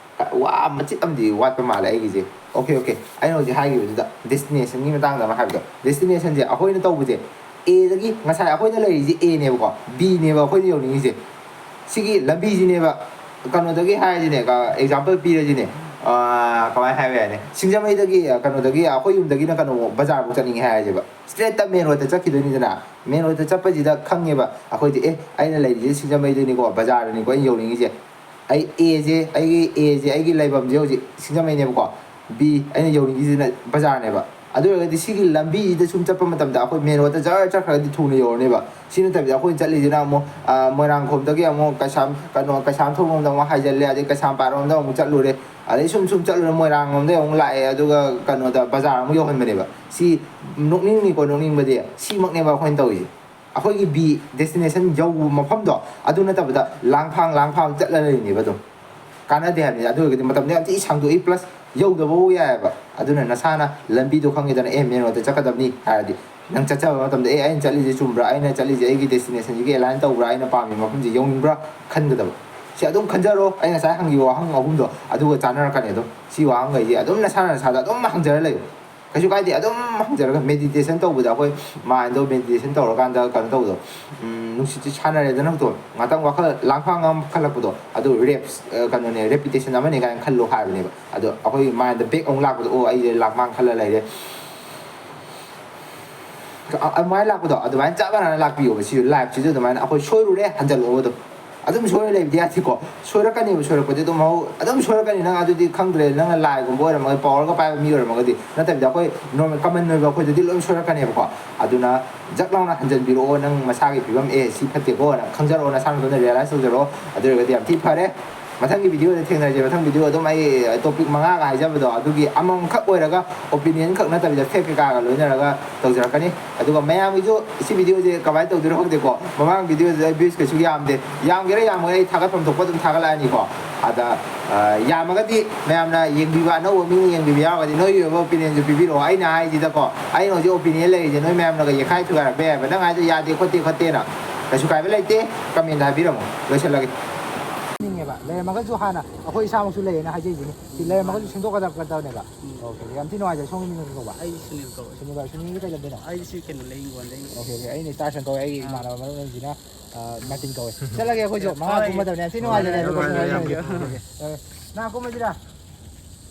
ꯋꯥ ꯃꯆꯤꯠ ꯑꯃꯗꯤ ꯋꯥꯠꯄ ꯃꯥꯜꯂꯦ ꯑꯩꯒꯤꯁꯦ꯫ ꯑꯣꯀꯦ, ꯑꯣꯀꯦ, ꯑꯩꯅ ꯍꯧꯖꯤꯛ ꯍꯥꯏꯈꯤꯕꯗꯨꯗ destination ꯒꯤ ꯃꯇꯥꯡꯗ ꯑꯃ ꯍꯥꯏꯕꯗꯣ, destination ꯁꯦ ꯑꯩꯈꯣꯏꯅ ꯇꯧꯕꯁꯦ A ꯗꯒꯤ, ꯉꯁꯥꯏ ꯑꯩꯈꯣꯏꯅ ꯂꯩꯔꯤꯁꯦ A ꯅꯦꯕꯀꯣ, B ꯅꯦꯕ ꯑꯩꯈꯣꯏꯅ ꯌꯧꯅꯤꯡꯉꯤꯁꯦ꯫ ꯁꯤꯒꯤ ꯂꯝꯕꯤꯁꯤꯅꯦꯕ, ꯀꯩꯅꯣꯗꯒꯤ ꯍꯥꯏꯔꯁꯤꯅꯦ, example ꯄꯤꯔꯁꯤꯅꯦ, ꯑꯥ, ꯀꯃꯥꯏꯅ ꯍꯥꯏꯕ ꯌꯥꯏꯅꯦ, ꯁꯤꯡꯖꯃꯩꯗꯒꯤ, ꯀꯩꯅꯣꯗꯒꯤ, ꯑꯩꯈꯣꯏ ꯌꯨꯝꯗꯒꯤꯅ ꯀꯩꯅꯣ ꯕꯖꯥꯔꯐꯥꯎ ꯆꯠꯅꯤꯡꯉꯦ ꯍꯥꯏꯔꯁꯦꯕ, straight ꯇ main road ꯇ ꯆꯠꯈꯤꯗꯣꯏꯅꯤꯗꯅ꯫ Main road ꯇ ꯆꯠꯄꯁꯤꯗ ꯈꯪꯉꯦꯕ ꯑꯩꯈꯣꯏꯗꯤ, ꯑꯦ, ꯑꯩꯅ ꯂꯩꯔꯤꯁꯦ ꯁꯤꯡꯖꯃꯩꯗꯅꯤꯀꯣ, ꯕꯖꯥꯔꯗꯅꯤꯀꯣ ꯑꯩꯅ ꯌꯧꯅꯤꯡꯉꯤꯁꯦ꯫ ꯑꯩ A ꯁꯦ, ꯑꯩꯒꯤ A ꯁꯦ, ꯑꯩꯒꯤ ꯂꯩꯐꯝꯁꯦ ꯍꯧꯖꯤꯛ ꯁꯤꯡꯖꯃꯩꯅꯦꯕꯀꯣ, B ꯑꯩꯅ ꯌꯧꯅꯤꯡꯉꯤꯁꯤꯅ ꯕꯖꯥꯔꯅꯦꯕ꯫ ꯑꯗꯨ ꯑꯣꯏꯔꯒꯗꯤ ꯁꯤꯒꯤ ꯂꯝꯕꯤꯁꯤꯗ ꯁꯨꯝ ꯆꯠꯄ ꯃꯇꯝꯗ ꯑꯩꯈꯣꯏ main road ꯇ ꯖꯔ ꯆꯠꯈ꯭ꯔꯒꯗꯤ ꯊꯨꯅ ꯌꯧꯔꯅꯦꯕ꯫ ꯁꯤ ꯅꯠꯇꯕꯤꯗ ꯑꯩꯈꯣꯏꯅ ꯆꯠꯂꯤꯁꯤꯅ ꯑꯃꯨꯛ, ꯑꯥ, ꯃꯣꯏꯔꯥꯡꯈꯣꯝꯗꯒꯤ ꯑꯃꯨꯛ ꯀꯩꯁꯥꯝ, ꯀꯩꯅꯣ, ꯀꯩꯁꯥꯝꯊꯣꯡ ꯂꯣꯝꯗ ꯑꯃꯨꯛ ꯍꯥꯏꯖꯜꯂꯦ, ꯑꯗꯩ ꯀꯩꯁꯥꯝꯄꯥꯠ ꯂꯣꯝꯗ ꯑꯃꯨꯛ ꯆꯠꯂꯨꯔꯦ, ꯑꯗꯩ ꯁꯨꯝ ꯁꯨꯝ ꯆꯠꯂꯨꯔꯦ, ꯃꯣꯏꯔꯥꯡ ꯂꯣꯝꯗ ꯑꯃꯨꯛ ꯂꯥꯛꯑꯦ, ꯑꯗꯨꯒ ꯀꯩꯅꯣꯗ ꯕꯖꯥꯔ ꯑꯃꯨꯛ ꯌꯧꯍꯟꯕꯅꯦꯕ꯫ ꯁꯤ ꯅꯣꯛꯅꯤꯡꯅꯤꯀꯣ, ꯅꯣꯛꯅꯤꯡꯕꯗꯤ ꯁꯤꯃꯛꯅꯦꯕ ꯑꯩꯈꯣꯏꯅ ꯇꯧꯔꯤꯁꯦ꯫ ꯑꯩꯈꯣꯏꯒꯤ B destination ꯌꯧꯕ ꯃꯐꯝꯗꯣ ꯑꯗꯨ ꯅꯠꯇꯕꯗ ꯂꯥꯡꯐꯥꯡ ꯂꯥꯡꯐꯥꯡ ꯆꯠꯂ ꯂꯩꯔꯤꯅꯦꯕ ꯑꯗꯨꯝ꯫ ꯀꯥꯟꯅꯗꯦ ꯍꯥꯏꯕꯅꯤꯗ꯫ ꯑꯗꯨ ꯑꯣꯏꯔꯒꯗꯤ ꯃꯇꯝꯗꯣ ꯌꯥꯝ ꯊꯤ ꯁꯥꯡꯗꯣꯛꯏ, plus ꯌꯧꯗꯕꯕꯨ ꯌꯥꯏꯑꯕ꯫ ꯑꯗꯨꯅ ꯅꯁꯥꯅ ꯂꯝꯕꯤꯗꯣ ꯈꯪꯉꯦꯗꯅ, ꯑꯦ, main road ꯇ ꯆꯠꯀꯗꯕꯅꯤ ꯍꯥꯏꯔꯗꯤ, ꯅꯪ ꯆꯠꯆꯕ ꯃꯇꯝꯗ, ꯑꯦ, ꯑꯩꯅ ꯆꯠꯂꯤꯁꯦ ꯆꯨꯝꯕ꯭ꯔꯥ, ꯑꯩꯅ ꯆꯠꯂꯤꯁꯦ ꯑꯩꯒꯤ destination ꯁꯤꯒ align ꯇꯧꯕ꯭ꯔꯥ, ꯑꯩꯅ ꯄꯥꯝꯃꯤ ꯃꯐꯝꯁꯦ ꯌꯧꯅꯤꯡꯕ꯭ꯔꯥ ꯈꯟꯒꯗꯕ꯫ ꯁꯤ ꯑꯗꯨꯝ ꯈꯟꯖꯔꯣ꯫ ꯑꯩ ꯉꯁꯥꯏ ꯍꯪꯈꯤꯕ ꯋꯥꯍꯪ ꯑꯍꯨꯝꯗꯣ ꯑꯗꯨꯒ ꯆꯥꯟꯅꯔꯛꯀꯅꯤ ꯑꯗꯨꯝ꯫ ꯁꯤ ꯋꯥꯍꯪꯈꯩꯁꯦ ꯑꯗꯨꯝ ꯅꯁꯥꯅ ꯅꯁꯥꯗ ꯑꯗꯨꯝ ꯍꯪꯖꯔ ꯂꯩꯌꯨ꯫ ꯀꯩꯁꯨ ꯀꯥꯏꯗꯦ꯫ ꯑꯗꯨꯝ ꯍꯪꯖꯔꯒ meditation ꯇꯧꯕꯗ ꯑꯩꯈꯣꯏ mind ꯗꯣ meditation ꯇꯧꯔꯀꯥꯟꯗ ꯀꯩꯅꯣ ꯇꯧꯕꯗꯣ, ꯎꯝ, ꯅꯨꯡꯁꯤꯠꯁꯦ ꯁꯥꯟꯅꯔꯦꯗꯅ, ꯉꯥꯛꯇꯪ ꯋꯥꯈꯜ ꯂꯥꯡꯐꯥꯡ ꯑꯃ ꯈꯜꯂꯛꯄꯗꯣ, ꯑꯗꯨ reps, ꯑ, ꯀꯩꯅꯣꯅꯦ, repetition ꯑꯃꯅꯦ ꯀꯥꯏꯅ ꯈꯜꯂꯣ ꯍꯥꯏꯕꯅꯦꯕ꯫ ꯑꯗꯣ ꯑꯩꯈꯣꯏꯒꯤ mind ꯗ back ꯑꯃꯨꯛ ꯂꯥꯛꯄꯗꯣ, "ꯑꯣ, ꯑꯩꯁꯦ ꯂꯥꯡꯐꯥꯡ ꯈꯜꯂ ꯂꯩꯔꯦ"꯫ ꯑ-, ꯑꯗꯨꯃꯥꯏꯅ ꯂꯥꯛꯄꯗꯣ, ꯑꯗꯨꯃꯥꯏꯅ ꯆꯞ ꯃꯥꯟꯅꯅ ꯂꯥꯛꯄꯤꯌꯣꯕ꯫ ꯁꯤꯁꯨ life ꯁꯤꯁꯨ ꯑꯗꯨꯃꯥꯏꯅ ꯑꯩꯈꯣꯏ ꯁꯣꯏꯔꯨꯔꯦ, ꯍꯟꯖꯜꯂꯛꯑꯣꯕ ꯑꯗꯨꯝ꯫ ꯑꯗꯨꯝ ꯁꯣꯏꯔ ꯂꯩꯕꯗꯤ ꯌꯥꯗꯦꯀꯣ꯫ ꯁꯣꯏꯔꯛꯀꯅꯦꯕ, ꯁꯣꯏꯔꯛꯄꯗꯤ ꯑꯗꯨꯝ ꯍꯧ-, ꯑꯗꯨꯝ ꯁꯣꯏꯔꯛꯀꯅꯤ꯫ ꯅꯪ ꯑꯗꯨꯗꯤ ꯈꯪꯗ꯭ꯔꯦ, ꯅꯪꯅ ꯂꯥꯏꯒꯨꯝꯕ ꯑꯣꯏꯔꯝꯃꯒꯗꯤ, power ꯒ ꯄꯥꯏꯕ ꯃꯤ ꯑꯣꯏꯔꯝꯃꯒꯗꯤ, ꯅꯠꯇꯕꯤꯗ ꯑꯩꯈꯣꯏ normal common ꯑꯣꯏꯕ ꯑꯩꯈꯣꯏꯗꯗꯤ ꯂꯣꯏ ꯁꯣꯏꯔꯛꯀꯅꯦꯕꯀꯣ꯫ ꯑꯗꯨꯅ ꯖꯛ ꯂꯥꯎꯅ ꯍꯟꯖꯟꯕꯤꯔꯛꯑꯣ, ꯅꯪ ꯃꯁꯥꯒꯤ ꯐꯤꯕꯝ, "ꯑꯦ, ꯁꯤ ꯐꯠꯇꯦꯀꯣꯅ" ꯈꯪꯖꯔꯛꯑꯣ, ꯅꯁꯥ ꯅꯊꯟꯇ realize ꯇꯧꯖꯔꯛꯑꯣ꯫ ꯑꯗꯨ ꯑꯣꯏꯔꯒꯗꯤ ꯌꯥꯝ ꯊꯤ ꯐꯔꯦ꯫ ꯃꯊꯪꯒꯤ video ꯗ ꯊꯦꯡꯅꯔꯁꯦ꯫ ꯃꯊꯪ video ꯑꯗꯨꯝ ꯑꯩ topic ꯃꯉꯥꯒ ꯍꯥꯏꯖꯕꯗꯣ, ꯑꯗꯨꯒꯤ ꯑꯃꯃꯝꯈꯛ ꯑꯣꯏꯔꯒ, opinion ꯈꯛ ꯅꯠꯇꯕꯤꯗ fact ꯀꯩꯀꯥꯒ ꯂꯣꯏꯅꯔꯒ ꯇꯧꯖꯔꯛꯀꯅꯤ꯫ ꯑꯗꯨꯒ ꯃꯌꯥꯝꯒꯤꯁꯨ ꯁꯤ video ꯁꯦ ꯀꯃꯥꯏꯅ ꯇꯧꯗꯣꯏꯅꯣ ꯈꯪꯗꯦꯀꯣ꯫ ꯃꯃꯥꯡ video ꯗꯨꯗ views ꯀꯩꯁꯨ ꯌꯥꯝꯗꯦ꯫ ꯌꯥꯝꯒꯦꯔꯥ ꯌꯥꯝꯃꯣꯏꯔꯥ ꯑꯩ ꯊꯥꯒꯠꯐꯝ ꯊꯣꯛꯄ ꯑꯗꯨꯝ ꯊꯥꯒꯠꯂꯛꯑꯅꯤꯀꯣ꯫ ꯑꯗ ꯑ, ꯌꯥꯝꯃꯒꯗꯤ ꯃꯌꯥꯝꯅ ꯌꯦꯡꯕꯤꯕ, ꯑꯅꯧꯕ ꯃꯤꯅ ꯌꯦꯡꯕꯤꯕ ꯌꯥꯎꯔꯒꯗꯤ ꯅꯣꯏꯒꯤ ꯑꯣꯏꯕ ꯑꯣꯄꯤꯅꯤꯌꯟꯁꯨ ꯄꯤꯕꯤꯔꯛꯑꯣ꯫ ꯑꯩꯅ ꯍꯥꯏꯁꯤꯗꯀꯣ, ꯑꯩꯅ ꯍꯧꯖꯤꯛ ꯑꯣꯄꯤꯅꯤꯌꯟ ꯂꯩꯔꯤꯁꯦ ꯅꯣꯏ ꯃꯌꯥꯝꯅꯒ ꯌꯦꯛꯈꯥꯏ ꯊꯨꯒꯥꯏꯔꯛꯄ ꯌꯥꯏꯕ, ꯅꯪ ꯍꯥꯏꯗꯣ ꯌꯥꯗꯦ ꯈꯣꯠꯇꯦ ꯈꯣꯠꯇꯦꯅ ꯀꯩꯁꯨ ꯀꯥꯏꯕ ꯂꯩꯇꯦ꯫ ꯀꯃꯦꯟꯗ ꯍꯥꯏꯕꯤꯔꯝꯃꯣ꯫ ꯂꯣꯏꯁꯤꯜꯂꯒꯦ꯫ ꯅꯤꯡꯉꯦꯕ ꯂꯩꯔꯝꯃꯒꯁꯨ ꯍꯥꯟꯅ ꯑꯩꯈꯣꯏ ꯏꯁꯥꯃꯛꯁꯨ ꯂꯩꯌꯦꯅ ꯍꯥꯏꯖꯩꯁꯤꯅꯤ꯫ ꯁꯤ ꯂꯩꯔꯝꯃꯒꯁꯨ ꯁꯦꯝꯗꯣꯛꯀꯗꯕꯅꯦꯕ꯫ ꯑꯣꯀꯦ, ꯌꯥꯝ ꯊꯤ ꯅꯨꯡꯉꯥꯏꯖꯔꯦ꯫ ꯁꯣꯝꯒꯤ ꯃꯤꯡ ꯀꯩ ꯀꯧꯕ? ꯑꯩ ꯁꯨꯅꯤꯜ ꯀꯧꯋꯦ꯫ ꯁꯨꯅꯤꯜ ꯀꯧꯋꯦ꯫ ꯁꯨꯅꯤꯜꯒꯤ ꯀꯩ ꯂꯝꯗꯩꯅꯣ? ꯑꯩꯗꯤ ꯁꯤ ꯀꯩꯅꯣ ꯂꯩ, ꯍꯤꯡꯒꯣꯜꯗꯩ꯫ ꯑꯣꯀꯦ, ꯑꯣꯀꯦ, ꯑꯩꯅ ꯏꯁꯇꯥꯔ ꯁꯟ ꯀꯧꯋꯦ꯫ ꯑꯩꯒꯤ ꯏꯃꯥꯟꯅꯕ ꯃꯔꯨꯞ ꯑꯃꯁꯤꯅ ꯑ, ꯃꯥꯔꯇꯤꯟ ꯀꯧꯋꯦ꯫ ꯆꯠꯂꯒꯦ ꯑꯩꯈꯣꯏꯁꯨ꯫ ꯃꯉꯥ ꯍꯣꯏ꯫ ꯀꯨꯝꯃꯗꯕꯅꯦ꯫ ꯌꯥꯝ ꯊꯤ ꯅꯨꯡꯉꯥꯏꯖꯔꯦ꯫ ꯍꯣꯏ, ꯍꯣꯏ, ꯍꯣꯏ, ꯍꯣꯏ, ꯍꯣꯏ꯫ ꯑ, ꯅꯪ ꯀꯨꯝꯃꯁꯤꯔꯥ?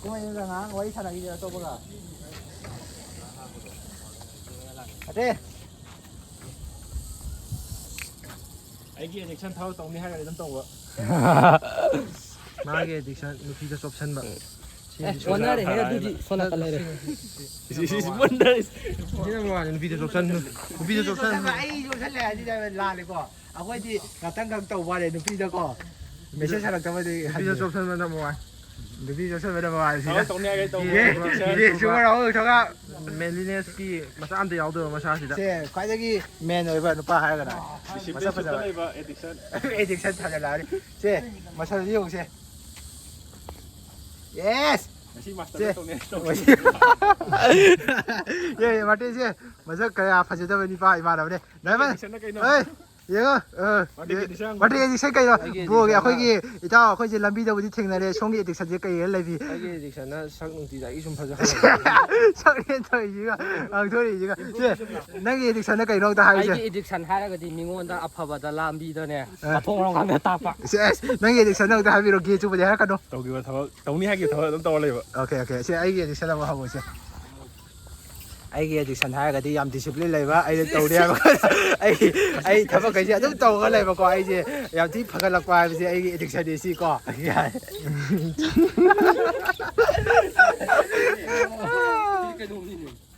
ꯀꯨꯝꯃꯁꯤꯔꯥ? ꯉꯥꯏꯍꯥꯛ ꯋꯥꯔꯤ ꯁꯥꯟꯅꯈꯤꯁꯤꯔꯥ ꯑꯇꯣꯞꯄꯒ? ꯑꯇꯩ꯫ ꯑꯩꯒꯤ ꯑꯦꯗꯤꯛꯁꯟ ꯊꯕꯛ ꯇꯧꯅꯤ ꯍꯥꯏꯔꯒꯗꯤ ꯑꯗꯨꯝ ꯇꯧꯕ꯫ ꯃꯥꯒꯤ ꯑꯦꯗꯤꯛꯁꯟ ꯅꯨꯄꯤꯗ ꯆꯣꯞꯁꯟꯕ꯫ ꯑꯦ, ꯑꯣꯟꯅꯔꯦꯍꯦ ꯑꯗꯨꯗꯤ꯫ ꯁꯣꯝ ꯅꯥꯀꯟ ꯂꯩꯔꯦ꯫ ꯁꯤ, ꯁꯤ, ꯁꯤ, ꯁꯤ, ꯑꯣꯟꯅꯔꯦ꯫ ꯁꯤꯅ ꯃꯃꯥꯅꯦ ꯅꯨꯄꯤꯗ ꯆꯣꯞꯁꯟꯕ꯫ ꯅꯨꯄꯤꯗ ꯆꯣꯞꯁꯟꯕ꯫ ꯑꯩ ꯆꯣꯞꯁꯜꯂꯦ ꯍꯥꯏꯁꯤꯗ ꯂꯥꯜꯂꯦꯀꯣ꯫ ꯑꯩꯈꯣꯏꯗꯤ ꯉꯥꯛꯇꯪ ꯈꯛ ꯇꯧꯕ ꯋꯥꯅꯦ ꯅꯨꯄꯤꯗꯀꯣ꯫ ꯃꯦꯁꯦꯖ ꯍꯜꯂꯛꯇꯕꯗꯤ ꯅꯨꯄꯤꯗ ꯍꯟꯗꯦ꯫ ꯆꯣꯞꯁꯟꯕꯅ ꯃꯃꯥꯅꯦ꯫ ꯅꯨꯄꯤ ꯆꯣꯞꯁꯟꯕꯅ ꯃꯃꯥꯅꯦ ꯁꯤꯗ꯫ ꯊꯕꯛ ꯇꯧꯅꯤ ꯍꯥꯏꯒꯦ ꯇꯧꯕ꯫ ꯌꯦ, ꯑꯦꯗꯤꯛꯁꯟ ꯌꯦ, ꯁꯨꯒꯔ ꯍꯧꯔ ꯊꯣꯛꯂꯛ꯫ ꯃꯦꯟꯂꯤꯅꯦꯁꯀꯤ ꯃꯆꯥ ꯑꯝꯇ ꯌꯥꯎꯗꯕ ꯃꯁꯥꯁꯤꯗ꯫ ꯁꯦ ꯈ꯭ꯋꯥꯏꯗꯒꯤ ꯃꯦꯟ ꯑꯣꯏꯕ ꯅꯨꯄꯥ ꯍꯥꯏꯔꯒꯅ ꯗꯤꯁꯤꯄ꯭ꯂꯤꯟ ꯃꯁꯛ ꯁꯨꯗ ꯐꯖꯕ꯫ ꯂꯩꯕ ꯑꯦꯗꯤꯛꯁꯟ꯫ ꯑꯦꯗꯤꯛꯁꯟ ꯊꯥꯖꯜꯂꯛꯑꯅꯤ꯫ ꯁꯦ, ꯃꯁꯜꯁꯤ ꯌꯦꯡꯉꯨꯁꯦ꯫ ꯌꯦꯁ! ꯉꯁꯤ ꯁꯦ꯫ ꯃꯥꯁꯇꯔ ꯇꯧꯅꯤ ꯍꯥꯏꯒꯦ ꯇꯧꯕ꯫ ꯌꯦ, ꯌꯦ, ꯃꯥꯔꯇꯤꯟꯁꯦ ꯃꯁꯛ ꯀꯌꯥ ꯐꯖꯗꯕ ꯅꯨꯄꯥ ꯏꯃꯥꯟꯅꯕꯅꯦ꯫ ꯗꯥꯏꯃꯟ! ꯑꯦꯗꯤꯛꯁꯟꯅ ꯀꯩꯅꯣ? ꯍꯩ! ꯌꯦꯡꯉꯣ, ꯑ, ꯃꯥꯔꯇꯤꯟꯒꯤ ꯑꯦꯗꯤꯛꯁꯟ ꯍꯪꯉꯣ꯫ ꯃꯥꯔꯇꯤꯟ ꯑꯦꯗꯤꯛꯁꯟ ꯀꯩꯅꯣ? ꯑꯩꯒꯤ ꯕ꯭ꯔꯣꯒꯤ ꯑꯦꯗꯤꯛꯁꯟꯅ ꯑꯩꯈꯣꯏꯒꯤ ꯏꯇꯥꯎ ꯑꯩꯈꯣꯏꯁꯦ ꯂꯝꯕꯤꯗꯕꯨꯗꯤ ꯊꯦꯡꯅꯔꯦ, ꯁꯣꯝꯒꯤ ꯑꯦꯗꯤꯛꯁꯟꯁꯦ ꯀꯩ ꯂꯩꯕꯤ? ꯑꯩꯒꯤ ꯑꯦꯗꯤꯛꯁꯟꯅ ꯁꯛ ꯅꯨꯡꯇꯤꯖꯥꯒꯤ ꯁꯨꯝ ꯐꯖꯍꯟꯕ꯫ ꯁꯛꯅꯦ ꯇꯧꯔꯤꯁꯤꯒ, ꯉꯥꯡꯊꯣꯔꯛꯏꯁꯤꯒ꯫ ꯁꯦ, ꯅꯪꯒꯤ ꯑꯦꯗꯤꯛꯁꯟꯅ ꯀꯩꯅꯣ ꯑꯝꯇ ꯍꯥꯏꯌꯨꯁꯦ꯫ ꯑꯩꯒꯤ ꯑꯦꯗꯤꯛꯁꯟ ꯍꯥꯏꯔꯒꯗꯤ ꯃꯤꯉꯣꯟꯗ ꯑꯐꯕꯗ ꯂꯝꯕꯤꯗꯅꯦ, ꯑ꯫ ꯃꯊꯣꯡ ꯃꯔꯝ ꯈꯪꯗ ꯇꯥꯛꯄ꯫ ꯁꯦ, ꯑꯁ, ꯅꯪꯒꯤ ꯑꯦꯗꯤꯛꯁꯟ ꯑꯝꯇ ꯍꯥꯏꯕꯤꯔꯣ, ꯒꯦ ꯆꯨꯕꯗꯤ ꯍꯥꯏꯔꯛꯀꯅꯨ꯫ ꯇꯧꯈꯤꯕ ꯊꯕꯛ, ꯇꯧꯅꯤ ꯍꯥꯏꯈꯤꯕ ꯊꯕꯛ ꯑꯗꯨꯝ ꯇꯧꯔ ꯂꯩꯕ꯫ Okay, okay. ꯁꯦ, ꯑꯩꯒꯤ ꯑꯦꯗꯤꯛꯁꯟ ꯑꯃꯨꯛ ꯍꯪꯉꯨꯁꯦ꯫ ꯑꯩꯒꯤ ꯑꯦꯗꯤꯛꯁꯟ ꯍꯥꯏꯔꯒꯗꯤ ꯌꯥꯝ ꯗꯤꯁꯤꯄ꯭ꯂꯤꯟ ꯂꯩꯕ, ꯑꯩꯅ ꯇꯧꯔꯦ ꯍꯥꯏꯕ꯫ ꯑꯩ, ꯑꯩ ꯊꯕꯛꯈꯩꯁꯦ ꯑꯗꯨꯝ ꯇꯧꯔꯒ ꯂꯩꯕꯀꯣ꯫ ꯑꯩꯁꯦ ꯌꯥꯝ ꯊꯤ ꯐꯒꯠꯂꯛꯄ ꯍꯥꯏꯕꯁꯦ ꯑꯩꯒꯤ ꯑꯦꯗꯤꯛꯁꯟꯅꯤ ꯁꯤꯀꯣ꯫